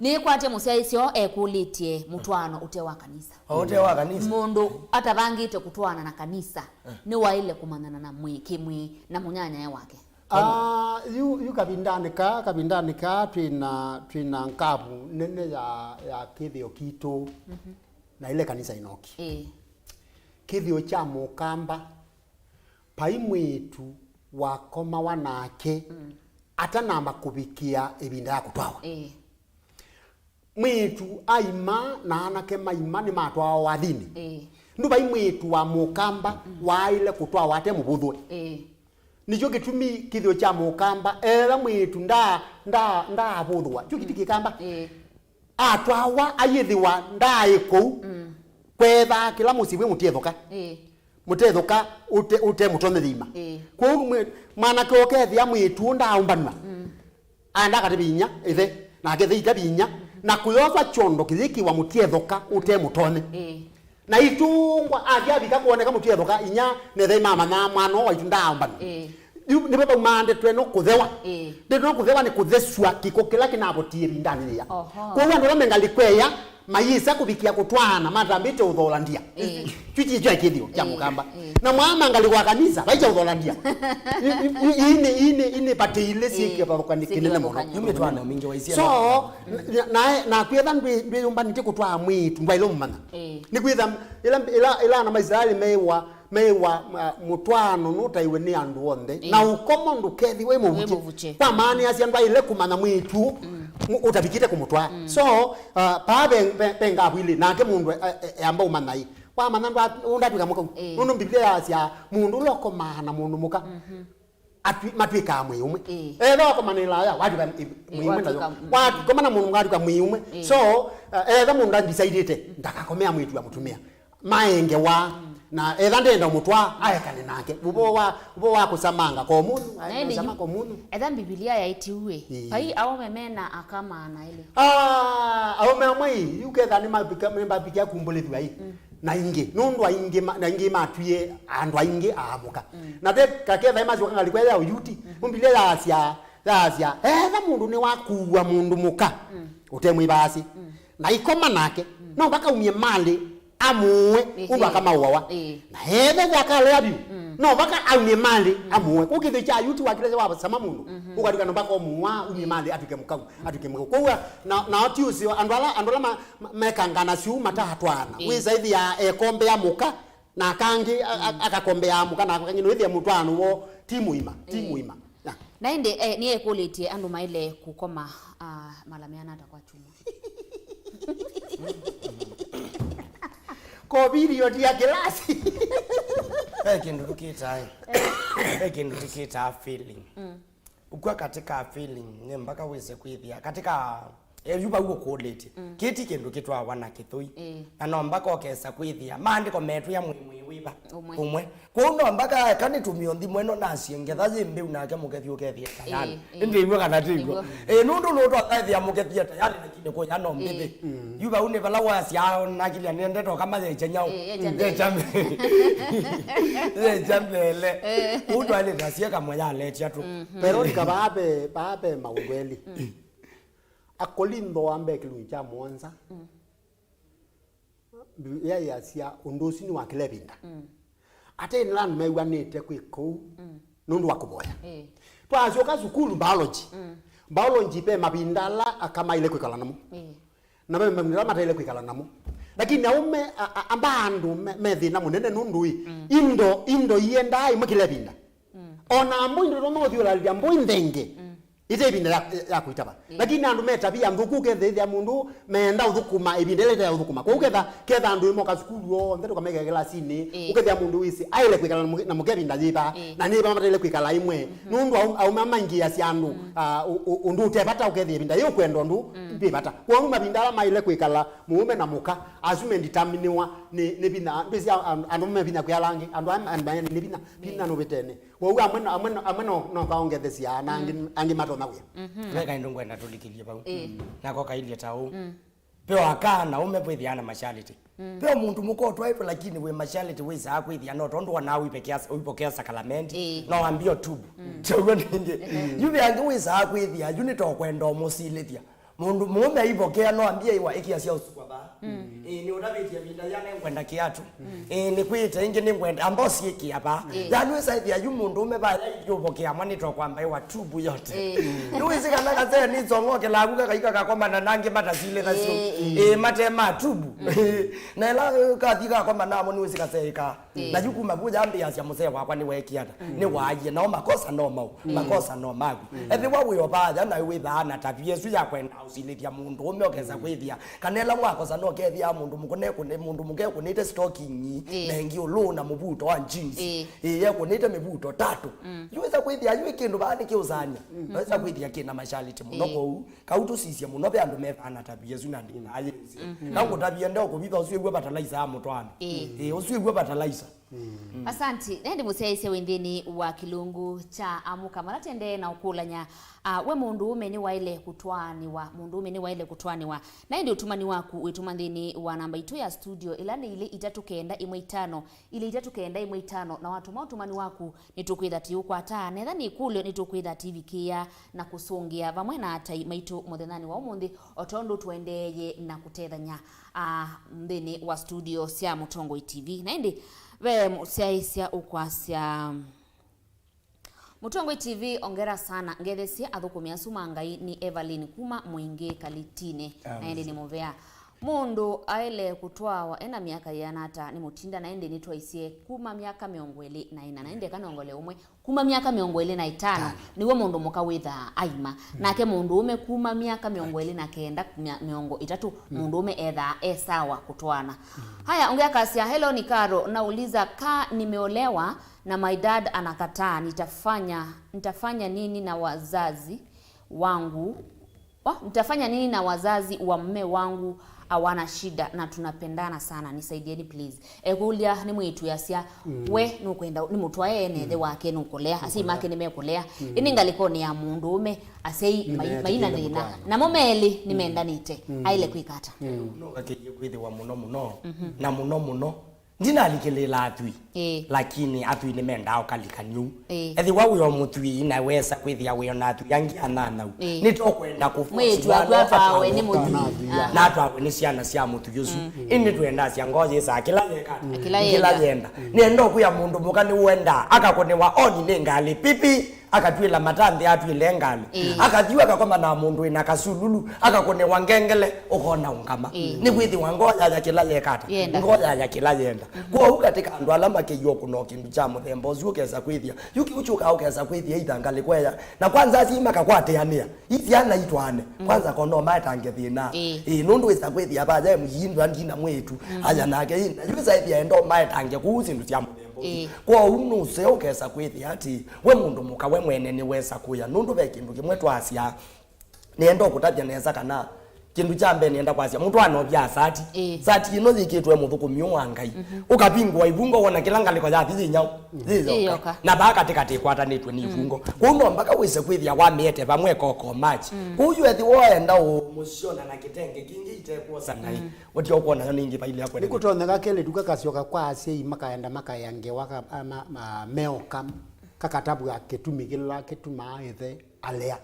Nĩkwatya mũsyaĩĩsya ekũlĩtye mũtwaano ũte wa kanisa. O ũte wa kanisa. Mũndũ atavangĩte kũtwaana na kanisa, nĩwaĩle kũmanyana na mwĩ kĩmwĩĩ na mũnyanyae wake. Ah, yu, yu kavindanĩ kaa, kavindanĩ kaa twĩna, twĩna ngavu nene ya, ya kĩthĩo kitũ na ile kanisa inoki. Ĩĩ. Kĩthĩo kya mũkamba, vai mwĩĩtu wakomawa nake atanamba kũvikĩa ĩvinda ya kũtwawa. Ĩĩ. Mwĩĩtu aima na anake maima nĩmatwawa wathinĩ. Ĩĩ. Ndu vai mwĩĩtu wa mũkamba waaĩle kũtwawa ate mũvũthwe. Ĩĩ. Nĩkyo kĩtumi kĩthĩo kya mũkamba, ethĩwa mwĩĩtu nda, nda, ndaavũthwa. Kyo kĩti kĩkamba. Ĩĩ. Atwawa ayĩthĩwa ndaaĩ kũu, kwethaa kĩla mũsyĩ wĩ mũtethũka. Ĩĩ. Mũtethũka ũte, ũte mũtonyethya ima. Ĩĩ. Kwoou mwe-, mwanake ũkethĩa mwĩĩtu ũũ ndaaũmbanw'a. Aenda akatĩ vinya ĩthe, nake ĩthe ita vinya, na kũyoswa kyondo kĩyĩkĩwa mũtethũka ũte mũtonye. Ĩĩ. Na itũngwa athi avika kwoneka mũtethũka inya nethe imamanyaa mwana ũũ waitũ ndaaũmbanw'a. Ĩĩ. Yu nĩvo vaumaa ndeto ĩno kũthewa. Ĩĩ. Ndeto ĩno kũthewa nĩ kũthesw'a kĩko kĩla kĩnavotie ĩvindanĩ yĩa. Oho. Kwoou andũ ala me ngalĩko ĩya mayĩsa kũvikĩa kũtwaana matambĩte ũtholandia. Ĩĩ. Kyu kyi kya kĩthĩo kya mũkamba. Ĩĩ. Na mwaama ngalĩko wa kanisa, vai kya ũtholandia. Ii nĩ, ii nĩ, ii nĩ vata ilĩ syĩkĩvathũkany'o kĩnene mũno. Yu mĩtwaano mingĩ waisye. So, na, na, nakwĩtha ndwĩ-, ndwĩyũmbanĩtye kũtwaa mwĩĩtu, ndwaĩle ũmũmanya. Ĩĩ. Nĩkwĩtha ĩla, ĩla, ĩla ana ma Isilaeli meĩwa meĩwa, uh, mũtwaano nũtaĩwe nĩ andũ onthe. Ĩĩ. Na ũkomo ndũkethĩwe wĩ mũvukye. Wĩ mũvukye. Kwa maana asu ndwaĩle kũmanya mwĩĩtu ũtavikĩte kũmũtwaa. So, uh, paa ve, ve, ve ngavu ilĩ, nake mũndũ e-, e-, eamba ũmanya ĩ. Wamanya ndwa-, ũndatwĩka mũka. Ĩĩ. Nũndũ Biblia yasya mũndũ ũla ũkomaa na mũndũ mũka. atwi-, matwĩkaa mwĩĩ ũmwe. Ĩĩ. Etha wakomanĩla aya, watwĩka ĩ-, mwĩĩ ũmwe nayo. Watwĩka, mm. Wakomana mũndũ mwatwĩka mwĩĩ ũmwe. Ĩĩ. So, uh, etha mũndũ andisaidĩte, ndakakomea mwĩĩtu wa mũtumĩa. Maengewa, mm, na etha ndenda mũtwa, aekane nake. Ũvoo wa, ũvoo wa kũsamanga kwa mũndũ, aekane sama kwa mũndũ. Etha Mbivilia yaitiwe. Ĩĩ. Vai aũme mena aka maana elĩ. Ah, aũme amwe ĩ, yu ketha nĩ mavika, nĩ mavika kumbũlĩthw'a ĩ. Mm. Na ingĩ, nũndũ aingĩ ma-, na ingĩ matwie andũ aingĩ aamũka. Mm. Na te kaketha masyoka ngalĩko ya ũyuti, mm-hmm, Mbivilia yaasya, yaasya, etha mũndũ nĩwakuua mũndũ mũka, mm, ũtemwĩvaasĩ, mm, na ikoma nake, mm, no vakaumie malĩ amũũe, ĩĩ, ũndũ akamaũawa. Ĩĩ. Na etha yakalea vyũ, mm, no vaka aumie malĩ, mm, amũũe. Kũu kĩthĩ kya yuti wakilesya wasama mũndũ, mm-hmm, ũkalikana mpaka ũmũũa, umie malĩ, atw'ĩke mũkau, atw'ĩke mũkau. Kwoou na, nao ti ũseo, andũ ala, andũ ala ma-, ma-, mekangana syuu matatwaana. Ĩĩ. Wĩsa ĩthĩa ekombea mũka, na kangĩ a-, a-, mm, akakombea mũka, na kangĩ no ĩthĩa mũtwaano woo ti mũima, ti, ĩĩ, mũima. Na. Na ĩndĩ, eh, nĩekũlĩtye andũ maĩle kũkoma, ah, mala meana ata kwa kyumwa? Ko period ya kĩlasi. Ve kĩndũ tũkĩtaa, ve kĩndũ tũkĩtaa feeling. Mm. Ukua katika feeling, nĩ mpaka wĩse kwĩthĩa. Katika, eh, yu vau ũkũlĩtye. Mm. Kĩĩ ti kĩndũ kĩtwawa na kĩthũi. Ĩĩ. Na no mpaka ũkesa kwĩthĩa. Maandĩko metwĩa mwĩĩ, mwĩĩ wĩva? Ũmwe. Ũmwe. Kwoou no mpaka eka nĩtũmĩo nthimo ĩno nasye ngetha yĩ mbĩu nake mũkethi ũkethie tayari. Ĩĩ, ĩĩ. Ĩndĩ ĩw'o kana ti ĩw'o? Ĩw'o. Ĩĩ, nũndũ nũtwathethia mũkethie tayari lakini kũya no mbĩthĩ. Ĩĩ. Mm. Yu vau nĩ vala wasya nakilya nĩendete ũkama yecha nyaũ. Ĩĩ, yecha mbele. Yecha mbele. Yecha mbele. Ĩĩ. Kwoou twaĩlĩte asyeka mwe yaletya tu. Mhm. Veronica, vaa ve, vaa ve maũndũ elĩ. Mm. Akolintho wa mbee kĩlungu kya mũonza. Mm. Mbivilia yasya ũndũ ũsu nĩ wa kĩla ĩvinda. Mm. Ate ĩla andũ mew'anĩte kwĩka ũu, mm, nũndũ wa kũvoya. Ĩĩ. Twasyoka sukulu biology. Mm. Biology ve mavinda ala aka maĩle kwĩkala namo. Ĩĩ. Na ve mavinda ala mataĩle kwĩkala namo. Lakini aũme, a-, a-, amba andũ me, me thĩna mũnene nũndũ ĩ, mm, indo, indo iendaa ĩmwe kĩla ĩvinda. Mm. O na mbũi ndũtonya kũthyũlalĩlya mbũi nthenge. Mm. Ite ĩvinda ya, ya kũitava. Mm. Lakini andũ me tavia nthũku, ũkethĩa mũndũ meenda ũthũkũma ĩvinda ĩla ĩte ya ũthũkũma. Kwoou ketha, ketha andũ ĩmoka sukulu onthe tũkameka kĩlasinĩ, mm, ũkethĩa mũndũ wĩsĩ aĩle kwĩkala na mũke, na mũke ĩvinda yĩva, mm, na nĩva mataĩle kwĩkala ĩmwe. Mm-hmm. Nũndũ aum-, aũme maingĩasya andũ, mm, ah, ũ-, ũ-, ũndũ ũte vata, ũkethĩa ĩvinda yĩ ũkwenda ũndũ, mm, ndwĩ vata. Kwoou mavinda ala maĩle kwĩkala mũũme na mũka, asu menditaminiwa nĩ, nĩ vinya, ndwĩsĩ andũ, andũ me vinya kwĩ ala angĩ, andũ aya, andũ aya nĩ vinya, vinya nũvĩtene. Kwoou amwe no, amwe no, amwe no, no kaongethesya na angĩ, mm, angĩ matonya wĩa. Mhm. Ve kaĩndũ ngwenda tũlikĩlye vau. Ĩĩ. Nako kailye ta ũũ. Mm. Ve o aka na aũme vwĩthĩaa na mashaliti. Mm. Ve o mũndũ mũka ũtwaĩtwe lakini wĩ mashaliti wĩsaa kwĩthĩa no tondũ ona ũipokea, ũipokea sakalamenti, ĩĩ, no wambie ũtubu. Mm. Kyauo ningĩ. Mm. Yu ve angĩ wĩsaa kwĩthĩa, yu nĩtokwenda ũmũsilĩthya. Mũndũ mũũme aivokea no ambie iwa ĩkĩa sya ũsukwa vaa. Mm. Ĩĩ, nĩ ũtavĩtye ĩvinda yĩana ngwenda kĩatu. Mm. Ĩĩ, nĩkwĩĩte ĩngĩ nĩ ngwenda, amba ũsyĩkĩa vaa. Mm. Yaani wĩsa ĩthĩa yu mũndũũme vaa yũvokea mwa nĩtokwamba ĩwa tubu yote. Ĩĩ. Nĩwĩsĩ kana kasee nĩ nsong'okela aku kakaika kakomana na angĩ matasilĩ nasyo. Ĩĩ. Ĩĩ, mate ma tubu. Mm. Na ĩla kathi kakoma namo nĩwĩsĩ kasee ĩkaa. Ĩĩ. Na yu kuma vu yambĩasya mũsee wakwa nĩweekie ata, mm, nĩwaie, nao makosa no mau, mm, makosa no maku. Mm. Ethĩwa wĩ o vaya na wĩthaa na tavia ĩsu ya kwenda ũsilĩthya mũndũ ũme ũkesa, mm, kwĩthĩa, kana ĩla mwakosa no kethĩa mũndũ mũkũne kũne, mũndũ mũke kũnĩte stoking, ĩĩ, na ĩngĩ ũlũũ na mũvuto wa jeans. Ĩĩ. Ĩĩ, yekũnĩte mĩvuto tatũ. Mm. Yu wĩsa kwĩthĩa yu ĩ kĩndũ vaa nĩkĩũsany'a. Mm. Wĩsa kwĩthĩa kĩna mashaliti mũno. Ĩĩ. Kwoou kau tũsisye mũno ve andũ me vaa na tavia ĩsu na ndĩna ayĩsĩ. Mm. Kau ngũtavie nde ũkũvitha ũsu ĩw'o fertilizer ya mũtwaano. Ĩĩ. Ĩĩ, ũsu ĩw'o fertilizer. Mm. Asanti. Na ĩndĩ mũsyaĩĩsya wĩ nthĩnĩ wa kĩlungu kya Amũka, vala tendee na ũkũlany'a, ah, we mũndũũme nĩwaĩle kũtwaanĩwa, mũndũũme nĩwaĩle kũtwaanĩwa? Na ĩndĩ ũtũmani waku wĩtũma nthĩnĩ wa namba itũ ya studio, ĩla nĩ ilĩ itatũ kenda ĩmwe itano, ilĩ itatũ kenda ĩmwe itano, na watũma ũtũmani waku nĩtũkwĩtha tũiũkwataa, na ethĩwa nĩ ikũlyo nĩtũkwĩtha tũivikĩĩa na kũsũngĩa vamwe na atai maitũ mũthenyanĩ wa ũmũnthĩ, o tondũ tũendeeye na kũtethany'a, ah, nthĩnĩ wa studio sya Mũtongoi T V. Na ĩndĩ ve mũsyaĩĩsya ũkwasya, Mũtongoi T V, ongera sana. Ngethesye athũkũmi asu ma Ngai. Nĩ Evelyn kuma Mwingĩ Kalitini. Na ĩndĩ nĩ mũvea. Mũndũ aĩle kũtwawa ena myaka yĩana ata nĩ mũtinda, na ĩndĩ nĩtwaisye kuma myaka mĩongo ĩlĩ na ĩna, na ĩndĩ eka nongole ũmwe, kuma myaka mĩongo ĩlĩ na ĩtano, ĩtano, nĩw'o mũndũ mũka wĩthaa aima. Mm. Nake mũndũũme kuma myaka mĩongo ĩlĩ na kenda, mya-, mĩongo ĩtatũ, mm, mũndũũme ethaa e sawa kũtwaana. Mm. Haya, ũngĩ akasya, "Hello, ni Karo, nauliza ka nimeolewa na my dad anakataa, nitafanya, nitafanya nini na wazazi wangu?" Oh, nitafanya nini na wazazi wa mme wangu? Hawana shida na tunapendana sana, nisaidieni please. Ekũlya nĩ mwĩĩtu asya, mm, we nũkwenda nĩ mũtwae ene ĩthe, mm, wake nũkũlea, asyai make nĩmekũlea. Mm. Ĩndĩ ngalĩkonĩ ya mũndũũme, asyai mai-, maina thĩna. Nĩmeetĩkĩle kũtwaana. Namo melĩ, mm, nĩmendanĩte. Mm. Aĩle kwĩka ata? Mm. No akĩie kwĩthĩwa mũno mũno, mhm, na mũno mũno ndinalikĩlĩĩla atwi. Ĩĩ. Lakini atwi nĩmendaa ũkalikany'o ũu. Ĩĩ. Ethĩwa wĩ o mũtwi na wesa kwĩthĩa wĩ o na atwi angĩ anyanyaũ, ĩĩ, nĩtũkwenda kũforce mwĩĩtu waku atwawe nĩ mũtwi. Na atwawe nĩ syana sya mũtwi ũsu. Mm. Ĩndĩ twendasya ngoo yĩsaa kĩla yeka, kĩla yenda. Nĩenda kwĩa mũndũ mũka nĩwendaa akakũnĩwa oni nĩ ngalĩ pipi, akatw'ĩla matanthĩ atw'ĩle ngalĩ. Ĩĩ. Akathi akakoma na mũndũ wĩna kasululu, akakũnĩwa ngengele, ũkona ũngama. Ĩĩ. Nĩkwĩthĩwa ngoo yaya kĩla yeka ata? Yenda. Ngoo yaya kĩla yenda. Mhm. Kwoou katĩ ka andũ ala makĩiwa ũkũna o kĩndũ kya mũthemba ũsu ũkesa kwĩthĩa. Yu kĩu kyũkaa ũkesa kwĩthĩa ithangalĩko eya. Na kwanza asyai makakwatĩanĩa. Ii syana itwaane. Mm. Kwanza kono maetange thĩna. Ĩĩ. Ĩĩ, nũndũ wĩsa kwĩthĩa vaya e mũyii ndwa ndina mwĩĩtu. Mm. Aya nake ĩĩ, na yu wĩsa ĩthĩa enda ũmaetange kũu syĩndũ sya mũthemba ũsu. Ĩĩ. Kwoou nũseo ũkesa kwĩthĩa atĩ we mũndũ mũka we mwene nĩwesa kũya, nũndũ ve kĩndũ kĩmwe twasya. Nĩenda ũkũtavya nesa kana kĩndũ kya mbee nĩenda kwasya, mũtwaano vya sati. Ĩĩ. Sati ĩno yĩkĩtwe mũthũkũmi ũũ wa Ngai. Mhm. Ũkavingũa ivungo wona kĩla ngalĩko yathi yĩ nyaũ, yĩyoka. Yĩyoka. Na vaa katĩkatĩ ĩkwatanĩtw'e nĩ ivungo. Mm. Kwoou no mbaka wĩse kwĩthĩa wamĩete vamwe ĩkoko match. Mm. Kwoou yu ethĩwa waenda ũmũsyona na kĩtenge kĩngĩ itekwosa naĩ, mm, ũtya ũkwona yo nĩngĩ vailea kwenda. Nĩkũtonyeka kelĩtu kakasyoka kwa asyai makaenda makaea ngewa ka-, ma-, ma-, meoka kakatavw'a kĩtumi kĩla kĩtumaa ĩthe alea.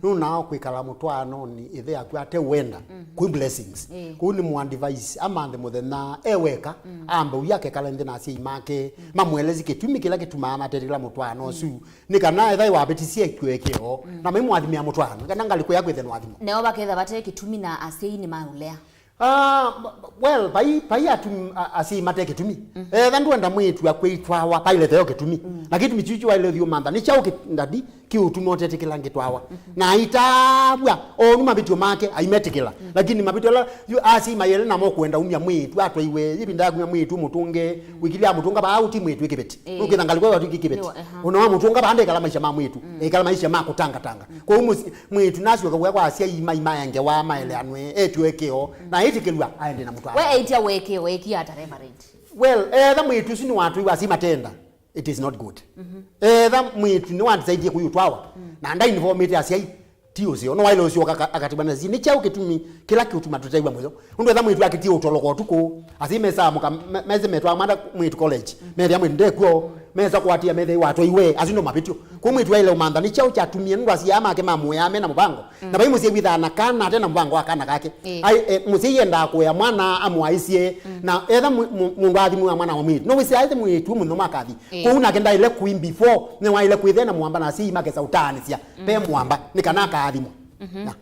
Nũnaa kwĩkala mũtwaanonĩ ĩthe yaku ate wenda, mhm, kwĩ blessings. Ĩĩ. Kũu nĩ mũ advise, amanthe mũthenya e weka, mm, ambe ũya akekala nthĩ na asyai make, mm, mamũelesye kĩtumi kĩla kĩtumaa matetĩkĩla mũtwaano ũsu. Mm. Nĩ kana ethĩwa wavĩtisye kĩw'ũ kĩoo, mm, na maimũathimĩa mũtwaano, nĩ kana ngalĩko yaku ĩthe nũathimo. Nao vaketha vate kĩtumi na asyai nĩmaũlea. Ah, well, vai, vai atum-, a-, asyai mate kĩtumi. Mm. Etha ndwenda mwĩĩtu akwĩtwawa, vailetheo kĩtumi. Mm. Na kĩtumi kyu kyu waile ũthi ũmantha, nĩ kyaũ kĩ-, ndadi kĩũtuma ũtetĩkĩla ngĩtwawa? Mm-hmm. Na aitavw'a, onu mavĩtyo make, aimetĩkĩla. Mm. Lakini mavĩtyo ala, yu asyai mayele namo kwenda umya mwĩĩtu, atwaiwe, ĩvinda ya kumya mwĩĩtu mũtũnge, mm, wĩkilya mũtũnga vaa ũti mwĩĩtu ĩkĩveti. Eh. Nũkĩtha ngalĩko yatw'ĩka ĩkĩveti. Nĩwa, aha. Ũnawa mũtũnga vaa ndekala maisha ma mwĩĩtu, mm, ekala maisha ma kũtangatanga. Mm. Kwoou mũs-, mwĩĩtu nasyoka wĩa kwa asyai maĩ maengewa maeleanwe, etw'ĩwe kĩoo, mm, na etĩkĩlw'a aende na mũtwaano. We aitia wekeo, ekia ata, Reverend? Well, etha mwĩĩtu ũsu nĩwatwĩiwe asyai matenda, it is not good. Mhm. Etha mwĩĩtu nĩwandisaidie kũyũtwawa, mm, na ndainvomĩte asyai, ti ũseo. No waile ũseo aka-, akatĩbana si, nĩ kyaũ kĩtumi kĩla kĩũtuma tũtew'a mũyo? Nũndũ etha mwĩĩtu akĩtie ũtoloka ũtukũ, asyai mesaa mũka, me-, mese metwaa mwana mwĩĩtu college, mm, methĩa mwĩĩtu ndekw'o, mesa kũatĩĩa methĩa watwaiwe, asu no mavĩtyo. Kwoou mwĩĩtu waĩle ũmantha nĩ kyaũ kyatumie, nũndũ asyai aa make mamũĩaa me na mũvango. Mm. Na vai mũsyai wĩthaa na kana ate na mũvango wa kana kake. Ĩĩ. Ai, e, mũsyai endaa kũea mwana amũaĩsye, mm, na etha mũ-, mũ-, mũndũ athimĩwa mwana wa mwĩĩtu. No wĩsĩ aĩthe mwĩĩtu mũno makathi. Ĩĩ. Kwoou nake ndaĩle kũi before, nĩwaĩle kwĩthĩa na mũamba na asyai makesa ũtaanĩsya. Mm. Ve mũamba, nĩ kana akaathimwa. Mhm. Na.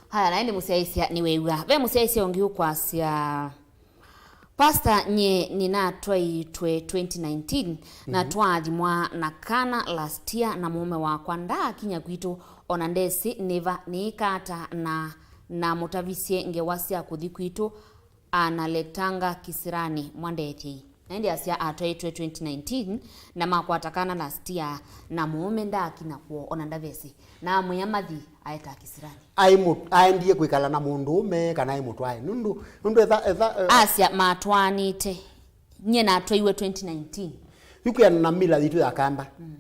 Haya, na ĩndĩ mũsyaĩĩsya nĩwew'a. Ve mũsyaĩĩsya ũngĩ ũkwasya, Pastor, nyie nĩnatwaĩtwe twenty nineteen, na, mhm, twaathimwa na kana last year, na mũũme wakwa ndaakinya kwitũ, ona ndesĩ nĩva nĩĩka ata, na namũtavisye ngewa sya kũthi kwitũ, analetanga kisirani, mwandeethei. Na ĩndĩ asya atwaĩtwe twenty nineteen, na makwata kana last year, na mũũme ndaakinya kwoo, ona ndavesĩ. Na amwĩa mathi aeta kisirani. Aĩ mũ-, aendie kwĩkala na mũndũũme kana aĩ mũtwae? Nũndũ, nũndũ etha, etha, eh, asya matwaanĩte. Nyie natwaiwe twenty nineteen. Yu kwĩana na mila yitũ ya Kamba. Mm.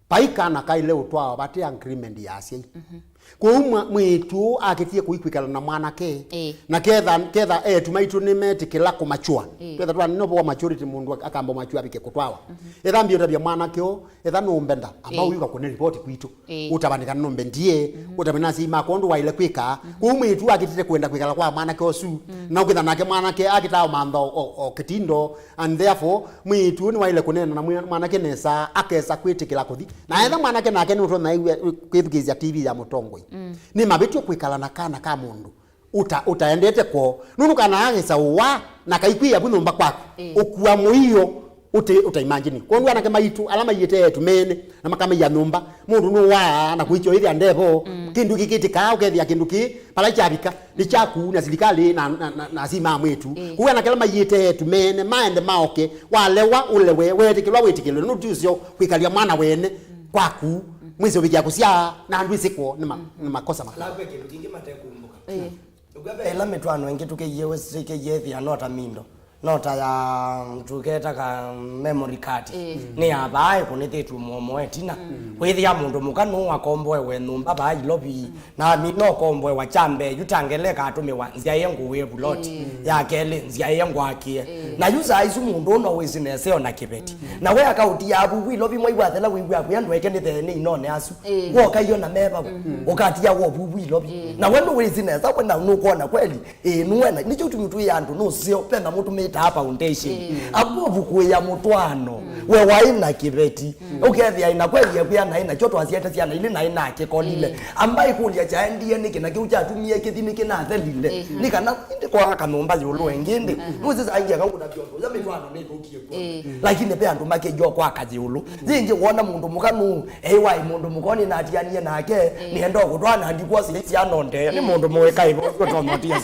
Vai kana kaĩle ũtwawa vate agreement ya asyai. Mhm. Kwoou mwa-, mwĩĩtu ũũ akĩtie kũi kwĩkala na mwanake. Ĩĩ. Na ketha, ketha eĩtu maitũ nĩmetĩkĩla kũmachua. Ĩĩ. Twetha twanina ũvoo wa maturity, mũndũ ak-, akamba ũmachua avike kũtwawa. Mhm. Etha mbia ũtavya mwanake ũũ, etha nũmbenda, amba, ĩĩ, ũyũka kũne ripoti kwitũ. Ĩĩ. Ũtavane kana nũmbendie, mhm, ũtavane na asyai makwa ũndũ waĩle kwĩka. Mhm. Kwoou mwĩĩtu akĩtĩte kwenda kwĩkala kwa mwanake ũsu. Mm. Na ũkĩtha nake mwanake akĩtaa ũmantha o, o, o kĩtindo, and therefore, mwĩĩtu ũũ nĩwaĩle kũneena na mwa-, mwanake nesa, akesa kwĩtĩkĩla kũthi. Na etha mwanake nake nĩũtonya kwĩthukĩĩsya T V ya mũtongoi. Mm. Nĩ mavĩtyo kwĩkala na kana ka mũndũ. Ũta-, ũtaendete kwoo. Nũndũ kana agesa ũwa na kaikwĩa vu nyũmba kwaku. Ĩĩ. Ũkua mũio ũte, ũta imagine. Kwondũ anake maitũ, ala maiĩte etu mene, na makamaiya nyũmba, mũndũ nũwaa na kwĩkya ĩthĩa ndevo, kĩndũ kĩkĩtĩkaa, ũkethĩa kĩndũ kĩ, pala kyavika, nĩ kyaku na silikalĩ na, na, na, na asima a mwĩtu. Ĩĩ. Kũu anake ala maiĩte etu mene, maende maoke, walewa, ũlewe, wetĩkĩlwa, wĩtĩkĩlwe, nũtiũsyo kwĩkalya mwana wene kwaku, mwĩsĩ ũvikĩa kũsyaa, na ndwĩsĩ kwoo, nĩ ma-, nĩ makosa makwa. Ala kwĩ kĩndũ kĩngĩ matekumbuka. Ĩĩ. Ũkw'a ve ĩla mĩtwaano ĩngĩ tũkĩie wĩsĩ kĩie ĩthĩa no ta mindo, no ta ya tũketaga memory card. Ĩĩ. Nĩ ya vaa ĩkũnĩthĩtw'e mũomo ĩtina. Wĩthĩa mũndũ mũka nũũ akomboewe nyũmba vaa Ilovi, na amina ũkomboewa kya mbee yu ta ngeleka atũmĩwa nzĩa ĩĩ ngũwĩe vuloti, ya kelĩ nzĩa ĩĩ ngwakĩe. Ĩĩ. Na yu saa isu mũndũ ũũ no wĩsĩ nesa ona kĩveti. Na we akaũtia avuvu Ilovi mwai wathela wĩw'a kwĩ andũ eke nĩ theenĩ inone asu. Ĩĩ. Woka iyo na meva. Ũkatia wo vuvu Ilovi. Ĩĩ. Na we nũwĩsĩ nesa we na nũkwona kweli. Ĩĩ, nũwena. Nĩkyo tũmĩ twĩ andũ nũseo, ve na mũtũmĩtaa foundation. Ĩĩ. Avuvu kũĩa mũtwaano. We waĩ na kĩveti. Ũkethĩa ĩna kweli ekwĩa naĩ nakyo twasyete syana ilĩ naĩ nakĩkolile. Ĩĩ. Amba ĩkũlya kyaendie nĩkĩ na kĩu kyatumie kĩthi nĩkĩnathelile. Ĩĩ. Nĩ kana ĩndĩ kwaka nyũmba yũlũ ĩngĩ ĩndĩ. Nũsĩ saa ingĩ akangũna kyondo ya mĩtwaano nĩthũkie. Ĩĩ. Lakini ve andũ makĩjua kwaka yĩũlũ. Yĩngĩ wona mũndũ mũka nũũ, ei waĩ mũndũ mũka nĩnatianie nake, nĩenda ũkũtwaa na ndikwosi syana ndee. Nĩ mũndũ mũĩ kaivo ũtonotia.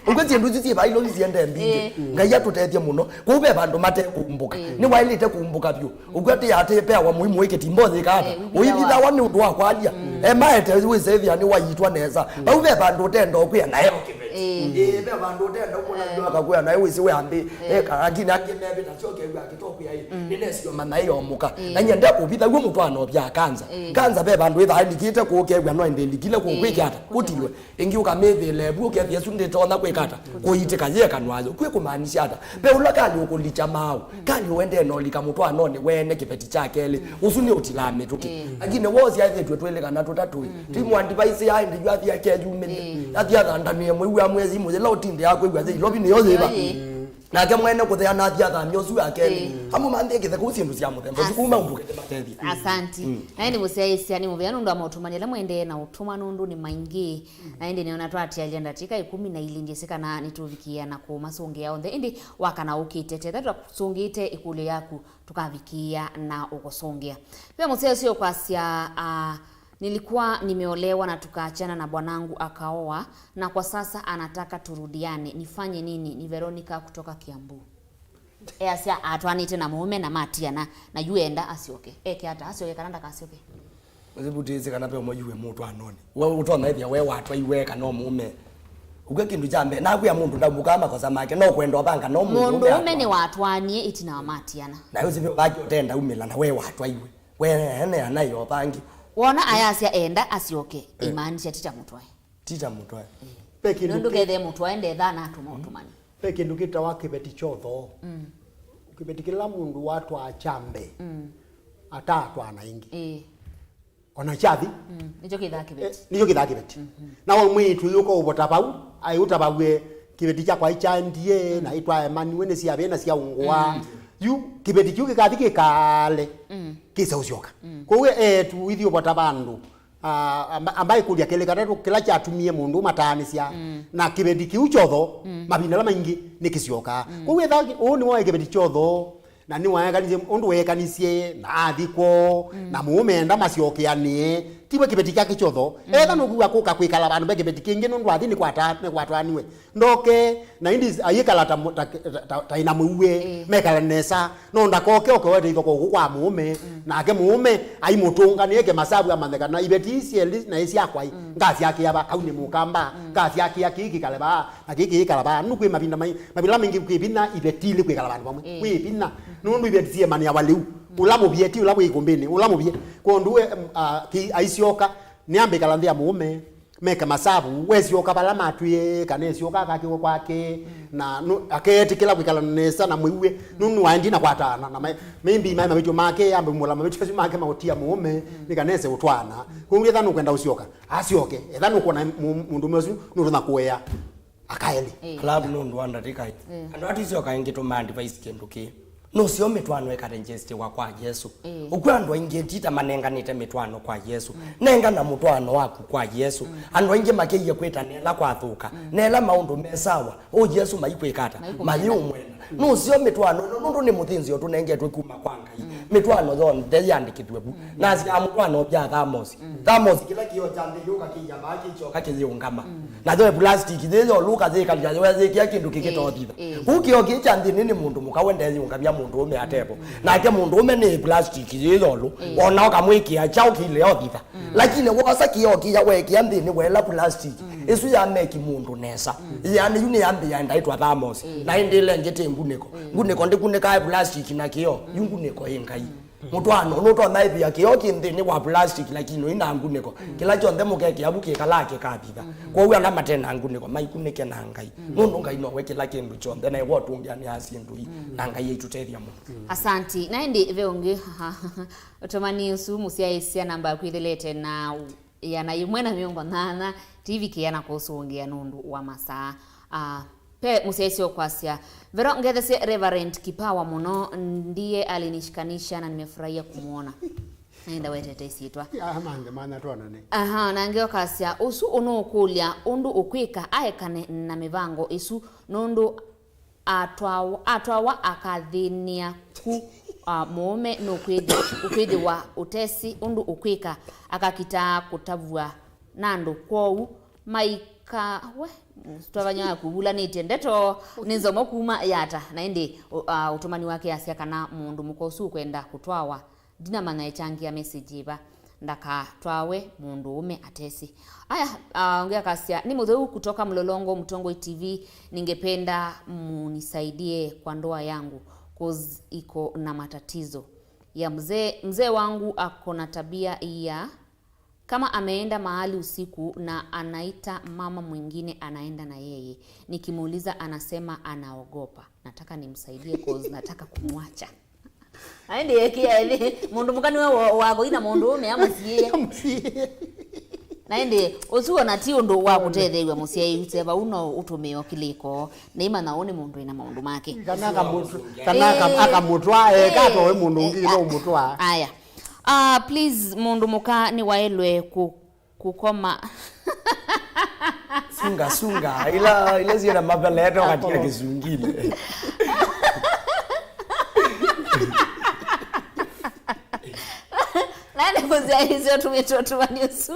Ũkwĩ syĩndũ isu syĩ vailo siende mbingĩ. Ĩĩ. Ngai atũtethye mũno. Kũu ve vandũ matekũmbũka. Ĩĩ. Nĩwaĩlĩte kũmbũka vyũ. Ũkwĩ atĩ atĩ peawa mũimũ ĩkĩtimbo yĩka ata? Ĩĩ, ũivithawa. Ũivithawa nĩ ũndũ wa kwalia. Emaete wĩsethĩa nĩwayitwa nesa. Vau ve vandũ ũtenda ũkwĩa nae. Ĩĩ. Ĩĩ, ve vandũ ũtenda ũkũna ndio akakwĩa nae wĩsĩ we ambĩ. Ĩĩ. Eka, lakini angĩ mevĩta syo kew'a akĩtokwĩa ĩ. Nĩnesio mana ĩyomuka. Ĩĩ. Na nyie ndekũvitha w'o mũtwaano vya kanza. Ĩĩ. Kanza ve vandũ ĩthaa ĩlikĩte kũkew'a no ĩndĩ ĩlikile kũkwĩkya ata? Ĩĩ. Kũtilwe. Ĩngĩ ũkamĩthĩĩla ĩvu ũkethĩa ĩsu ndĩtonya kwĩka ata? Kũitĩka yĩekanwayo. Kwĩ kũmaanisya ata? Ve ũla kalĩ ũkũlikya maaũ. Kalĩ ũendee na ũlika mũtwaanonĩ weene kĩveti kya kelĩ. Ũsu nĩ ũtilaa mĩtũkĩ. Ĩĩ. Lakini woo syaĩthĩtw'e twĩlĩ kana tũtatũĩ. Ti mwandivaisi ya ĩndĩ yu athi akeyumĩlya. Ĩĩ. Athi athandanĩe mwĩw'a mwezi mũyĩla ũtindĩaa kwĩw'a yĩ Ilovi nĩyo yĩva. Nake mwene kũtheana athi athamya ũsu wa kelĩ. Ĩĩ. Amũmanthĩe kĩtheka ũu syĩndũ sya mũthemba ũsu kuma umbũke ndĩmatethye. Asanti. Na ĩndĩ mũsyaĩĩsya nĩ mũvea nũndũ wa maũtũmani ala mũendee na ũtũma nũndũ nĩ maingĩ. Na ĩndĩ nĩona twatialya ndatĩka ĩkũmi na ilĩ, ndyĩsĩ kana nĩtũvikĩĩa na kũmasũngĩa onthe. Ĩndĩ wakana ũkĩte, tetha twasũngĩĩte ĩkũlyo yaku, tũkavikĩĩa na ũkũsũngĩa. Ve mũsyaĩĩsya ũkwasya, ah, nilikuwa nimeolewa na tukaachana na bwanangu akaoa, na kwa sasa anataka turudiane. Nifanye nini? Ni Veronica kutoka Kiambu. Easya atwaanĩte na mũũme na matiana, na yu enda asyoke. Eke ata? Asyoke kana ndakasyoke? Ũsivutĩĩsye kana ve ũmwe yu wĩ mũtwaanonĩ. We ũtonya ĩthĩa we watwaiwe kana mũũme. Ũkw'a kĩndũ kya mbee, nakwĩa mũndũ ndaumbukaa makosa make, no kwenda ũvanga no mũndũ. Mũndũ ũme nĩwatwaanie ĩtina wa matiana. Na ũsivyo vake ũtenda umĩla na we watwaiwe. We ene anaĩ o vangi. Wona ayasya enda asyoke, eh, imaanisha tita mũtwae. Tita mũtwae. Ve kĩndũ nũndũ kĩ- kethĩe mũtwae ndetha na atũma ũtũmani. Ve kĩndũ kĩtawa kĩveti kya ũthoo. Mm. Kĩveti kĩla mũndũ watwaa kya mbee, mm, ataatwaa na ĩngĩ. Ĩĩ. Ona kyathi. Mm. Nĩkyo kĩthaa kĩveti. Eh, nĩkyo kĩthaa kĩveti. Mhm. Na we mwĩĩtu ũyũ ũkaũvota vau, aĩ ũtavaw'e kĩveti kyakwa ĩkyandie, mm, na itwaemaniwe nĩ sya vena sya ũngũa. Mm. Yu kĩveti kĩu kĩkathi kĩkale, mm, kĩsa ũsyoka. Mm. Kwoou eetu ithyĩ ũvota vandũ, ah, amba, amba ĩkũlya kelĩ katatũ kĩla kyatumie mũndũ mataanĩsya, mm, na kĩveti kĩu kyotho, mm, mavinda ala maingĩ nĩkĩsyokaa. Mm. Kwoou etha ũũ nĩwoe kĩveti kyotho, na nĩwaekanisye ũndũ weekanisye, na athi kwoo, mm, na mũũme enda masyokeanĩe, tiwe kĩveti kyake kyotho. Mm. Etha nũkwĩw'a kũka kwĩkala vandũ ve kĩveti kĩngĩ nũndũ athi nĩkwata-, nĩkwatwaaniwe. Ndoke, na ĩndĩ ayĩkala ta mũ-, ta, ta, ta, ta ĩna mũue, ĩĩ, mekala nesa. No ndakoke oke wete ithoko ũkũ kwa mũũme, mm, nake mũũme aimũtũnga nĩeke masavu amanye kana iveti ii syelĩ na ĩ syakwa ĩ, mm, ngasyakĩa va, kau nĩ mũkamba, mm, ngasyakĩa kĩĩ kĩkale vaa, na kĩĩ kĩĩkala vaa. Nũndũ kwĩ mavinda mai-, mavinda maingĩ kwĩ vinya iveti ilĩ kwĩkala vandũ vamwe. Ĩĩ. Kwĩ vinya. Nũndũ iveti syĩmanĩawa lĩu. Mm. Ũla mũvye, ti ũla wĩ ĩkũmbĩnĩ, ũla mũvye. Kwondũ we, em, a, kĩ-, aisyoka, nĩambĩkala nthĩ ya mũũme, meke masavu, wesyoka vala matwĩe, kana esyoka akakĩwe kwake, mm, na nũ-, akeetĩkĩla kwĩkala nesa na mwĩue, nũndũ nĩwaendie na kwatana, na ma-, maybe maĩ mavĩtyo make, ambe mũla mavĩtyo asu make maũtia mũũme, mm, nĩ kana ese ũtwaana. Kwoou etha nũkwenda ũsyoka, asyoke. Etha nũkwona mũ-, mũndũme ũsu nũtonya kũea, akaelĩ. Eh. Alafu nũndũ wa ndatĩka ĩ. Eh. Andũ atũisyoka ĩngĩ tũma advice kĩndũ kĩĩ. Nũseo mĩtwaano ĩkaregistiwa kwa Yesũ. Ĩĩ. Ũkw'a andũ aingĩ ti ta manenganĩte mĩtwaano kwa Yesũ. Mm. Nengana mũtwaano waku kwa Yesũ. Mm. Andũ aingĩ makĩie kwĩta nela kwathũka. Mm. Nela maũndũ me sawa. Ũ Yesũ maikwĩka ata? Maiũmwenda. Maiũmwenda. Mm. Nũseo mĩtwaano ĩno, nũndũ nĩ mũthĩnzĩo tũnengetwe kuma kwa Ngai. Mm. Mĩtwaano yonthe yandĩkĩthw'e vu. Mm. Nasyaa mũtwaano ũvyaa thamosi. Mm. Thamosi kĩla kĩoo kya nthĩ yũka kĩia vaa kĩkyoka kĩyĩũngama. Mm. Nayo ĩ plastic yĩ yolũ ũkayĩkalya yoyĩkĩa kĩndũ kĩkĩtothitha. Ĩĩ, ĩĩ. Kũu kĩoo kĩĩ kya nthĩnĩ nĩ mũndũ mũka we ndeyĩũngavya mũndũũme atevo. Mm. Nake mũndũũme nĩ plastic yĩ yolũ. Ĩĩ. Ona ũkamwĩkĩa kyaũ kĩile othitha. Mm. Lakini wosa kĩoo kĩya weekĩa nthĩnĩ wa ĩla plastic. Mm. Ĩsu yameki mũndũ nesa. Mm. Yaani yu nĩyambĩĩa ndaĩtwa thamosi. Ĩĩ. Na ĩndĩ ĩla ĩngĩ tĩ ngunĩko. Mm. Ngunĩko ndĩkunĩkaa plastic na kĩoo. Yu ngunĩko ĩ Ngai. Mm. Mũtwaano nũtonya ĩthĩa kĩoo kĩ nthĩnĩ wa plastic, lakini ũi na ngunĩko. Mm. Kĩla kyonthe mũkekĩa vu kĩkalaa kĩkathitha. Mm-hmm. Kwoou ala mate na ngunĩko maikunĩke na Ngai. Mm. Nũndũ Ngai nowe kĩla kĩndũ kyonthe, na ĩwe ũtũngĩanĩaa syĩndũ ii. Mm. Na Ngai aitũtethya mũno. Mm. Asanti. Na ĩndĩ ve ũngĩ, ũtũmani ũsu mũsyaĩĩsya namba kwĩthĩlĩte na ĩana yĩmwe na mĩongo nyanya, tivikĩĩa na kũsũngĩa nũndũ wa masaa. Ah, Pe mũsyaĩĩsya ũkwasya, Vero, ngethesye Reverend Kipawa mũno, ndiye alinishikanisha na nimefurahia kumwona. Nenda wetete ĩsyĩtwa. Amanthe mana twanane. Aha, na ngeokasya, ũsu ũnũũkũlya ũndũ ũkwĩka aekane na mĩvango ĩsu, nũndũ atwawa, atwawa akathĩnĩa ku, ah, mũũme nũkwĩthĩ-, ũkwĩthĩwa ũtesi ũndũ ũkwĩka, akakitaa kũtavw'a na andũ kwoou maika we twavanya kuvulanĩtye ndeto nĩ nzomo kuma yata na ĩndĩ ũ- a, ũtũmani wake asya kana mũndũ mũka ũsu ũkwenda kũtwawa ndinamanya ĩkyangĩa message ĩva ndakatwawe mũndũ ũme atesi aya. A, ũngĩ akasya nĩ mũtheu kutoka Mlolongo Mtongoi T V, ningependa munisaidie kwa ndoa yangu cause iko na matatizo ya mzee. Mzee wangu ako na tabia ya kama ameenda mahali usiku na anaita mama mwingine anaenda na yeye. Nikimuuliza anasema anaogopa. Nataka nimsaidie cause nataka kumwacha. Aende yekea ĩthĩ. Mũndũ mũka nĩwe wa- wakoina mũndũ ũme amũsiĩe. Mũsiĩe. Na ĩndĩ ũsu ona ti ũndũ wa kũtetheew'a mũsyaĩĩsya vau no ũtũmĩe o kĩlĩko. Nĩimanya ũũ nĩ mũndũ ĩna maũndũ make. Kana akamũtwa- kana akam- Ĩĩ. Akamũtwa eka towe mũndũ ũngĩ no ũmũtwa. Aya. Ah, please, mũndũ mũka nĩwaĩlwe kũ- kũkoma. Sunga, sunga. Ila, ila ziena mapelete wakatia kĩsungile. Na nĩ kũsyaĩĩsya ũtũmĩte ũtũmani ũsu.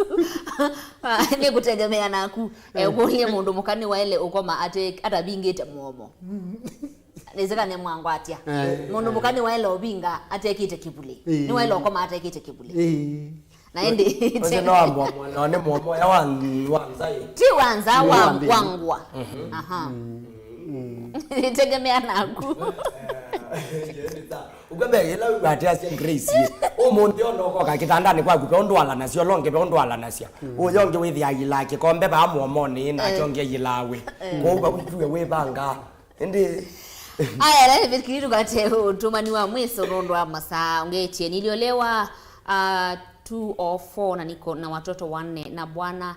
Nĩ kũtegemea naku. Eh, ũkũlye mũndũ mũka nĩwaĩle ũkoma ate- atavingĩte mũomo. Nĩsĩkane mwangwatya. Eh. Mũndũ mũka nĩwaĩle ũvinga atekĩte kĩvulĩ. Eh. Nĩwaĩle ũkoma atekĩte kĩvulĩ. Eh. Na ĩndĩ ũcio no ambwa mwana nĩ mũomo ya wa wa nzaĩ. Ti wa nza wa wa ngwa. Aha. Itegemea naku. Ukabegela wĩwatĩasya Grace. Ũmũnthĩ ona ũkoka kĩtandanĩ kwaku pe ũndũ alanasya ũla ũngĩ pe ũndũ alanasya. Ũyo ũngĩ wĩthĩa yĩlaa kĩkombe vaa mũomonĩ nake ũngĩ yĩlaa wĩ. Kwoou vau tuwe wĩvanga. Ĩndĩ aya ĩla nĩvikiri tukate ũtũmani wa mwiso nũndũ wa masaa. Ũngĩ ĩtieni iliolewa, ah, two oh four na niko na watoto wanne na bwana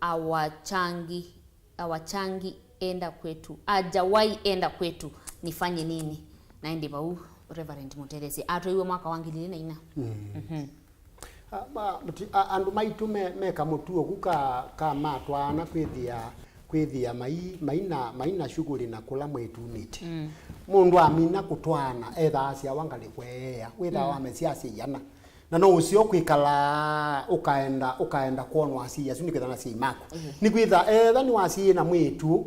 awachangi awachangi enda kwetu ajawai enda kwetu, nifanye nini? Na ĩndĩ vau Reverend Mũtetheesye atwaiwe mwaka wa ngili ilĩ na inya. Mhm. A- ma- ti- a- andũ maitũ me- meka mũtuo ku ka ka matwaana kwĩthĩa kwĩthĩa mai- maina maina shughuli na kũla mwĩtu umĩte. Mũndũ amina kũtwaana ethaa asyawa ngalĩko eea wĩthaa wamesya asya iana. Na no ũseo kwĩkala ũkaenda ũkaenda kwonwa asyai asu nĩkwĩtha na asyai maku. Nĩkwĩtha etha nĩwasyai na mwĩtu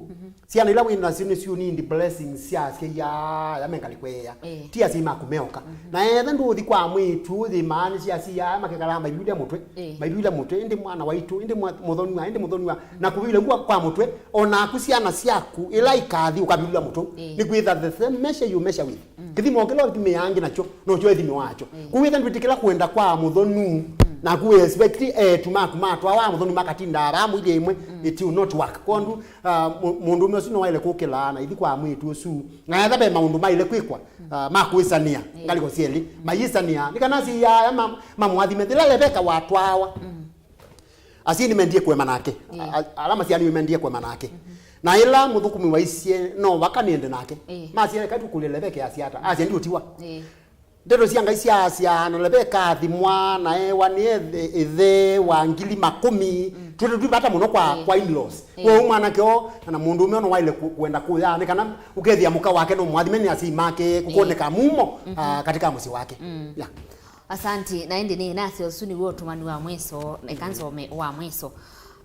syana ila wĩ nasyo nĩsyũ need blessings sya asyai aya me ngalĩko eea. Ti asyai maku meoka. Na etha ndũthi kwa mwĩtu yĩmaanĩsya asyai aya makekalaa maiviulya mũtwe. Maiviulya mũtwe ĩndĩ mwana waitũ ĩndĩ mwa- mũthonua ĩndĩ mũthonua na kũviulya kwa, kwa mũtwe. O naku syana syaku ĩla ikathi ũkaviulya mũtwe. Nĩkwĩtha the same measure you measure with. Kĩthimo kĩla ũthimĩaa angĩ nakyo nokyo ĩthimo wakyo. Kũu wĩtha ndwĩtĩkĩla kũenda kwa mũthonu naku wĩ expect etu maku matwawa mũthonu makatindaa vaa mũilye ĩmwe. It will not work. Kwondũ ah, mũ- mũndũũme ũsu nĩwaĩle kũkĩlaa na ithi kwa mwĩĩtu ũsu na etha ve maũndũ maĩle kwĩkwa ah, ma kũĩsanĩa ngalĩko syelĩ mayĩsanĩa nĩ kana asyai aya ma- mamũathime yĩla Leveka watwawa. Asyai nĩmendie kũema nake. A- ala masyaanĩw'e mendie kũema nake. Na ĩla mũthũkũmi waisye, "No vaka nĩende nake." Ĩĩ. Masya, "Eka tũkũlye Leveke asya ata?" Asya, "Ndiũtiwa." Ĩĩ. Ndeto sya Ngai syaasya, na Leveka athimwa, na ewa nĩ ĩthe, ĩthe wa ngili makũmi. Mm. Twĩtũ twĩ vata mũno kwa, ĩĩ, kwa in-laws. Ĩĩ. Kwoou mwanake o, na mũndũũme o no waĩle kũ-, kwenda kũya, nĩ kana ũkethĩa mũka wake no mwathime nĩ asyai make, ĩĩ, kũkoneka mumo, mhm, ah, katika mũsyĩ wake. Mm. Yeah. Asanti, na ĩndĩ nĩ nasya ũsu nĩw'o ũtũmani wa mwiso, eka, mm, nsome wa mwiso.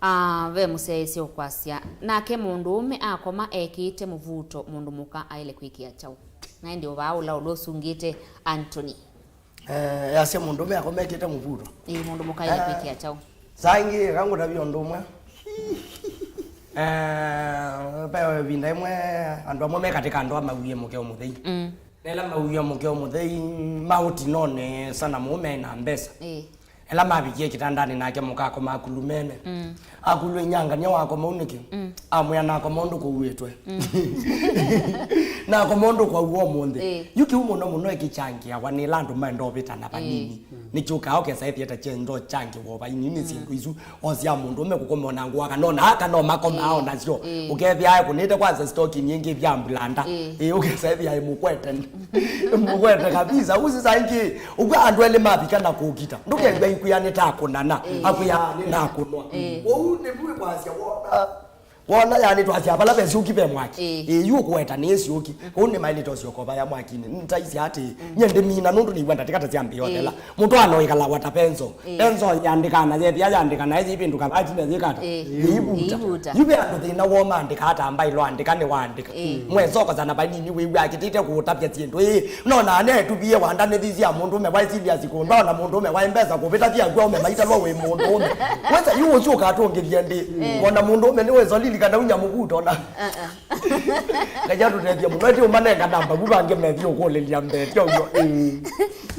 Ah, ve mũsyaĩĩsya ũkwasya, "Nake mũndũũme akoma ekĩĩte mũvuto, mũndũ mũka aĩle kwĩkĩa kyaũ?" Na ĩndĩ o vaa ũla ũla ũsungĩte Anthony. Eh, yasya mũndũũme akoma ekĩĩte mũvuto. Ĩĩ, mũndũ mũka aĩle, eh, kwĩkĩa kyaũ? Saa ingĩ, eka ngũtavye ũndũ ũmwe. Eh, ve ĩvinda ĩmwe, andũ amwe me katika ndoa mauie mũkeo mũthei. Mm. Na ĩla mauie mũkeo mũthei, maũtinone sana mũũme na mbesa. Ĩĩ. Ĩla mavikie kĩtandanĩ nake mũka akoma akulumene. Mm. Akulw'a inyangania wakoma ũu nĩkĩ? Mm. Amwĩa nakoma ũndũ kũuĩtwe. Mm. Nakoma ũndũ kwauwa ũmũnthĩ. Ĩĩ. Yu kĩu mũno mũno ĩkĩkyangĩawa nĩ ĩla andũ maenda ũvĩtana vanini. Ĩĩ. Nĩkyũkaa ũkesa ĩthĩa ta kyendo kyangĩwa ũvaini nĩ, mm, syĩndũ isu. O sya mũndũũme kũkoma na ngũa kana ona aka no makomaa, ĩĩ, o nasyo. Ĩĩ. Ũkethĩa ekũnĩte kwanza stoking ĩngĩ vya mbulanda. Ĩĩ. Ĩĩ, ũkesa ĩthĩa ĩmũkwete. Ĩmũkwete kabisa. Ũsi saa ingĩ, ũkw'a andũ elĩ mavika na kũkita. Ndũkethĩa, ĩĩ, ikwĩa nĩtakũnana. Ĩĩ. Akwĩa nĩnakũnwa. Ĩĩ. Ũu nĩvu ĩkwasya wona. Wona, yani, twasya vala ve syũki ve mwaki. Ĩĩ. Ĩĩ, yu ũkũweta nĩ syũki. Kũu nĩmaĩlĩte ũsyoka vaya mwakinĩ. Ntaisya atĩ, mm, nye ndĩmina nũndũ nĩiw'a ndatĩka ta syambĩĩa ũthela. Ĩĩ. Mũtwaano ĩkala wata penso. Ĩĩ. Penso yandĩkaa na yethĩa yandĩka na ĩyĩvĩndũka vaa ĩtina yĩkata. Ĩĩ. Yĩivuta. Yĩivuta. Yu ve andũ thĩna woo maandĩka ata mbaĩlo andĩka nĩwaandĩka. Ĩĩ. Mwesokosana vanini wĩw'a akĩtĩte kũũtavya syĩndũ. Ĩĩ, no na anetuvie wanda nĩ thisi ya mũndũũme waĩ serious kũndwa ona mũndũũme waĩ mbesa kũvĩta thi akw'a ũme maitalwa wĩ mũndũũme. Wesa yu ũsu ũkatũngĩthia ndĩ. Ĩĩ. Ona mũndũũme nĩ wesa lilikana unya mũvuto na. Uh-uh. Ngai atũtethie mũno, eti ũmanenga namba vu vangĩ methi ũkũlĩlya mbee, ti ũguo? Mm.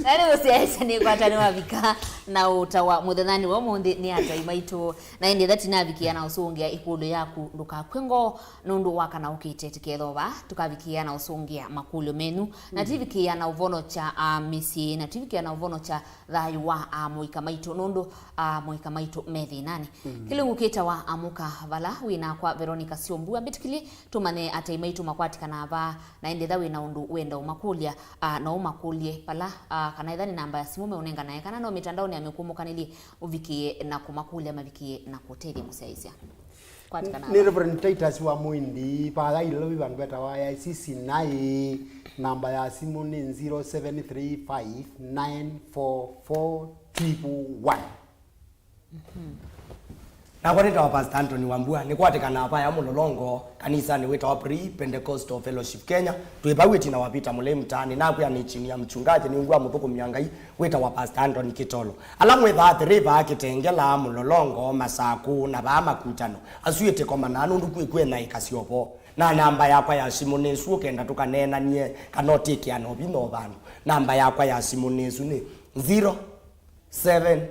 Na nĩ ũsyaĩsya nĩ kwata nĩ wavika na ũtawa mũthenyanĩ wa ũmũnthĩ nĩ atai maitũ. Na ĩndĩ etha tinavikĩa na ũsũngĩa ĩkũlyo yaku, ndũkakw'e ngoo nũndũ wa kana ũkĩte tũkethova, tũkavikĩa na ũsũngĩa makũlyo menyu, na tivikĩa na ũvonokya, ah, mĩsyĩ, na tivikĩa na ũvonokya thayũ wa, ah, mũika maitũ, nũndũ, ah, mũika maitũ me thĩnanĩ. Mm. Kĩlungu kĩtawa Amũka, vala wĩ nakwa Veronica Syombu, ambĩtĩkĩlye tũmanye atai maitũ makwatĩkanaa vaa, na ĩndĩ etha wĩ na ũndũ wenda ũmakũlya, ah, no ũmakũlye vala, ah, kana etha nĩ namba ya simũ meũnenganae, kana no mĩtandaonĩ ya mĩkũmũkanĩlye ũvikĩe na kũmakũlya mavikĩe na kũtethya mũsyaĩĩsya. Kwatĩkana nĩ ava. Reverend Titus wa Mwindi, vaya Ilovi vandũ vetawa A I C Sinai, namba ya simũ nĩ zero seven three five nine four four triple one. Mhm. Nakwa nĩtawa Pastor Anthony Wambua, nĩkwatĩkanaa vaya Mũlolongo, kanisanĩ wĩtawa Pre Pentecostal Fellowship Kenya, twĩ vau ĩtina wa Peter Mũlei mtaani, nakwĩa nĩ chini ya mchungaji, nĩ ungu wa mũthũkũmi wa Ngai, wĩtawa Pastor Anthony Kitolo. Ala mwĩthaa atĩrĩ vaa Kĩtengela, Mũlolongo, Masaku, na vaa Makutano, asu ĩtĩkomanaa nũndũ kwĩ kwĩ na ĩka syovo. Na namba yakwa ya simũ nĩ ĩsu ũkenda tũkaneenanie kana ũtĩkĩana ũvinya o vandũ. Namba yakwa ya simũ nĩ ĩsu nĩ zero seven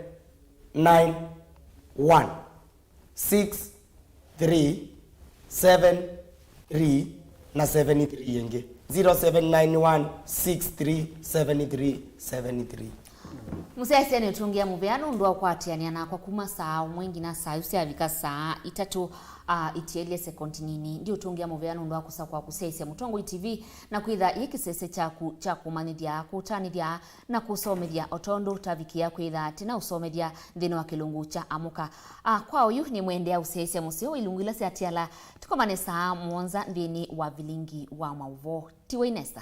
nine one six three seven three na seven three ĩngĩ, zero seven nine one six three seven three seven three. Mũsyaĩĩsya nĩ ũtũngĩa mũvea nũndũ wa kũatĩanĩa nakwa kuma saa ũmwe nginya saa yu syavika saa itatũ, ah, itielye sekondi nini. Ndi ũtũngĩa mũvea nũndũ wa kũsa kwa kũsyaĩĩsya Mũtongoi T V na kwĩtha yĩ kĩsese kyaku kya kũmanyĩthya, kũtanĩthya na kũsomethya o tondũ tavikĩa kwĩtha tĩna ũsomethya nthĩnĩ wa kĩlungu kya Amũka. Ah, kwa oyu nĩ mwendeea ũsyaĩĩsya mũseo ilungu ila syatiala. Tũkomane saa mũonza nthĩnĩ wa vilingi wa maũvoo. Tiwa inesa.